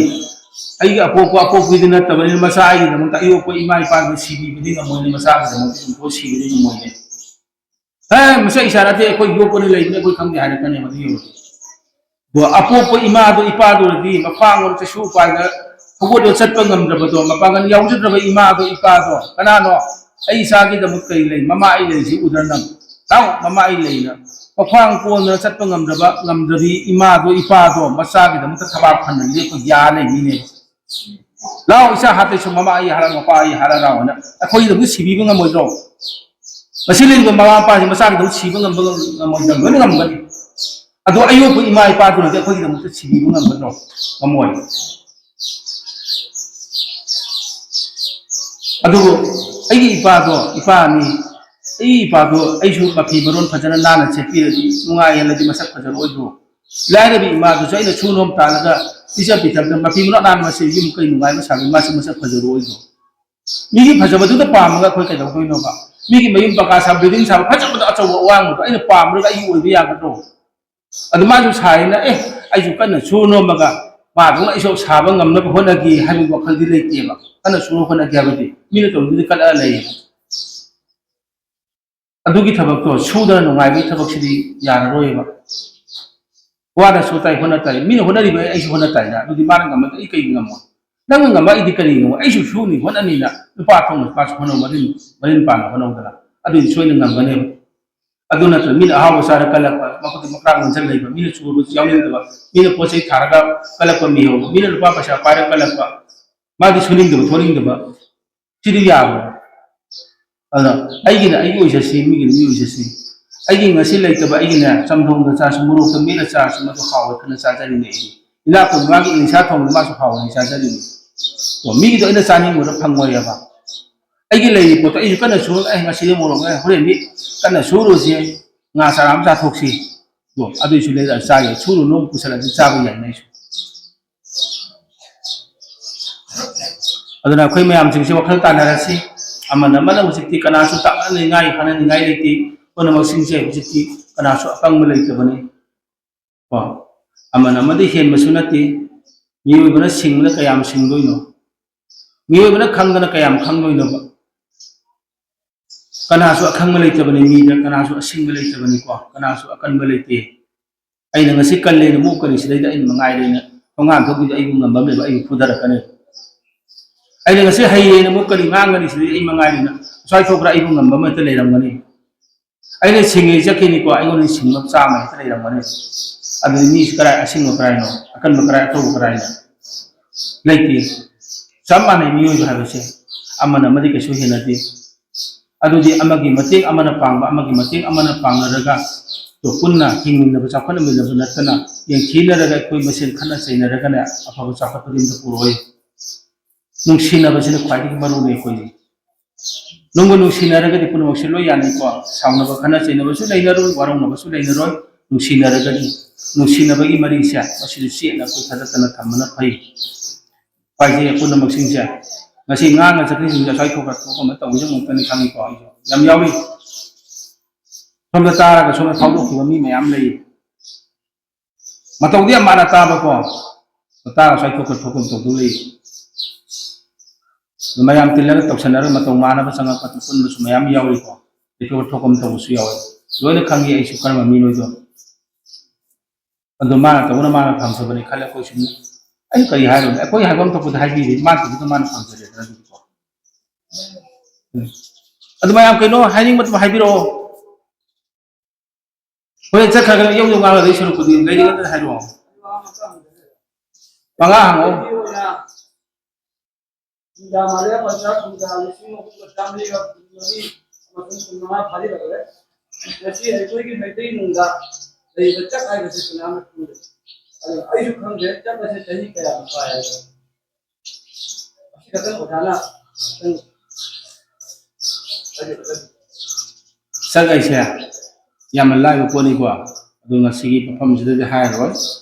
ꯑꯩꯒꯤ ꯑꯄꯣꯛꯄ ꯑꯄꯣꯛꯄꯤꯗꯤ ꯅꯠꯇꯕꯅꯤꯅ, ꯃꯆꯥ ꯑꯩꯒꯤꯗꯃꯛꯇ ꯑꯌꯣꯛꯄ ꯏꯃꯥ ꯏꯄꯥꯗꯨꯅ ꯁꯤꯕꯤꯕꯗꯤ ꯉꯝꯃꯣꯏꯅꯦ, ꯃꯆꯥꯒꯤꯗꯃꯛꯇ ꯑꯗꯨꯝ ꯁꯤꯕꯗꯤ ꯉꯝꯃꯣꯏꯅꯦ꯫ "ꯑꯦ, ꯃꯁꯤ ꯏꯆꯥ ꯅꯠꯇꯦ, ꯑꯩꯈꯣꯏ ꯌꯣꯛꯄꯅꯤ ꯂꯩꯕꯅꯤ, ꯑꯩꯈꯣꯏ ꯈꯪꯗꯦ" ꯍꯥꯏꯔꯛꯀꯅꯦꯕ ꯑꯗꯨ ꯌꯧꯔꯗꯤ꯫ ꯑꯗꯣ ꯑꯄꯣꯛꯄ ꯏꯃꯥꯗꯣ ꯏꯄꯥꯗꯨꯅꯗꯤ ꯃꯈ꯭ꯋꯥꯡ ꯑꯣꯏꯔ ꯆꯩꯁꯨ ꯎꯄꯥꯏꯗ ꯍꯧꯒꯠꯂ ꯆꯠꯄ ꯉꯝꯗ꯭ꯔꯕꯗꯣ, ꯃꯄꯥꯡꯒꯜ ꯌꯥꯎꯖꯗ꯭ꯔꯕ ꯏꯃꯥꯗꯣ ꯏꯄꯥꯗꯣ ꯀꯅꯥꯅꯣ? "ꯑꯩ ꯏꯆꯥꯒꯤꯗꯃꯛ ꯀꯔꯤ ꯂꯩ? ꯃꯃꯥ ꯑꯩ ꯂꯩꯔꯤꯁꯤ ꯎꯗ꯭ꯔ ꯅꯪ? ꯂꯥꯛꯑꯣ, ꯃꯃꯥ ꯑꯩ ꯂꯩꯅ" ꯃꯈ꯭ꯋꯥꯡ ꯀꯣꯟꯗꯅ ꯆꯠꯄ ꯉꯝꯗ꯭ꯔꯕ, ꯉꯝꯗ꯭ꯔꯕꯤ ꯏꯃꯥꯗꯣ ꯏꯄꯥꯗꯣ ꯃꯆꯥꯒꯤꯗꯃꯛꯇ ꯊꯕꯥꯛ ꯐꯅ ꯂꯦꯞꯄ ꯌꯥ ꯂꯩꯃꯤꯅꯦꯕ꯫ "ꯂꯥꯛꯑꯣ ꯏꯆꯥ, ꯍꯥꯠꯇꯣꯏꯁꯨ ꯃꯃꯥ ꯑꯩ ꯍꯥꯠꯂ, ꯃꯄꯥ ꯑꯩ ꯍꯥꯠꯂ" ꯂꯥꯛꯑꯣꯅ ꯑꯩꯈꯣꯏꯒꯤꯗꯃꯛ ꯁꯤꯕꯤꯕ ꯉꯝꯃꯣꯏꯗ꯭ꯔꯣ? ꯃꯁꯤ ꯂꯩꯔꯤꯕ ꯃꯃꯥ ꯃꯄꯥꯁꯤ ꯃꯆꯥꯒꯤꯗꯃꯛ ꯁꯤꯕ ꯉꯝꯕ ꯉꯝꯃꯣꯏꯗ꯭ꯔꯥ? ꯂꯣꯏꯅ ꯉꯝꯒꯅꯤ꯫ ꯑꯗꯣ ꯑꯌꯣꯛꯄ ꯏꯃꯥ ꯏꯄꯥꯗꯨꯅꯗꯤ ꯑꯩꯈꯣꯏꯒꯤꯗꯃꯛꯇ ꯁꯤꯕꯤꯕ ꯉꯝꯒꯗ꯭ꯔꯣ? ꯉꯝꯃꯣꯏ꯫ ꯑꯗꯨꯕꯨ ꯑꯩꯒꯤ ꯏꯄꯥꯗꯣ, ꯏꯄꯥꯅꯤ, ꯑꯩꯒꯤ ꯏꯄꯥꯗꯣ ꯑꯩꯁꯨ ꯃꯐꯤ ꯃꯔꯣꯟ ꯐꯖꯅ ꯅꯥꯟꯅ ꯁꯦꯠꯄꯤꯔꯗꯤ, ꯅꯨꯡꯉꯥꯏ ꯍꯦꯜꯂꯗꯤ ꯃꯁꯛ ꯐꯖꯔꯣꯏꯗ꯭ꯔꯣ? ꯂꯥꯏꯔꯕꯤ ꯏꯃꯥꯗꯨꯁꯨ ꯑꯩꯅ ꯁꯨ ꯅꯣꯝ ꯇꯥꯜꯂꯒ ꯄꯤꯖ ꯄꯤꯊꯛꯇꯅ ꯃꯐꯤ ꯃꯔꯣꯟ ꯅꯥꯟꯅ ꯁꯦꯠ-, ꯌꯨꯝ ꯀꯩ ꯅꯨꯡꯉꯥꯏꯕ ꯁꯥꯕꯤ, ꯃꯥꯁꯨ ꯃꯁꯛ ꯐꯖꯔꯣꯏꯗ꯭ꯔꯣ? ꯃꯤꯒꯤ ꯐꯖꯕꯗꯨꯗ ꯄꯥꯝꯃꯒ ꯑꯩꯈꯣꯏ ꯀꯩꯗꯧꯗꯣꯏꯅꯣꯕ? ꯃꯤꯒꯤ ꯃꯌꯨꯝ ꯄꯀꯥ ꯁꯥ, building ꯁꯥꯕ ꯐꯖꯕꯗꯣ, ꯑꯆꯧꯕ ꯑꯋꯥꯡꯕꯗꯣ ꯑꯩꯅ ꯄꯥꯝꯃꯒ ꯑꯩꯒꯤ ꯑꯣꯏꯕ ꯌꯥꯒꯗ꯭ꯔꯣ? ꯑꯗꯨ ꯃꯥꯁꯨ ꯁꯥꯏꯅ, "ꯑꯦ, ꯑꯩꯁꯨ ꯀꯟꯅ ꯁꯨ ꯅꯣꯝꯃꯒ ꯃꯥꯗꯧꯅ ꯑꯩꯁꯨ ꯁꯥꯕ ꯉꯝꯅꯕ ꯍꯣꯠꯅꯒꯦ" ꯍꯥꯏꯕꯒꯤ ꯋꯥꯈꯜꯗꯤ ꯂꯩꯇꯦꯕ꯫ ꯀꯟꯅ ꯁꯨꯔ ꯍꯣꯠꯅꯒꯦ ꯍꯥꯏꯕꯗꯤ ꯃꯤꯅ ꯇꯧꯔꯤꯗꯨꯗꯤ ꯀꯠꯂꯒ ꯂꯩꯌꯦꯕ꯫ ꯑꯗꯨꯒꯤ ꯊꯕꯛꯇꯣ ꯁꯨꯗꯅ ꯅꯨꯡꯉꯥꯏꯕꯒꯤ ꯊꯕꯛꯁꯤꯗꯤ ꯌꯥꯔꯔꯣꯏꯕ꯫ ꯋꯥꯅ ꯁꯨ ꯇꯥꯏ, ꯍꯣꯠꯅ ꯇꯥꯏ, ꯃꯤꯅ ꯍꯣꯠꯅꯔꯤꯕ ꯑꯩꯁꯨ ꯍꯣꯠꯅ ꯇꯥꯏꯅ, ꯑꯗꯨꯗꯤ ꯃꯥꯅ ꯉꯝꯃꯗꯤ ꯑꯩ ꯀꯩꯒꯤ ꯉꯝꯃꯣꯏ? ꯅꯪꯅ ꯉꯝꯕ ꯑꯩꯗꯤ ꯀꯔꯤ ꯉꯝꯃꯣꯏ? ꯑꯩꯁꯨ ꯁꯨꯅꯤ, ꯍꯣꯠꯅꯅꯤꯅ ꯂꯨꯄꯥ ꯊꯣꯡꯅ ꯃꯥꯁꯨ ꯍꯣꯠꯅꯧ, ꯃꯔꯤꯟ, ꯃꯔꯤꯟ ꯄꯥꯟꯅ ꯍꯣꯠꯅꯧꯗꯅ, ꯑꯗꯨꯗꯤ ꯁꯣꯏꯗꯅ ꯉꯝꯒꯅꯦꯕ꯫ ꯑꯗꯨ ꯅꯠꯇ꯭ꯔ ꯃꯤꯅ ꯑꯍꯥꯎꯕ ꯆꯥꯔ ꯀꯜꯂꯛꯄ, ꯃꯈꯨꯠꯇ ꯃꯈ꯭ꯔꯥ ꯃꯟꯖꯜ ꯂꯩꯕ, ꯃꯤꯅ ꯆꯨꯕꯁꯨ ꯌꯥꯎꯅꯤꯡꯗꯕ, ꯃꯤꯅ ꯄꯣꯠ ꯆꯩ ꯊꯥꯔꯒ ꯀꯜꯂꯛꯄ ꯃꯤꯍꯧꯕ, ꯃꯤꯅ ꯂꯨꯄꯥ ꯄꯩꯁꯥ ꯄꯥꯏꯔ ꯀꯜꯂꯛꯄ, ꯃꯥꯗꯤ ꯁꯨꯅꯤꯡꯗꯕ, ꯊꯣꯛꯅꯤꯡꯗꯕ, ꯁꯤꯗꯤ ꯌꯥꯕ꯭ꯔꯣ? ꯑꯗꯨꯅ ꯑꯩꯒꯤꯅ ꯑꯩꯒꯤ ꯑꯣꯏꯖꯁꯤ, ꯃꯤꯒꯤꯅ ꯃꯤ ꯑꯣꯏꯖꯁꯤ꯫ ꯑꯩꯒꯤ ꯉꯁꯤ ꯂꯩꯇꯕ ꯑꯩꯒꯤꯅꯦ, ꯆꯝꯊꯣꯡꯗ ꯆꯥꯔꯁꯨ, ꯃꯣꯔꯣꯛꯇ ꯃꯦꯠꯂ ꯆꯥꯔꯁꯨ, ꯃꯗꯨ ꯍꯥꯎꯋꯦ ꯈꯟꯅ ꯆꯥꯖꯔꯤꯅꯦ ꯑꯩꯗꯤ꯫ ꯏꯅꯥꯛ ꯈꯨꯟꯕ ꯃꯥꯒꯤ ꯏꯟꯁꯥ ꯊꯣꯡꯕ ꯃꯥꯁꯨ ꯍꯥꯎꯋꯦ ꯆꯥꯖꯔꯤꯅꯦ꯫ ꯑꯣ, ꯃꯤꯒꯤꯗꯣ ꯑꯩꯅ ꯆꯥꯅꯤꯡꯕꯗꯣ ꯐꯪꯉꯣꯏꯑꯕ꯫ ꯑꯩꯒꯤ ꯂꯩꯔꯤ ꯄꯣꯠꯇꯣ ꯑꯩꯁꯨ ꯀꯟꯅ ꯁꯨꯔꯒ, "ꯑꯩ ꯉꯁꯤꯗꯤ ꯃꯣꯔꯣꯛ ꯃꯦꯠꯂꯦ, ꯍꯣꯔꯦꯟꯗꯤ ꯀꯟꯅ ꯁꯨꯔꯨꯁꯤ, ꯉꯥ ꯆꯔꯥ ꯑꯃ ꯆꯥꯊꯣꯛꯁꯤ" ꯀꯣ, ꯑꯗꯨꯏꯁꯨ ꯂꯩꯔꯛꯑ ꯆꯥꯒꯦ, ꯁꯨꯔꯨꯅꯨ, ꯄꯨꯁꯜꯂꯗꯤ ꯆꯥꯕ ꯌꯥꯏꯅ ꯑꯩꯁꯨ꯫ ꯑꯗꯨꯅ ꯑꯩꯈꯣꯏ ꯃꯌꯥꯝꯁꯤꯡꯁꯤ ꯋꯥꯈꯜ ꯇꯥꯟꯅꯔꯁꯤ꯫ ꯑꯃꯅ ꯑꯃꯅ ꯍꯧꯖꯤꯛꯇꯤ ꯀꯅꯥꯁꯨ ꯇꯥꯛꯅꯅꯤꯡꯉꯥꯏ, ꯍꯥꯏꯅꯅꯤꯡꯉꯥꯏ ꯂꯩꯇꯦ꯫ ꯄꯨꯝꯅꯃꯛꯁꯤꯡꯁꯦ ꯍꯧꯖꯤꯛꯇꯤ ꯀꯅꯥꯁꯨ ꯑꯄꯪꯕ ꯂꯩꯇꯕꯅꯤ꯫ ꯀꯣ, ꯑꯃꯅ ꯑꯃꯗꯤ ꯍꯦꯟꯕꯁꯨ ꯅꯠꯇꯦ꯫ ꯃꯤꯑꯣꯏꯕꯅ ꯁꯤꯡꯕꯅ ꯀꯌꯥꯝ ꯁꯤꯡꯗꯣꯏꯅꯣ? ꯃꯤꯑꯣꯏꯕꯅ ꯈꯪꯗꯅ ꯀꯌꯥꯝ ꯈꯪꯗꯣꯏꯅꯣꯕ? ꯀꯅꯥꯁꯨ ꯑꯈꯪꯕ ꯂꯩꯇꯕꯅꯤ ꯃꯤꯗ, ꯀꯅꯥꯁꯨ ꯑꯁꯤꯡꯕ ꯂꯩꯇꯕꯅꯤꯀꯣ, ꯀꯅꯥꯁꯨ ꯑꯀꯟꯕ ꯂꯩꯇꯦ꯫ ꯑꯩꯅ ꯉꯁꯤ ꯀꯜꯂꯦꯅ ꯃꯨꯛꯀꯅꯤ, ꯁꯤꯗꯩꯗ ꯑꯩꯅ ꯃꯉꯥꯏꯔꯦꯅ ꯊꯣꯡꯒꯥꯟ ꯊꯣꯛꯈꯤꯕꯗ ꯑꯩꯕꯨ ꯉꯝꯕ ꯑꯃ ꯂꯩꯕ, ꯑꯩꯕꯨ ꯐꯨꯊꯔꯛꯀꯅꯤ꯫ ꯑꯩꯅ ꯉꯁꯤ ꯍꯩꯌꯦꯅ ꯃꯨꯛꯀꯅꯤ, ꯉꯥꯡꯒꯅꯤ, ꯁꯤꯗꯩꯗ ꯑꯩ ꯃꯉꯥꯏꯔꯦꯅ ꯑꯁ꯭ꯋꯥꯏ ꯊꯣꯛꯈ꯭ꯔ ꯑꯩꯕꯨ ꯉꯝꯕ ꯑꯃ ꯍꯦꯛꯇ ꯂꯩꯔꯝꯒꯅꯤ꯫ ꯑꯩꯅ ꯁꯤꯡꯉꯦ ꯆꯠꯈꯤꯅꯤꯀꯣ, ꯑꯩꯉꯣꯟꯗ ꯁꯤꯡꯕ ꯆꯥꯝꯃ ꯍꯦꯛꯇ ꯂꯩꯔꯝꯒꯅꯤ꯫ ꯑꯗꯨꯗꯤ ꯃꯤꯁꯤ ꯀꯗꯥꯏ ꯑꯁꯤꯡꯕ ꯀꯗꯥꯏꯅꯣ, ꯑꯀꯟꯕ ꯀꯗꯥꯏ, ꯑꯊꯧꯕ ꯀꯗꯥꯏꯅꯣ? ꯂꯩꯇꯦ꯫ ꯆꯞ ꯃꯥꯟꯅꯩ ꯃꯤꯑꯣꯏꯕ ꯍꯥꯏꯕꯁꯦ, ꯑꯃꯅ ꯑꯃꯗꯤ ꯀꯩꯁꯨ ꯍꯦꯟꯅꯗꯦ꯫ ꯑꯗꯨꯗꯤ ꯑꯃꯒꯤ ꯃꯇꯦꯡ ꯑꯃꯅ ꯄꯥꯡꯕ, ꯑꯃꯒꯤ ꯃꯇꯦꯡ ꯑꯃꯅ ꯄꯥꯡꯅꯔꯒ, ꯇꯣ ꯄꯨꯟꯅ ꯍꯤꯡꯃꯤꯟꯅꯕ, ꯆꯥꯎꯈꯠꯃꯤꯟꯅꯕ ꯅꯠꯇꯅ, ꯌꯦꯡꯊꯤꯅꯔꯒ ꯑꯩꯈꯣꯏ ꯃꯁꯦꯟ ꯈꯠꯅ ꯆꯩꯅꯔꯒꯅꯦ ꯑꯐꯕ ꯆꯥꯎꯈꯠꯄꯗꯤ ꯑꯝꯇ ꯄꯨꯔꯛꯑꯣꯏ꯫ ꯅꯨꯡꯁꯤꯅꯕꯁꯤꯅ ꯈ꯭ꯋꯥꯏꯗꯒꯤ ꯃꯔꯨꯅꯤ ꯑꯩꯈꯣꯏꯗꯤ꯫ ꯅꯨꯡꯕꯨ ꯅꯨꯡꯁꯤꯅꯔꯒꯗꯤ ꯄꯨꯝꯅꯃꯛꯁꯦ ꯂꯣꯏ ꯌꯥꯅꯤꯀꯣ꯫ ꯁꯥꯎꯅꯕ ꯈꯠꯅ ꯆꯩꯅꯕꯁꯨ ꯂꯩꯅꯔꯣꯏ, ꯋꯥꯔꯧꯅꯕꯁꯨ ꯂꯩꯅꯔꯣꯏ꯫ ꯅꯨꯡꯁꯤꯅꯔꯒꯗꯤ, ꯅꯨꯡꯁꯤꯅꯕꯒꯤ ꯃꯔꯤꯁꯦ ꯃꯁꯤꯁꯨ ꯆꯦꯠꯅ ꯑꯩꯈꯣꯏ ꯊꯥꯗꯠꯇꯅ ꯊꯝꯕꯅ ꯐꯩ꯫ ꯈ꯭ꯋꯥꯏꯁꯦ ꯄꯨꯝꯅꯃꯛꯁꯤꯡꯁꯦ ꯉꯁꯤ ꯉꯥꯡꯅ ꯆꯠꯈ꯭ꯔꯤꯁꯤꯡꯁꯦ ꯑꯁ꯭ꯋꯥꯏ ꯊꯣꯛꯈ꯭ꯔ ꯊꯣꯛꯑꯝꯕ ꯇꯧꯕꯁꯦ ꯑꯃꯨꯛꯇꯅꯤ ꯈꯪꯉꯤꯀꯣ꯫ ꯑꯩꯁꯨ ꯌꯥꯝ ꯌꯥꯎꯏ꯫ ꯁꯣꯝꯗ ꯇꯥꯔꯒ ꯁꯣꯝꯗ ꯐꯥꯎꯗꯣꯛꯈꯤꯕ ꯃꯤ ꯃꯌꯥꯝ ꯂꯩ꯫ ꯃꯇꯧꯗꯤ ꯌꯥꯝ ꯃꯥꯟꯅ ꯇꯥꯕꯀꯣ꯫ ꯇꯥꯔꯒ ꯑꯁ꯭ꯋꯥꯏ ꯊꯣꯛꯈ꯭ꯔ ꯊꯣꯛꯄ ꯇꯧꯗꯧ ꯂꯩ꯫ ꯑꯗꯨ ꯃꯌꯥꯝ ꯇꯤꯜꯂꯒ ꯇꯧꯁꯟꯅꯔꯒ ꯃꯇꯧ ꯃꯥꯟꯅꯕ ꯆꯪꯉꯛꯄ ꯄꯨꯟꯕꯁꯨ ꯃꯌꯥꯝ ꯌꯥꯎꯔꯤꯀꯣ꯫ ꯂꯩꯊꯣꯛ ꯊꯣꯛꯐꯝ ꯇꯧꯕꯁꯨ ꯌꯥꯎꯋꯤ꯫ ꯂꯣꯏꯅ ꯈꯪꯉꯤ ꯑꯩꯁꯨ ꯀꯔꯝꯕ ꯃꯤꯅꯣꯗꯣ꯫ ꯑꯗꯣ ꯃꯥꯅ ꯇꯧꯕꯅ ꯃꯥꯅ ꯐꯪꯖꯕꯅꯤ ꯈꯜꯂꯦ꯫ ꯑꯩꯈꯣꯏꯁꯨ ꯑꯩ ꯀꯔꯤ ꯍꯥꯏꯔꯨꯅꯤ? ꯑꯩꯈꯣꯏ ꯍꯥꯏꯐꯝ ꯊꯣꯛꯄꯗ ꯍꯥꯏꯕꯤꯔꯤ, ꯃꯥꯅ ꯇꯧꯕꯗ ꯃꯥꯅ ꯐꯪꯖꯔꯦꯗꯅ ꯑꯗꯨꯗꯤꯀꯣ꯫ ꯎꯝ꯫ ꯑꯗꯨ ꯃꯌꯥꯝ ꯀꯩꯅꯣ ꯍꯥꯏꯅꯤꯡꯕꯗꯨ ꯍꯥꯏꯕꯤꯔꯛꯑꯣ꯫ ꯍꯣꯔꯦꯟ ꯆꯠꯈ꯭ꯔꯒ ꯌꯧ ꯌꯧ ꯉꯥꯡꯅꯗꯣꯏ ꯁꯔꯨꯛꯄꯨꯗꯤ ꯂꯩꯔꯤꯉꯩꯗ ꯍꯥꯏꯔꯛꯑꯣ꯫ ꯃꯉꯥ ꯍꯪꯉꯛꯑꯣ꯫ ꯅꯨꯡꯗꯥꯡ ꯃꯥꯂꯦꯝ ꯄꯟꯆꯥ ꯀꯨꯝꯖꯥ ꯂꯤꯁꯤꯡ ꯑꯍꯨꯝꯒ ꯆꯥꯃꯔꯤꯒ ꯀꯨꯟꯃꯔꯤ ꯑꯃꯁꯨꯡ ꯀꯨꯟꯃꯉꯥ ꯐꯥꯖꯤꯜꯂꯛꯂꯦ꯫ ꯉꯁꯤ ꯑꯩꯈꯣꯏꯒꯤ ꯃꯩꯇꯩ ꯅꯨꯡꯗ ꯂꯩꯕ ꯆꯛ ꯍꯥꯏꯕꯁꯤ ꯀꯅꯥꯅ ꯈꯪꯗꯦ꯫ ꯑꯗꯨ ꯑꯩꯁꯨ ꯈꯪꯗꯦ, ꯆꯛ ꯑꯁꯤ ꯆꯍꯤ ꯀꯌꯥꯃꯨꯛ ꯄꯥꯏ ꯍꯥꯏꯕ꯫ ꯑꯁꯤ ꯈꯛꯇꯪ ꯑꯣꯖꯥꯅ ꯈꯤꯇꯪ ꯍꯥꯏꯕꯤꯔꯒꯗꯤ꯫ ꯆꯛ ꯍꯥꯏꯁꯦ ꯌꯥꯝꯅ ꯂꯥꯏꯕ ꯄꯣꯠꯅꯤꯀꯣ꯫ ꯑꯗꯨ ꯉꯁꯤꯒꯤ ꯃꯐꯝꯁꯤꯗꯗꯤ ꯍꯥꯏꯔꯔꯣꯏ,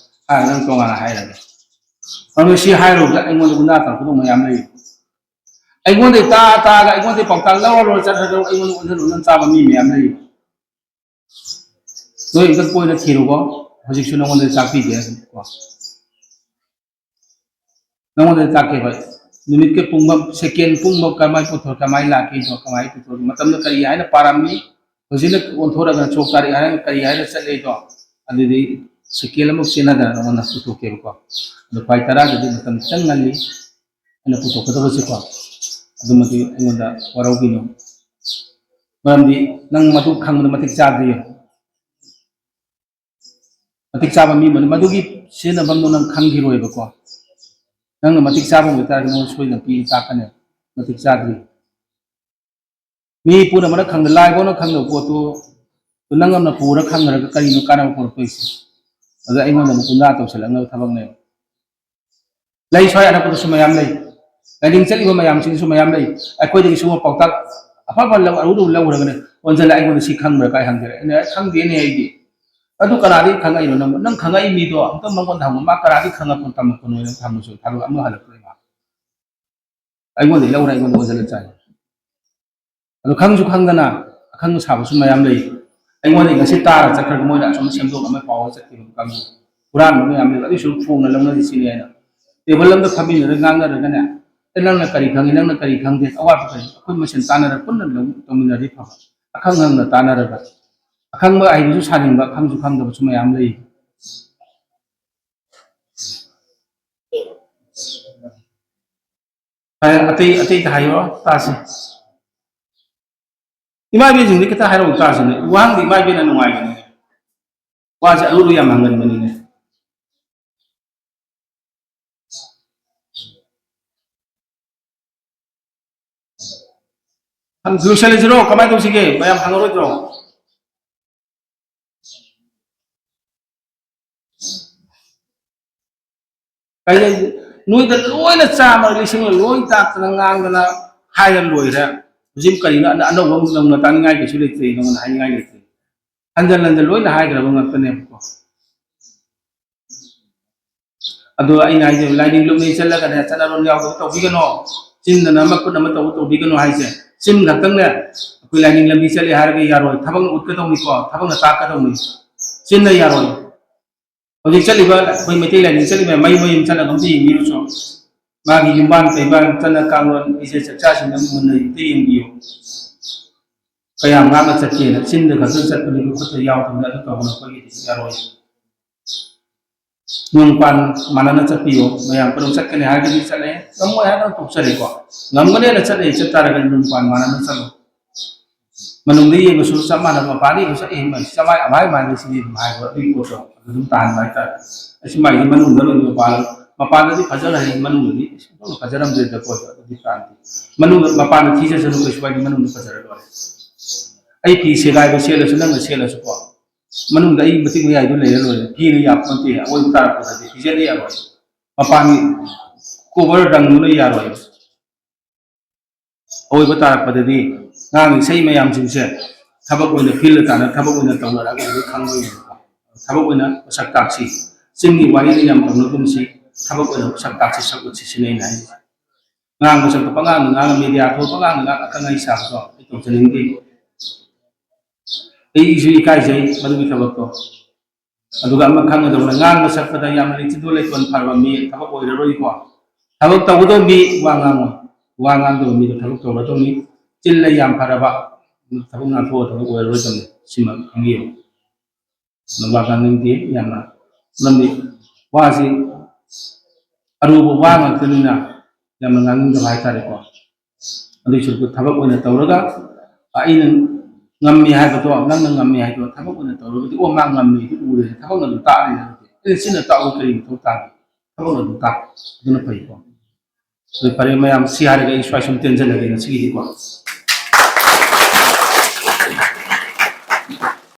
ꯍꯥꯏꯔꯒ ꯅꯪ ꯇꯣꯉꯥꯟꯅ ꯍꯥꯏꯔꯒꯦ꯫ ꯑꯗꯨ ꯁꯤ ꯍꯥꯏꯔꯨꯕꯗ ꯑꯩꯉꯣꯟꯗ ꯒꯨꯟꯗꯥ ꯇꯧꯔꯛꯀꯗꯧꯕ ꯃꯌꯥꯝ ꯂꯩ꯫ ꯑꯩꯉꯣꯟꯗꯒꯤ ꯇꯥ ꯇꯥꯒ ꯑꯩꯉꯣꯟꯗꯒꯤ ꯄꯥꯎꯇꯥꯛ ꯂꯧꯔ ꯂꯣꯏꯔ ꯆꯠꯈ꯭ꯔꯒ ꯑꯩꯉꯣꯟꯗ ꯑꯣꯟꯁꯤꯟ ꯑꯣꯟꯁꯤꯟ ꯆꯥꯕ ꯃꯤ ꯃꯌꯥꯝ ꯂꯩ꯫ ꯅꯣꯏ ꯑꯝꯇ ꯀꯣꯏꯅ ꯊꯤꯔꯨꯀꯣ꯫ ꯍꯧꯖꯤꯛꯁꯨ ꯅꯉꯣꯟꯗ ꯆꯥꯛꯄꯤꯒꯦ ꯀꯣ꯫ ꯅꯉꯣꯟꯗ ꯇꯥꯛꯀꯦꯕ꯫ ꯅꯨꯃꯤꯠꯀꯤ ꯄꯨꯡꯕꯝ, ꯁꯦꯀꯦꯟ ꯄꯨꯡꯕꯝ ꯀꯃꯥꯏ ꯄꯨꯊꯣꯛ-, ꯀꯃꯥꯏ ꯂꯥꯛꯀꯦꯗꯣ, ꯀꯃꯥꯏ ꯄꯨꯊꯣꯛ-, ꯃꯇꯝꯗ ꯀꯔꯤ ꯍꯥꯏꯅ ꯄꯥꯔꯝꯃꯤ, ꯍꯧꯖꯤꯛꯅ ꯑꯣꯟꯊꯣꯔꯛꯑꯒ ꯆꯣꯛ ꯇꯥꯔꯛꯑꯦ ꯍꯥꯏꯔꯒ ꯀꯔꯤ ꯍꯥꯏꯅ ꯆꯠꯂꯦꯗꯣ, ꯑꯗꯨꯗꯤ ꯁꯦꯀꯦꯟ ꯑꯃ ꯆꯦꯟꯅꯗꯅ ꯅꯉꯣꯟꯗ ꯄꯨꯊꯣꯛꯀꯦꯕꯀꯣ꯫ ꯑꯗꯣ ꯈ꯭ꯋꯥꯏ ꯇꯔꯥꯗꯗꯤ ꯃꯇꯝ ꯈꯤꯇꯪ ꯉꯜꯂꯤ ꯑꯩꯅ ꯄꯨꯊꯣꯛꯀꯗꯕꯁꯦꯀꯣ꯫ ꯑꯗꯨꯃꯗꯤ ꯑꯩꯉꯣꯟꯗ ꯋꯥꯔꯧꯕꯤꯅꯨ꯫ ꯃꯔꯝꯗꯤ ꯅꯪ ꯃꯗꯨ ꯈꯪꯕꯗ ꯃꯇꯤꯛ ꯆꯥꯗ꯭ꯔꯤ꯫ ꯃꯇꯤꯛ ꯆꯥꯕ ꯃꯤ ꯑꯃꯅꯤ꯫ ꯃꯗꯨꯒꯤ ꯁꯤꯖꯤꯟꯅꯐꯝꯗꯣ ꯅꯪ ꯈꯪꯈꯤꯔꯣꯏꯕꯀꯣ꯫ ꯅꯪꯅ ꯃꯇꯤꯛ ꯆꯥꯕ ꯑꯣꯏ ꯇꯥꯔꯗꯤ ꯅꯉꯣꯟꯗ ꯁꯣꯏꯗꯅ ꯄꯤ ꯇꯥꯛꯀꯅꯤ꯫ ꯃꯇꯤꯛ ꯆꯥꯗ꯭ꯔꯤ꯫ ꯃꯤ ꯄꯨꯝꯅꯃꯛꯅ ꯈꯪꯗ, ꯂꯥꯏꯐꯥꯎꯅ ꯈꯪꯗꯕ ꯄꯣꯠꯇꯨ ꯅꯪ ꯑꯃꯅ ꯄꯨꯔ ꯈꯪꯈ꯭ꯔꯒ ꯀꯔꯤꯅꯣ ꯀꯥꯟꯅꯕ ꯄꯨꯔꯛꯇꯣꯏꯁꯦ? ꯑꯗ ꯑꯩꯉꯣꯟꯗ ꯑꯃꯨꯛ ꯒꯨꯟꯗꯥ ꯇꯧꯁꯜꯂꯛꯅꯕ ꯊꯕꯛꯅꯦꯕ꯫ ꯂꯩ, ꯁ꯭ꯋꯥꯏ ꯑꯅꯛꯄꯗꯁꯨ ꯃꯌꯥꯝ ꯂꯩ꯫ ꯂꯥꯏꯅꯤꯡ ꯆꯠꯂꯤꯕ ꯃꯌꯥꯝꯁꯤꯡꯁꯨ ꯃꯌꯥꯝ ꯂꯩ꯫ ꯑꯩꯈꯣꯏꯗꯒꯤ ꯁꯤꯒꯨꯝꯕ ꯄꯥꯎꯇꯥꯛ ꯑꯐ ꯑꯐ ꯂꯧ-, ꯑꯔꯨ ꯑꯔꯨ ꯂꯧꯈ꯭ꯔꯒꯅꯦ, ꯑꯣꯟꯁꯤꯜꯂ ꯑꯩꯉꯣꯟꯗ ꯁꯤ ꯈꯪꯕ꯭ꯔꯥ ꯀꯥꯏ ꯍꯪꯖꯔꯦ꯫ ꯑꯩꯅ, "ꯑꯦ, ꯈꯪꯗꯦꯅꯦ ꯑꯩꯗꯤ"꯫ ꯑꯗꯨ ꯀꯅꯥꯗꯒꯤ ꯈꯪꯉꯛꯏꯅꯣ ꯅꯪ? ꯅꯪ ꯈꯪꯉꯛꯏ ꯃꯤꯗꯣ ꯑꯝꯇ ꯃꯉꯣꯟꯗ ꯍꯪꯉꯨ꯫ ꯃꯥ ꯀꯅꯥꯗꯒꯤ ꯈꯪꯉꯛꯄꯅꯣ ꯇꯝꯃꯛꯄꯅꯣ ꯍꯥꯏꯅ ꯍꯪꯕꯁꯨ ꯊꯥꯗꯣꯛ ꯑꯃ ꯍꯜꯂꯛꯇ꯭ꯔꯦ ꯃꯥ꯫ ꯑꯩꯉꯣꯟꯗꯒꯤ ꯂꯧꯔ ꯑꯩꯉꯣꯟꯗ ꯑꯣꯟꯁꯤꯜꯂ ꯆꯥꯏ꯫ ꯑꯗꯣ ꯈꯪꯁꯨ ꯈꯪꯗꯅ ꯑꯈꯪꯕ ꯁꯥꯕꯁꯨ ꯃꯌꯥꯝ ꯂꯩ꯫ ꯑꯩꯉꯣꯟꯗ ꯉꯁꯤ ꯇꯥꯔ ꯆꯠꯈ꯭ꯔꯒ ꯃꯣꯏꯅ ꯑꯁꯨꯝ ꯁꯦꯝꯗꯣꯛ ꯑꯃ ꯄꯥꯎ ꯆꯠꯈꯤꯕ ꯀꯥꯡꯕꯨ, ꯍꯨꯔꯥꯟꯕ ꯃꯌꯥꯝ ꯂꯩ꯫ ꯑꯗꯨꯏꯁꯨ ꯐꯣꯡꯅ ꯂꯧꯅꯔꯤꯁꯤꯅꯦ ꯍꯥꯏꯅ ꯇꯦꯕꯜ ꯑꯃꯗ ꯐꯝꯃꯤꯟꯅꯔꯒ ꯉꯥꯡꯅꯔꯒꯅꯦ, "ꯑꯦ, ꯅꯪꯅ ꯀꯔꯤ ꯈꯪꯉꯤ, ꯅꯪꯅ ꯀꯔꯤ ꯈꯪꯗꯦ, ꯑꯋꯥꯠꯄ ꯀꯔꯤ?" ꯑꯩꯈꯣꯏ ꯃꯁꯦꯟ ꯇꯥꯟꯅꯔꯒ ꯄꯨꯟꯅ ꯂꯧ-, ꯇꯧꯃꯤꯟꯅꯔꯗꯤ ꯐꯕ꯫ ꯑꯈꯪ ꯑꯈꯪꯅ ꯇꯥꯟꯅꯔꯒ ꯑꯈꯪꯕ ꯑꯍꯩꯕꯁꯨ ꯁꯥꯅꯤꯡꯕ, ꯑꯈꯪꯁꯨ ꯈꯪꯗꯕꯁꯨ ꯃꯌꯥꯝ ꯂꯩ꯫ ꯑꯇꯩ, ꯑꯇꯩꯗ ꯍꯥꯏꯌꯣ, ꯇꯥꯁꯤ꯫ ꯏꯃꯥ ꯏꯕꯦꯟꯁꯤꯡꯗꯤ ꯈꯤꯇ ꯍꯥꯏꯔꯛꯎ ꯇꯥꯁꯤꯅꯦ꯫ ꯋꯥꯍꯪꯗꯤ ꯏꯃꯥ ꯏꯕꯦꯟꯅ ꯅꯨꯡꯉꯥꯏꯕꯅꯤꯅꯦ꯫ ꯋꯥꯁꯦ ꯑꯔꯨ ꯑꯔꯨ ꯌꯥꯝ ꯍꯪꯒꯟꯕꯅꯤꯅꯦ꯫ ꯍꯪ-, ꯂꯣꯏꯁꯤꯜꯂꯁꯤꯔꯣ? ꯀꯃꯥꯏꯅ ꯇꯧꯁꯤꯒꯦ? ꯃꯌꯥꯝ ꯍꯪꯉꯔꯣꯏꯗ꯭ꯔꯣ? ꯀꯩ ꯂꯩ-, ꯅꯣꯏꯗ ꯂꯣꯏꯅ ꯆꯥꯝꯃ ꯂꯤꯁꯤꯡ ꯂꯣꯏ ꯇꯥꯛꯇꯅ ꯉꯥꯡꯗꯅ ꯍꯥꯏꯔ ꯂꯣꯏꯔꯦ꯫ ꯍꯧꯖꯤꯛ ꯀꯔꯤꯅꯣ ꯑꯅ-, ꯑꯅꯧꯕ ꯑꯃꯨꯛ ꯅꯧꯅ ꯇꯥꯅꯤꯡꯉꯥꯏ ꯀꯩꯁꯨ ꯂꯩꯇ꯭ꯔꯦ, ꯅꯉꯣꯟꯗ ꯍꯥꯏꯅꯤꯡꯉꯥꯏ ꯂꯩꯇ꯭ꯔꯦ꯫ ꯍꯟꯖꯟ ꯍꯟꯖꯟ ꯂꯣꯏꯅ ꯍꯥꯏꯈ꯭ꯔꯕ ꯉꯥꯛꯇꯅꯦꯕꯀꯣ꯫ ꯑꯗꯣ ꯑꯩꯅ ꯍꯥꯏꯖꯕ, ꯂꯥꯏꯅꯤꯡ ꯂꯨꯞꯅ ꯆꯠꯂꯒꯅꯦ, ꯆꯠꯅꯔꯣꯟ ꯌꯥꯎꯗꯕ ꯇꯧꯕꯤꯒꯅꯣ, ꯆꯤꯟꯗꯅ ꯑꯃ ꯈꯨꯠ ꯑꯃ ꯇꯧꯕ ꯇꯧꯕꯤꯒꯅꯣ ꯍꯥꯏꯁꯦ꯫ ꯆꯤꯟ ꯈꯛꯇꯪꯅꯦ, ꯑꯩꯈꯣꯏ ꯂꯥꯏꯅꯤꯡ ꯂꯝꯕꯤ ꯆꯠꯂꯦ ꯍꯥꯏꯔꯒ ꯌꯥꯔꯣꯏ, ꯊꯕꯛꯅ ꯎꯠꯀꯗꯧꯅꯤꯀꯣ, ꯊꯕꯛꯅ ꯇꯥꯛꯀꯗꯧꯅꯤ, ꯆꯤꯟꯅ ꯌꯥꯔꯣꯏ꯫ ꯍꯧꯖꯤꯛ ꯆꯠꯂꯤꯕ ꯑꯩꯈꯣꯏ ꯃꯩꯇꯩ ꯂꯥꯏꯅꯤꯡ ꯆꯠꯂꯤꯕ ꯃꯌꯨꯝ ꯃꯌꯨꯝ ꯆꯠꯂꯒ ꯑꯝꯇ ꯌꯦꯡꯕꯤꯔꯨꯆꯣ꯫ ꯃꯥꯒꯤ ꯌꯨꯝꯕꯥꯟ ꯀꯩꯕꯥꯟ, ꯆꯠꯅ ꯀꯥꯡꯂꯣꯟ, ꯐꯤꯖꯦꯠ ꯆꯛꯆꯥꯁꯤꯡꯗꯣ ꯃꯨꯟꯅ ꯑꯝꯇ ꯌꯦꯡꯕꯤꯌꯨ꯫ ꯀꯌꯥꯝ ꯉꯥꯛꯅ ꯆꯠꯀꯦꯅ꯫ ꯆꯤꯟꯗ ꯈꯛꯇ ꯆꯠꯄꯅꯤ, ꯈꯨꯠꯇ ꯌꯥꯎꯗꯕꯅꯤ, ꯑꯗꯨ ꯇꯧꯕꯅ ꯑꯩꯈꯣꯏꯒꯤꯗꯤ ꯌꯥꯔꯣꯏ꯫ ꯅꯤꯌꯣꯝ ꯄꯥꯟ ꯃꯥꯟꯅꯅ ꯆꯠꯄꯤꯌꯨ꯫ ꯃꯌꯥꯝ ꯄꯨꯂꯞ ꯆꯠꯀꯅꯤ ꯍꯥꯏꯔꯒꯗꯤ ꯆꯠꯂꯦ, ꯉꯝꯃꯣꯏ ꯍꯥꯏꯔꯒꯅ ꯇꯣꯛꯆꯔꯦꯀꯣ꯫ ꯉꯝꯒꯅꯦꯅ ꯆꯠꯂꯦ, ꯆꯠ ꯇꯥꯔꯒꯗꯤ ꯅꯤꯌꯣꯝ ꯄꯥꯟ ꯃꯥꯟꯅꯅ ꯆꯠꯂꯨ꯫ ꯃꯅꯨꯡꯗ ꯌꯦꯡꯕꯁꯨ ꯆꯞ ꯃꯥꯟꯅꯕ, ꯃꯄꯥꯟꯗ ꯌꯦꯡꯕꯁꯨ, "ꯑꯦ, ꯃꯥꯏ ꯆꯃꯥꯏ ꯑꯃꯥꯏ ꯃꯥꯏꯅ ꯁꯤꯗꯤ" ꯑꯗꯨꯝ ꯍꯥꯏꯕ, ꯑꯗꯨꯒꯤ ꯄꯣꯠꯇꯣ ꯑꯗꯨꯝ ꯇꯥꯍꯟꯕ ꯍꯥꯏꯇꯥꯔꯦ꯫ ꯑꯁꯤ ꯃꯥꯏꯁꯦ ꯃꯅꯨꯡꯗ ꯂꯣꯏꯅ ꯃꯄꯥꯟ, ꯃꯄꯥꯟꯗꯗꯤ ꯐꯖꯈ꯭ꯔꯦ, ꯃꯅꯨꯡꯗꯗꯤ ꯁꯨꯡꯐꯖ ꯐꯖꯔꯝꯗ꯭ꯔꯦꯗ ꯄꯣꯠꯇꯣ, ꯑꯗꯨꯗꯤ ꯇꯥꯍꯟꯗꯦ꯫ ꯃꯅꯨꯡꯗ, ꯃꯄꯥꯟꯗ ꯊꯤꯖꯁꯅꯨ, ꯀꯩꯁꯨ ꯀꯥꯏꯗꯦ, ꯃꯅꯨꯡꯗ ꯐꯖꯔ ꯂꯣꯏꯔꯦ꯫ ꯑꯩ ꯐꯤ ꯁꯦꯒꯥꯏꯕ ꯁꯦꯠꯂꯁꯨ, ꯅꯪꯅ ꯁꯦꯠꯂꯁꯨꯀꯣ, ꯃꯅꯨꯡꯗ ꯑꯩ ꯃꯇꯤꯛ ꯃꯌꯥꯏꯗꯨ ꯂꯩꯔ ꯂꯣꯏꯔꯦ꯫ ꯐꯤꯅ ꯌꯥꯄꯣꯟꯇꯦ, ꯑꯑꯣꯏꯕ ꯇꯥꯔꯛꯄꯗꯗꯤ ꯐꯤꯖꯦꯠꯅ ꯌꯥꯔꯣꯏ, ꯃꯄꯥꯟꯒꯤ ꯀꯣꯚꯔ ꯔꯪꯗꯨꯅ ꯌꯥꯔꯣꯏ꯫ ꯑꯑꯣꯏꯕ ꯇꯥꯔꯛꯄꯗꯗꯤ ꯉꯥꯡ ꯏꯁꯩ ꯃꯌꯥꯝꯁꯤꯡꯁꯦ ꯊꯕꯛ ꯑꯣꯏꯅ ꯐꯤꯜꯗ ꯇꯥꯅ ꯊꯕꯛ ꯑꯣꯏꯅ ꯇꯧꯅꯔꯛꯑꯒꯗꯤ ꯈꯪꯉꯣꯏꯕꯀꯣ꯫ ꯊꯕꯛ ꯑꯣꯏꯅ ꯄꯣꯠꯁꯛ ꯇꯥꯛꯁꯤ꯫ ꯆꯤꯟꯒꯤ ꯋꯥꯔꯤꯗ ꯌꯥꯝ ꯇꯧꯅꯒꯨꯝꯁꯤ, ꯊꯕꯛ ꯑꯣꯏꯅ ꯄꯣꯠꯁꯛ ꯇꯥꯛꯁꯤ, ꯁꯛ ꯎꯠꯁꯤ ꯁꯤꯅꯦ ꯑꯩꯅ ꯍꯥꯏꯁꯦ꯫ ꯉꯥꯡꯕ ꯁꯛꯄ ꯄꯉꯥꯡꯗ ꯉꯥꯡꯉ, ꯃꯦꯗꯤꯌꯥ ꯊꯣꯛꯑ ꯄꯉꯥꯡꯗ ꯉꯥꯡ ꯑꯈꯪ ꯑꯍꯩ ꯁꯥꯕꯗꯣ ꯑꯩ ꯇꯧꯖꯅꯤꯡꯗꯦ꯫ ꯑꯩꯁꯨ ꯏꯀꯥꯏꯖꯩ ꯃꯗꯨꯒꯤ ꯊꯕꯛꯇꯣ꯫ ꯑꯗꯨꯒ ꯑꯃ ꯈꯪꯒꯗꯧꯕꯅ, ꯉꯥꯡꯕ ꯁꯛꯄꯗ ꯌꯥꯝꯅ ꯂꯤꯡꯁꯤꯟꯗꯣ ꯂꯩꯇꯣꯟ ꯐꯔꯕ ꯃꯤ ꯊꯕꯛ ꯑꯣꯏꯔꯔꯣꯏꯀꯣ꯫ ꯊꯕꯛ ꯇꯧꯒꯗꯧꯕ ꯃꯤ ꯋꯥ ꯉꯥꯡꯉꯣꯏ, ꯋꯥ ꯉꯥꯡꯗꯕ ꯃꯤꯗꯣ ꯊꯕꯛ ꯇꯧꯔꯗꯧꯅꯤ꯫ ꯆꯤꯜꯂ ꯌꯥꯝ ꯐꯔꯕ ꯊꯕꯛ ꯉꯥꯡꯊꯣꯛꯑ ꯊꯕꯛ ꯑꯣꯏꯔꯔꯣꯏꯗꯕꯅꯤ꯫ ꯁꯤꯃ ꯈꯪꯕꯤꯌꯨ꯫ ꯋꯥ ꯉꯥꯡꯅꯤꯡꯗꯦ ꯌꯥꯝꯅ, ꯃꯔꯝꯗꯤ ꯋꯥꯁꯤ ꯑꯔꯨꯕ ꯋꯥ ꯉꯥꯛꯇꯅꯤꯅ ꯌꯥꯝꯅ ꯉꯥꯡꯅꯤꯡꯗꯕ ꯍꯥꯏꯇꯥꯔꯦꯀꯣ꯫ ꯑꯗꯨꯏ ꯁꯔꯨꯛꯇꯨ ꯊꯕꯛ ꯑꯣꯏꯅ ꯇꯧꯔꯒ ꯑꯩꯅ ꯉꯝꯃꯤ ꯍꯥꯏꯕꯗꯣ, ꯅꯪꯅ ꯉꯝꯃꯤ ꯍꯥꯏꯗꯣ ꯊꯕꯛ ꯑꯣꯏꯅ ꯇꯧꯔꯒꯗꯤ, "ꯑꯣ, ꯃꯥ ꯉꯝꯃꯤ ꯑꯗꯨ ꯎꯔꯦ, ꯊꯕꯛꯅ ꯑꯗꯨꯝ ꯇꯥꯛꯑꯅꯤ" ꯍꯥꯏꯕꯗꯤ, ꯑꯩꯅ ꯆꯤꯟꯅ ꯇꯥꯛꯑꯣ ꯀꯔꯤ ꯃꯊꯧ ꯇꯥꯒꯦ? ꯊꯕꯛꯅ ꯑꯗꯨꯝ ꯇꯥꯛ, ꯑꯗꯨꯅ ꯐꯩꯀꯣ꯫ ꯑꯗꯨ ꯐꯔꯦ ꯃꯌꯥꯝ, ꯁꯤ ꯍꯥꯏꯔꯒ ꯑꯩ ꯁ꯭ꯋꯥꯏ ꯁꯨꯝ ꯇꯦꯟꯖꯜꯂꯒꯦ ꯉꯁꯤꯒꯤꯗꯤꯀꯣ꯫